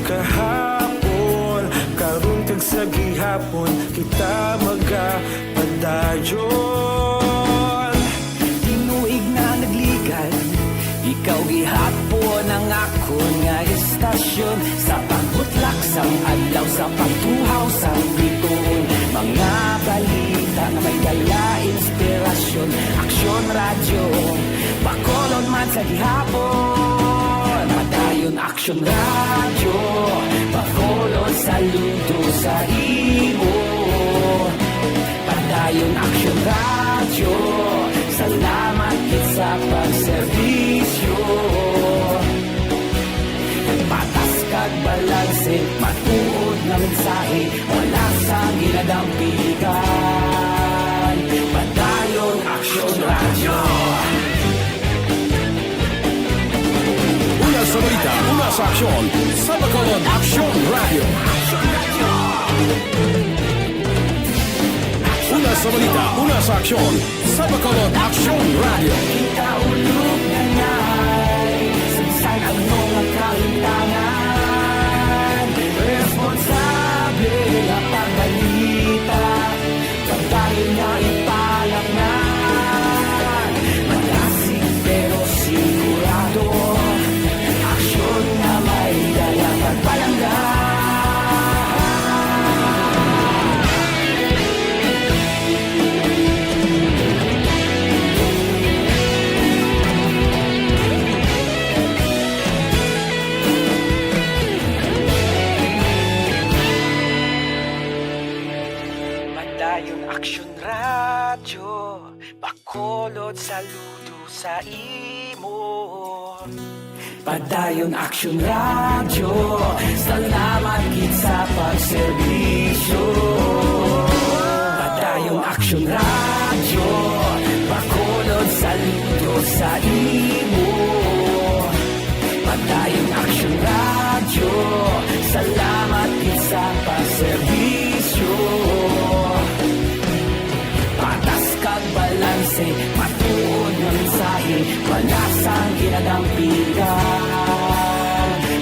Kahapon, karon kag sa gihapon, kita magapadayon. Tinuig na nagligan, ikaw gihapon ang Radyo, Bacolod man sa gihapon. Padayon Aksyon Radyo, Bacolod saludo sa imo. Padayon Aksyon Radyo, salamat gid sa pagserbisyo. Patas kag balanse, matuod nga mensahe, wala sang ginadampigan. Padayon Aksyon Radyo. Una sa balita, una sa aksyon, sa Bacolod Aksyon Radyo. Una sa balita, una sa aksyon, sa Bacolod Aksyon Radyo. Ikaulog na ngay, saysay ang mga kahintangan. Responsable nga pagbalita, pagdali nga ipalaknag. Malasig pero sigurado, aksyon nga may dala kag palangga. Padayon Aksyon Radyo, Bacolod saludo sa imo. Padayon Aksyon Radyo, salamat gid sa pagserbisyo. Padayon Aksyon Radyo, Bacolod saludo sa imo. Padayon Aksyon Radyo, salamat gid sa pagserbisyo. Patas kag balanse, matuod nga mensahe, wala sang ginadampigan.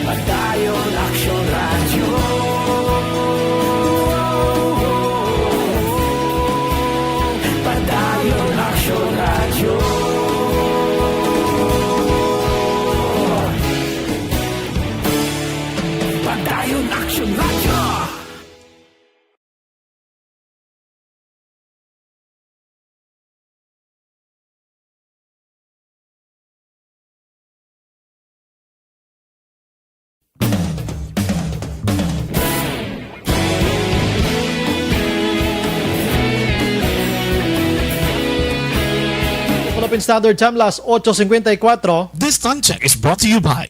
Padayon Aksyon Radyo. Padayon Aksyon Radyo. Padayon Aksyon Radyo. Philippine Standard Time, las ocho cincuenta y cuatro. This time check is brought to you by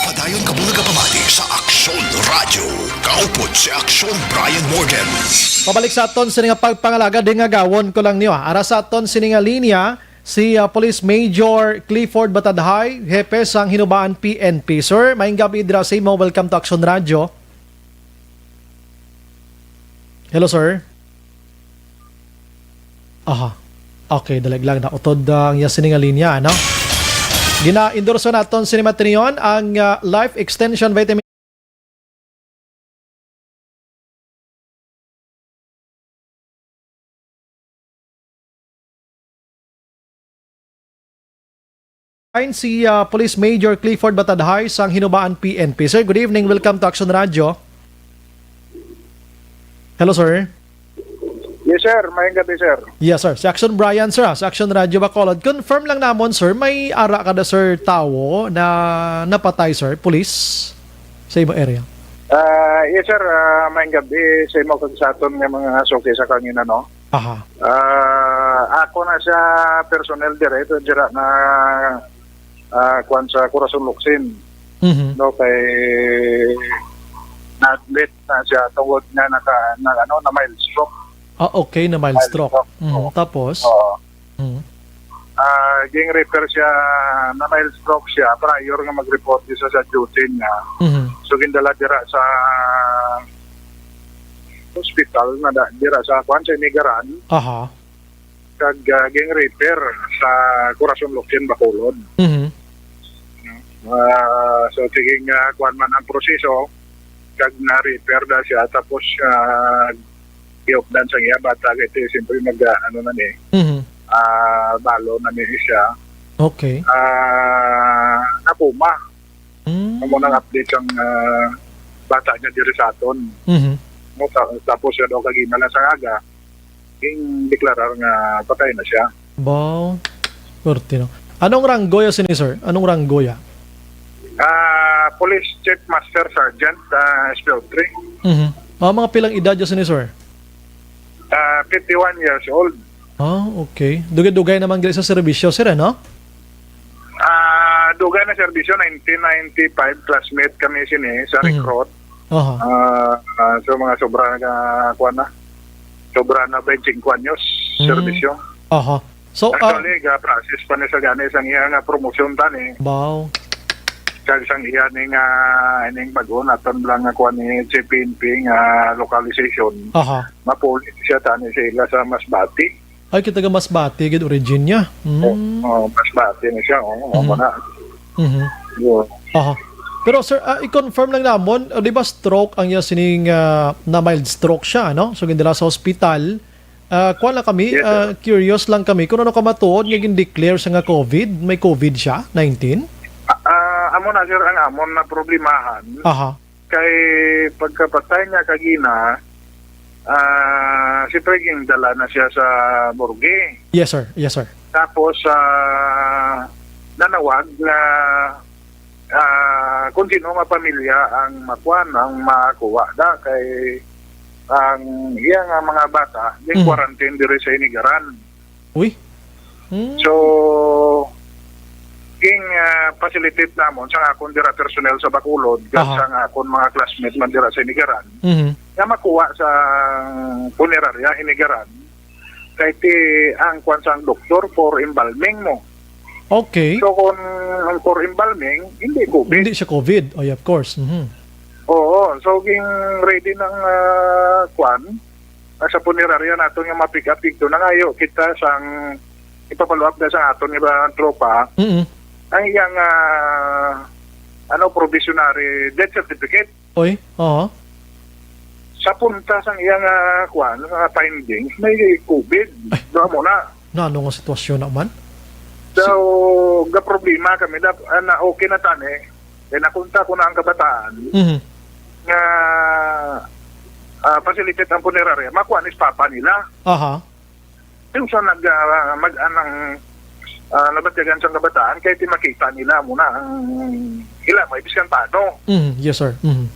Padayon ka muna ka pamati sa Aksyon Radyo. Kaupod si Aksyon Brian Morgan. Pabalik sa aton sini nga pagpangalaga, dingagawon ko lang niyo, ah. Ara sa aton sini nga linya, si, ah, Police Major Clifford Batadhay, hepe sang Hinubaan P N P. Sir, maayong gabi dira sa imo. Welcome to Aksyon Radyo. Hello, sir. Aha. Okay, dalag lang na utod, ah, ang iya sini nga linya, no? Gina-endorso naton sini matinion ang, ah, Life Extension Vitamin Fine si, ah, Police Major Clifford Batadhay sang Hinubaan P N P. Sir, good evening. Welcome to Action Radio. Hello, sir. Yes, sir. Maayong gabi, sir. Yes, sir. Si Action Brian, sir, ah, sa Action Radio Bacolod. Confirm lang namon, sir, may ara kada, sir, tawo na napatay, sir, police sa imo area? Ah, yes, sir. Ah, maayong gabi sa imo kag sa aton nga mga suki sa kangina, no? Aha. Ah, ako na siya personnel dire, ito dira na, ah, kwan sa Corazon Locsin. Mhm. No, kay na-admit na siya tungod nga naka, na, ano, na mild stroke. Ah, okay, na mild Mild stroke. stroke, Mhm. oo. Tapos? Oo. Mhm. Ah, ging-refer siya, na mild stroke siya prior nga mag-report siya sa duty niya. Mhm. So, gindala dira sa hospital na da-, dira sa, kwan, sa Inigaran. Aha. Kag, ah, ging-refer sa Corazon Locsin, Bacolod. Mhm. No? Ah, so, sige nga, kuwan man ang proseso, kag na-refer na siya, tapos, ah, giupdan sa iya bata, kay ti, siyempre, nag, ah, ano na ni, Mhm. ah, balo na ni siya. Okay. Ah, napuma. Mm. Amo nang update sang, ah, bata niya diri sa aton. Mhm. No, ta-, tapos siya daw kagina lang sa aga, ging deklarar nga patay na siya. Baw. Perti, no? Anong ranggo ya sini, sir? Anong ranggo ya? Ah, Police Chief Master Sergeant, ah, S P O three. Mhm. Mga, mga pilang edad ya sini, sir? Ah, fifty-one years old. Ah, okay. Dugay-dugay naman gali sa serbisyo, sir, ano? Ah, dugay na serbisyo, nineteen ninety-five, classmate kami sini sa Mhm. recruit. Aha. Ah, ah, so, mga sobra na, kuwan na. Sobra na twenty-five anyos Mm. serbisyo. Aha. So, ah, Actually, ga-process pa ni sa gani sang iya nga promosyon tani. Baw. Kag sang iya ni nga, ining bag-o naton lang nga kuwan ni G P N P nga localization. Aha. Mapulit siya tani sa ila sa Masbate. Ay, kita ga Masbate gid origin niya. Mm. Oh, oh, Masbate na siya, oh, Mhm. amo na. Mhm. Yun. Aha. Pero sir, ah, i-confirm lang namon, ah, di ba stroke ang iya sining, ah, na mild stroke siya, no? So, gindala sa hospital. Ah, kuwan lang kami, Yes, sir. ah, curious lang kami kung ano ka matuod nga gin-declare sa nga COVID, may COVID siya, nineteen? Ah, ah, amo na, sir, ang amon na problemahan. Aha. Kay pagkapatay niya kagina, ah, siyempre, gindala na siya sa morgue. Yes, sir. Yes, sir. Tapos, ah, nanawag nga, ah, kung sino nga pamilya ang makuan, ang makuha da, kay ang iya nga mga bata, din Mhm. quarantine diri sa Inigaran. Uy. Hmm. So, ging, ah, facilitate namon sang akon dira personnel sa Bacolod, kag Aha. sang akon mga classmate man dira sa Inigaran, Mhm. nga makuha sa punerarya Inigaran, kay ti ang kwan sang doktor for embalming mo. Okay. So, kung ang for embalming, hindi COVID. Hindi siya COVID. Oh, yeah, of course. Mhm. Oo. So, ging ready ng, ah, kwan, ah, sa punerarya naton nga ma-pick up dito. Nangayo kita sang ipapalo-up na sa aton nga tropa. Mm-mm. Ang iyang, ah, ano, probationary death certificate. Oy, oo. Sa punta sang iyang, ah, kwan, ah, findings, may COVID. Ay. Doon mo na. Na, ano nga sitwasyon naman? So, ga problema kami na, ah, na okay na tani. Kaya nakunta ko na ang kabataan Mhm. nga, ah, facilitate ang punerarya. Makuha ni papa nila. Aha. Yung sa nag, ah, mag-, anang, ah, nabatyagan sa kabataan, kaya ti makita nila muna ang ila, may biskan paano. Mhm. Yes, sir. Mhm.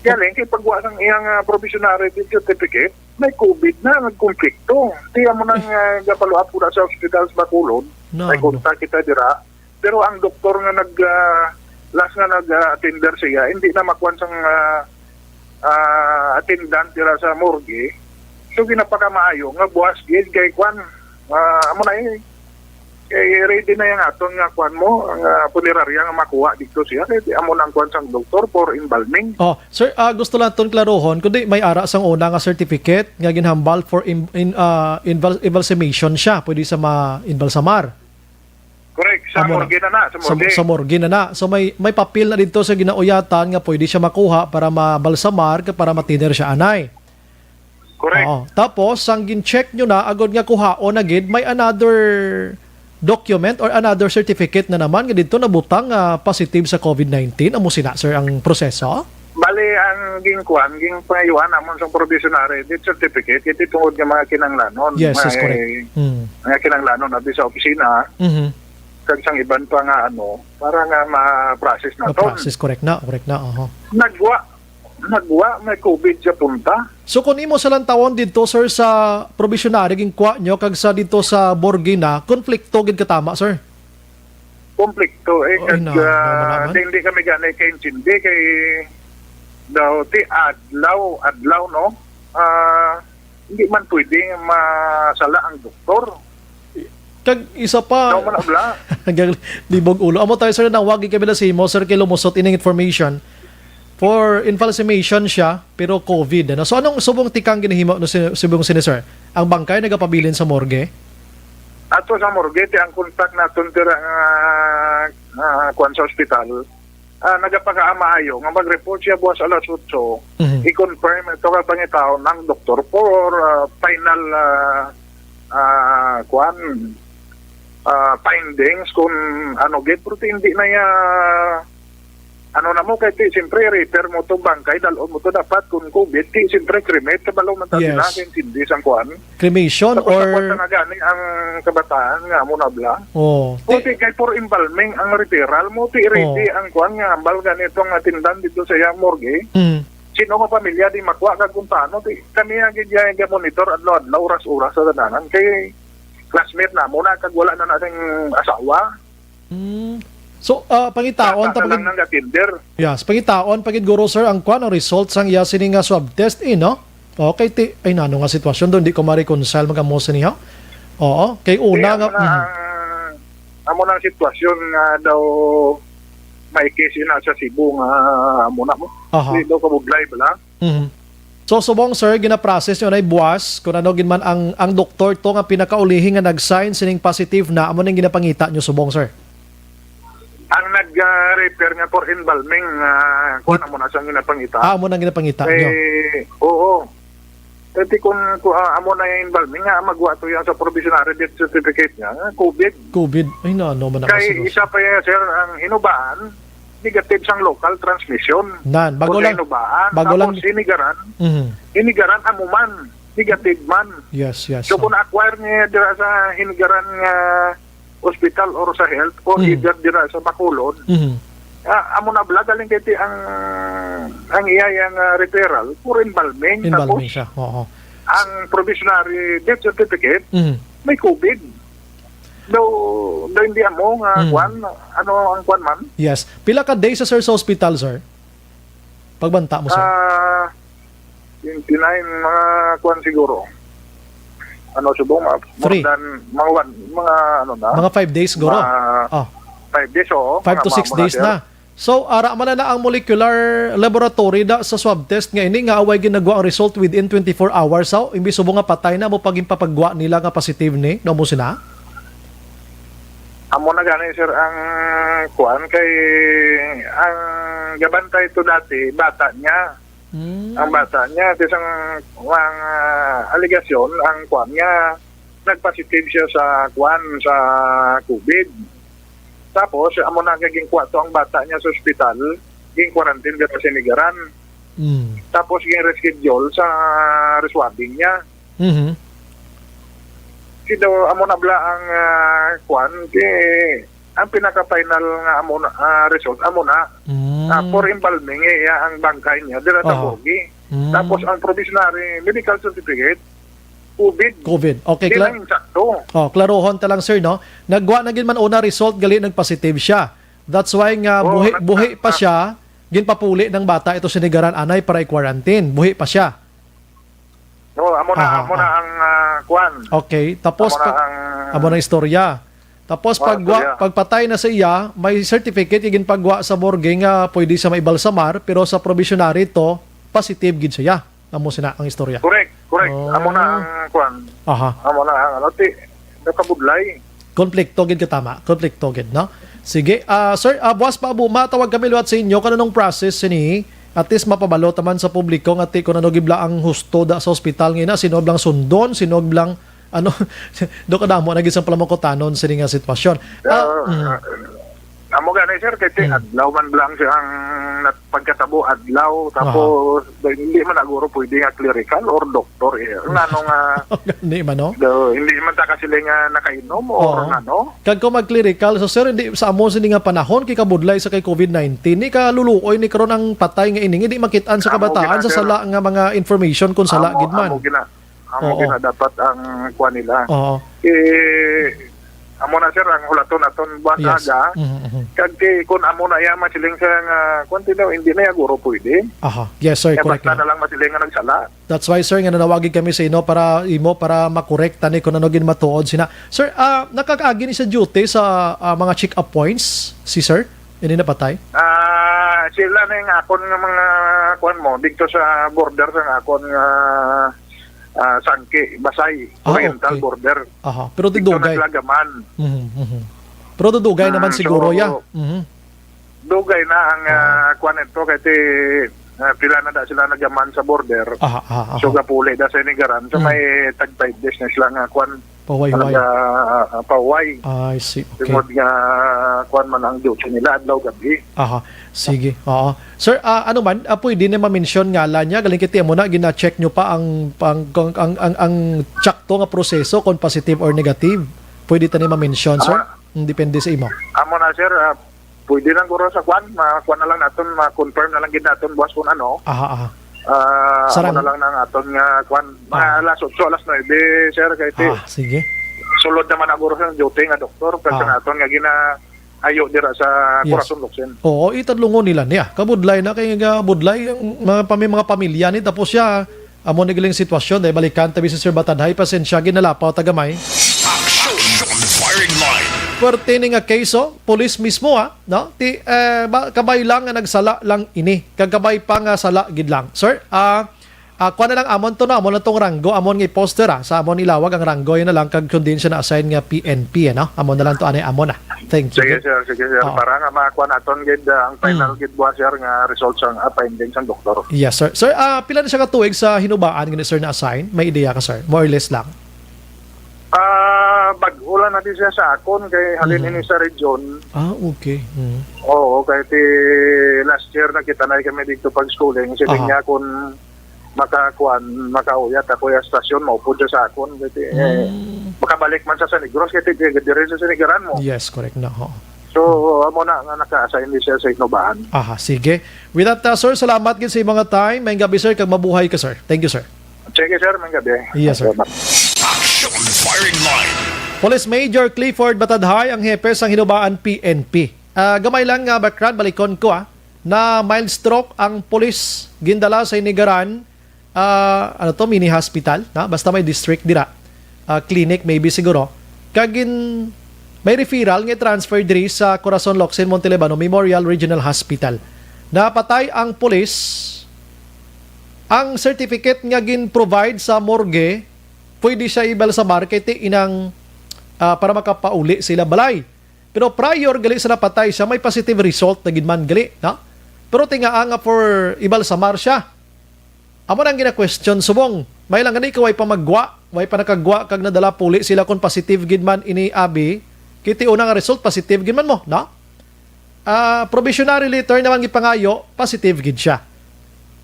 Yan, eh, kay pagwa ng iyang, ah, probationary certificate, may COVID na, nagkonflikto. Tiyan mo nang, ah, gapalo-up ko na sa hospital sa Bacolod. No, May no. kontak kita dira. Pero ang doktor nga nag, ah, last nga nag, ah, attender siya, hindi na makuan sang, ah, ah, attendant dira sa morgue. So, ginapakamaayo nga buwas gid kay kuan. Ah, amo na eh. Kay ready na yung aton nga kuan mo, ang, ah, punerarya nga makuha dito siya. Kay amo na ang kuan sang doktor for embalming. Oh, sir, ah, gusto lang ton klarohon, kundi may ara sang una nga certificate nga ginhambal for im-, in, ah, inval-, embalsamation siya, pwede sa ma-, inbalsamar. Correct. Sa Amo na. morgue na na, sa Sa, morgue. sa morgue na na. So may, may papel na dito sa ginauyatan nga pwede siya makuha para mabalsamar, ka-, para matiner siya anay. Correct. Oo. Tapos, sang gin-check nyo na, agod nga kuhaon na gid, may another document or another certificate na naman nga dito nabutang nga positive sa COVID nineteen. Amo sina, sir, ang proseso? Bali, ang gingkuan, gingpangayuan namon sa probationary death certificate, iti tungod nga mga kinanglanon. Yes, is May, correct. Mm. mga kinanglanon, abi sa opisina, Mhm. kag sang iban pa nga, ano, para nga ma-process na to. Ma-process, correct na, correct na, aha. Nagwa, nagwa, may COVID sa punta. So, kung imo sa lantawon dito, sir, sa probationary, gingkuha nyo, kag sa dito sa morgue na, konflikto gid katama, sir? Konflikto, eh, Oy, kag, na, ah, na, na, di, hindi kami gani kaintindi kay daw ti adlaw, adlaw, no? Ah, hindi man pwede masala ang doktor. Kag isa pa, Daw man abla. Hanggang libog ulo. Amo tayo, sir, nang wagi kami na si mo, sir, kay lumusot ining information. For embalsamation siya, pero COVID, ano? So, anong subong tikang ginahimo no si, subong sini, sir? Ang bangkay nagapabilin sa morgue? Ato sa morgue, ti ang kontak naton tira nga ah, kuwan sa ospital, ah, nagapakaamaayo nga mag-report siya buwas alas otso, Mhm. i-confirm ito ka pangitaon ng doktor for, ah, final, ah, ah, kuwan, ah, findings kung ano gid, pero ti hindi na ya, ano na mo, kay ti, siyempre, refer mo to bangkay, dalon mo to dapat kung covid, ti, siyempre, cremate, kabalo man ta Yes. sila, kay intindi sang kuwan. Cremation Tapos or sa kwarta nga gani ang kabataan nga amo na bla. Oh, Kung ti- di kay for embalming ang referral mo, ti ready Oh. ang kuan nga ambal gani itong atindan dito sa iyang morgue. Mm. Sino nga pamilya di makuha kag kung paano, ti kami ang gid nga monitor adlaw-adlaw, oras-oras sa dananan. Kay classmate na mo na kag wala na nating asawa. Mm. So, ah, pangitaon Bata ta na pagid lang nang gatender. Yes, pangitaon pagid guro, sir, ang kuan, ang result sang iya sini nga swab test, eh, no? Okay, ti, ay, nano nga sitwasyon doon, di ko ma-reconcile mag-amo sa niya. Oo, kay una Kaya nga, amo na mm. ang, amo na ang sitwasyon nga daw may case na sa Cebu nga amo na mo. Aha. Di daw kabudlay bala. Mhm. So, subong, sir, ginaprocess nyo na buwas kung ano gid man ang, ang doktor to nga pinakaulihi nga nag-sign sining positive na, amo nang ginapangita nyo subong, sir? Ang nag-refer nga for embalming, ah, kuwan, amo na siyang ginapangita. Ah, amo nang ginapangita Kay, nyo? Oo. Pwede kung, kung ah, amo na yung embalming nga, magwa to yan sa provisionary death certificate niya, nga covid. Covid. Ay, na, ano man ang Kay kasunod? Isa pa yan, sir, ang hinubaan, negative sang local transmission. Nan, bago Kung lang, hinubaan, bago tapos lang. Hinigaran, Mhm. Hinigaran, amo man, negative man. Yes, yes, So, sir. kung na-acquire niya dira sa Hinigaran nga hospital or sa health or Mm. either dira sa Bacolod, Mhm. ah, amo na bala galing kay ti ang, ang iya yang, ah, referral for embalming. Embalming Tapos, siya. Oo. ang provisionary death certificate, Mhm. may covid. Daw, daw hindi amo nga Mm. kwan, ano ang kwan man? Yes. Pila ka days sa, sir, sa hospital, sir? Pagbanta mo, sir. Ah, twenty-nine, mga kwan siguro. Ano, subong, mga more Three. than, mga one, mga ano na. Mga five days siguro? Mga Oh. five days, oo. Five Mga to six mga days sir. na. So, ara man na ang molecular laboratory da sa swab test nga ini nga away ginagwa ang result within twenty-four hours. So, imbis subong nga patay na mo pag ginpapagwa nila nga positive ni, no mo sina? Amo na gani, sir, ang kuan kay ang gabantay to dati, bata niya. Mm. Ang bata niya, ti sang mga alegasyon, ang kuan niya, nagpositive siya sa kuan, sa covid. Tapos, amo na nga ginkuha to ang bata niya sa ospital, gin-quarantine dito sa Nigaran. Mm. Tapos, gin-reschedule sa reswabbing niya. Mhm. Si daw, amo na bala ang, ah, kuan, si, ang pinaka-final nga amo na, ah, result, amo na. Mm. Ah, for embalming, eh, iya ang bangkay niya, dira sa Aha. morgue. Mm. Tapos, ang provisionary medical certificate, covid. COVID. Okay, Di kla- lang insakto. Oh, klarohon ta lang, sir, no? Nagwa na gid man una result, gali nag-positive siya. That's why nga Oo, buhi, nag- buhi pa nag- siya, ginpapuli ng bata ito sa Nigaran anay para i-quarantine. Buhi pa siya. No, amo na, Aha, amo na ah. ang, ah, kuan. Okay, tapos Amo na pag, ang amo na istorya. Tapos Oh, pag wa, istorya. pagpatay na sa iya, may certificate yung ginpagwa sa morgue nga pwede sa maibalsamar, pero sa probationary to, positive gid siya. Amo sina ang istorya. Correct, correct. Oh. Amo na ang kuan. Aha. Amo na ang ano, ti, nakabudlay. Konflikto gid ka tama. Konflikto gid, no? Sige, ah, sir, ah, buwas pa abo, matawag kami liwat sa inyo kung anong process sini. At least mapabalo taman sa publiko nga ti kung ano gibla ang husto da sa ospital nga ina, sino blang sundon, sino blang ano, do kadamo na gid sa palamukutanon sini nga sitwasyon. Ah, Ah, mm. Amo gani, sir, kay ti Hmm. adlaw man lang siya ang nat-, pagkatabo adlaw, Aha. tapos do, hindi man naguro pwede nga clerical or doctor, eh. Ngano nga Hindi man, no? do, hindi man ta kasi nga nakainom or Oo. ano. Kag kung mag-clerical, so, sir, hindi sa amo sini nga panahon kay kabudlay sa kay covid nineteen, ni kaluluoy ni karon ang patay nga ining hindi makit-an sa Amo kabataan gina, sa sir. sala nga mga information kung sala Amo, gid man. amo gina, amo Oo. gina dapat ang kuha nila. Oo. Eh, amo na, sir, ang hulaton naton buwan Yes. aga. Mhm, mhm. Kag ti, kung amo na iya masiling sa nga, kung ti daw, hindi na iya guro pwede. Aha. Yes, sir. Eh, Correct basta na. na lang masiling nga nagsala. That's why, sir, nga nanawagin kami sa ino para imo, para makorekta ni kung ano gid matuod sina. Sir, ah, nakakaagi ni sa duty sa, ah, mga check-up points, si sir? Ini napatay? Ah, sila na yung akon nga mga, kuwan mo, dito sa border sa akon nga, ah, Sangke, Basay, Ah, Oriental okay. border. Aha. Pero Dito didugay. naglagaman. Mhm, mhm. Pero dudugay naman Mm, siguro, so, ya. Mhm. dugay na ang, Ah. ah, kwan ito, kay ti, ah, pila na da sila nagaman sa border. Aha, aha, aha. So, gapuli da sa Inigaran. So, Mm. may tag five days na sila nga kwan, Pahuway-huway. talaga, ah, pahuway. I see. Okay. Tungod nga, kwan man ang duty nila, adlaw, gabi. Aha. Sige. Oo. Sir, ah, ano man, ah, pwede na ma-mention ngalan niya? Galing kiti mo na, gina-check nyo pa ang, ang, ang, ang, ang, ang tsakto nga proseso kung positive or negative? Pwede ta ni ma-mention, sir? Ah. Mm, depende sa imo. Amo na, sir, ah, pwede lang guro sa kwan, ma-, kwan na lang naton, ma-confirm na lang gid naton buwas kung ano. Aha, aha. Ah, Sarang- amo na lang nang aton nga kwan, Ah. mga alas otso, alas nuebe, sir, kay ti Ah, sige. sulod naman ang guro sa duty nga doktor, kag Ah. sa naton nga gina-, ayo dira sa Yes. Corazon, Locsin. Oo, itadlungon nila niya. Kabudlay na kay nga budlay ang mga pami-, mga pamilya ni, tapos siya, amo ni galing sitwasyon, dahil balikan tabi si Sir Batadhay, pasensya, ginalapaw tagamay. Action Firing Line. Puwerte ni nga case, oh, pulis mismo, ha, no? Ti, eh, ba, kabay lang nga nagsala lang ini. Kag kabay pa nga sala gid lang. Sir, ah, Ah, kuha na lang amon to, no? Amon lang tong ranggo, amon nga i-poster, ah. Sa amon ilawag ang ranggo, yun na lang, kag kung diin siya na-assign nga P N P, ano? Amon na lang to, anay amon, ah. Thank you. Sige, sir. Sige, sir. Oo. Para nga makuha naton gid, ah, ang final Mm. gid buwan, sir, nga results ang, ah, findings ang doktor. Yes, sir. Sir, ah, pila na siya ka tuig sa hinubaan gani, sir, na-assign? May ideya ka, sir? More or less lang. Ah, bag-o lang na di siya sa akon kay halin Mm. ini sa region. Ah, okay. Mm. Oo, kay ti last year nakita na kami dito pag-schooling. Sige Aha. niya kung makakuan, makauyat ako yung stasyon, maupod siya sa akon. Kasi, eh, Mm. makabalik man sa San Negros, kasi di, di rin sa sinigaran mo. Yes, correct na, ho. So, amo na nga naka-assign ni siya sa Inubahan. Aha, sige. With that, uh, sir, salamat gid sa imong time. Maayong gabi, sir, kag mabuhay ka, sir. Thank you, sir. Sige, sir, maayong gabi. Yes, sir. Salamat. Action Firing Line. Police Major Clifford Batadhay ang hepe sang Hinubaan P N P. Ah, gamay lang nga background, balikon ko, ah. Na mild stroke ang pulis gindala sa Inigaran, ah, ano to, mini hospital, na? Basta may district dira. Ah, clinic maybe siguro. Kag gin-, may referral nga transfer diri sa Corazon Locsin Montelibano Memorial Regional Hospital. Napatay ang pulis. Ang certificate nga gin-provide sa morgue, pwede siya ibalsamar kay ti inang, ah, para makapauli sila balay. Pero prior gali sa napatay siya, may positive result na gid man gali, no? Pero tingaa nga for ibalsamar siya. Amo nang gina-question subong. May lang gani ka way pa maggwa, way pa nakagwa kag nadala puli sila kung positive gid man ini abi. Kay ti una nga result positive gid man mo, no? Ah, probationary letter naman gipangayo, positive gid siya.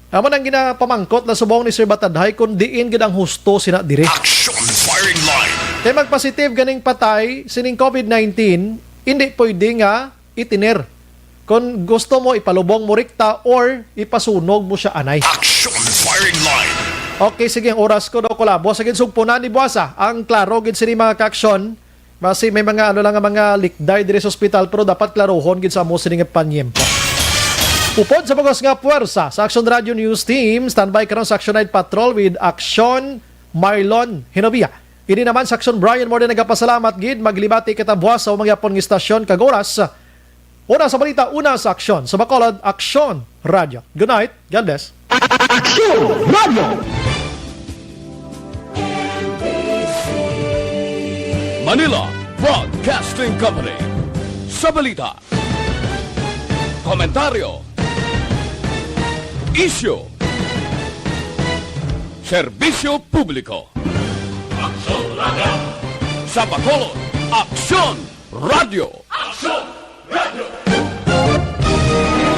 Amo nang ginapamangkot na subong ni Sir Batadhay kung diin gid ang husto sina diri. Action Firing Line. Kay magpositive ganing patay sining COVID nineteen, hindi pwede nga itiner. Kung gusto mo, ipalubong mo rikta or ipasunog mo siya anay. Action Firing Line. Okay, sige, ang oras ko daw kulabo. Sige, sugpo na ni Buasa. Ang klaro gid sini mga ka-aksyon. Basi may mga ano lang nga mga likday diri sa ospital, pero dapat klarohon gid sa amo sini nga panyempo. Upod sa bugos nga puwersa sa Action Radio News Team, standby karon sa Action Night Patrol with Action Marlon Hinovia. Ini naman sa Action Brian Morden nagapasalamat gid, maglibati kita buwas sa umangyapon nga istasyon kag oras. Una sa balita, una sa aksyon. Sa Bacolod, Aksyon Radio. Good night. God bless. Aksyon Radio. Manila Broadcasting Company. Sa balita, komentaryo, isyu, serbisyo publiko. Aksyon Radio. Sa Bacolod, Aksyon Radio. Aksyon!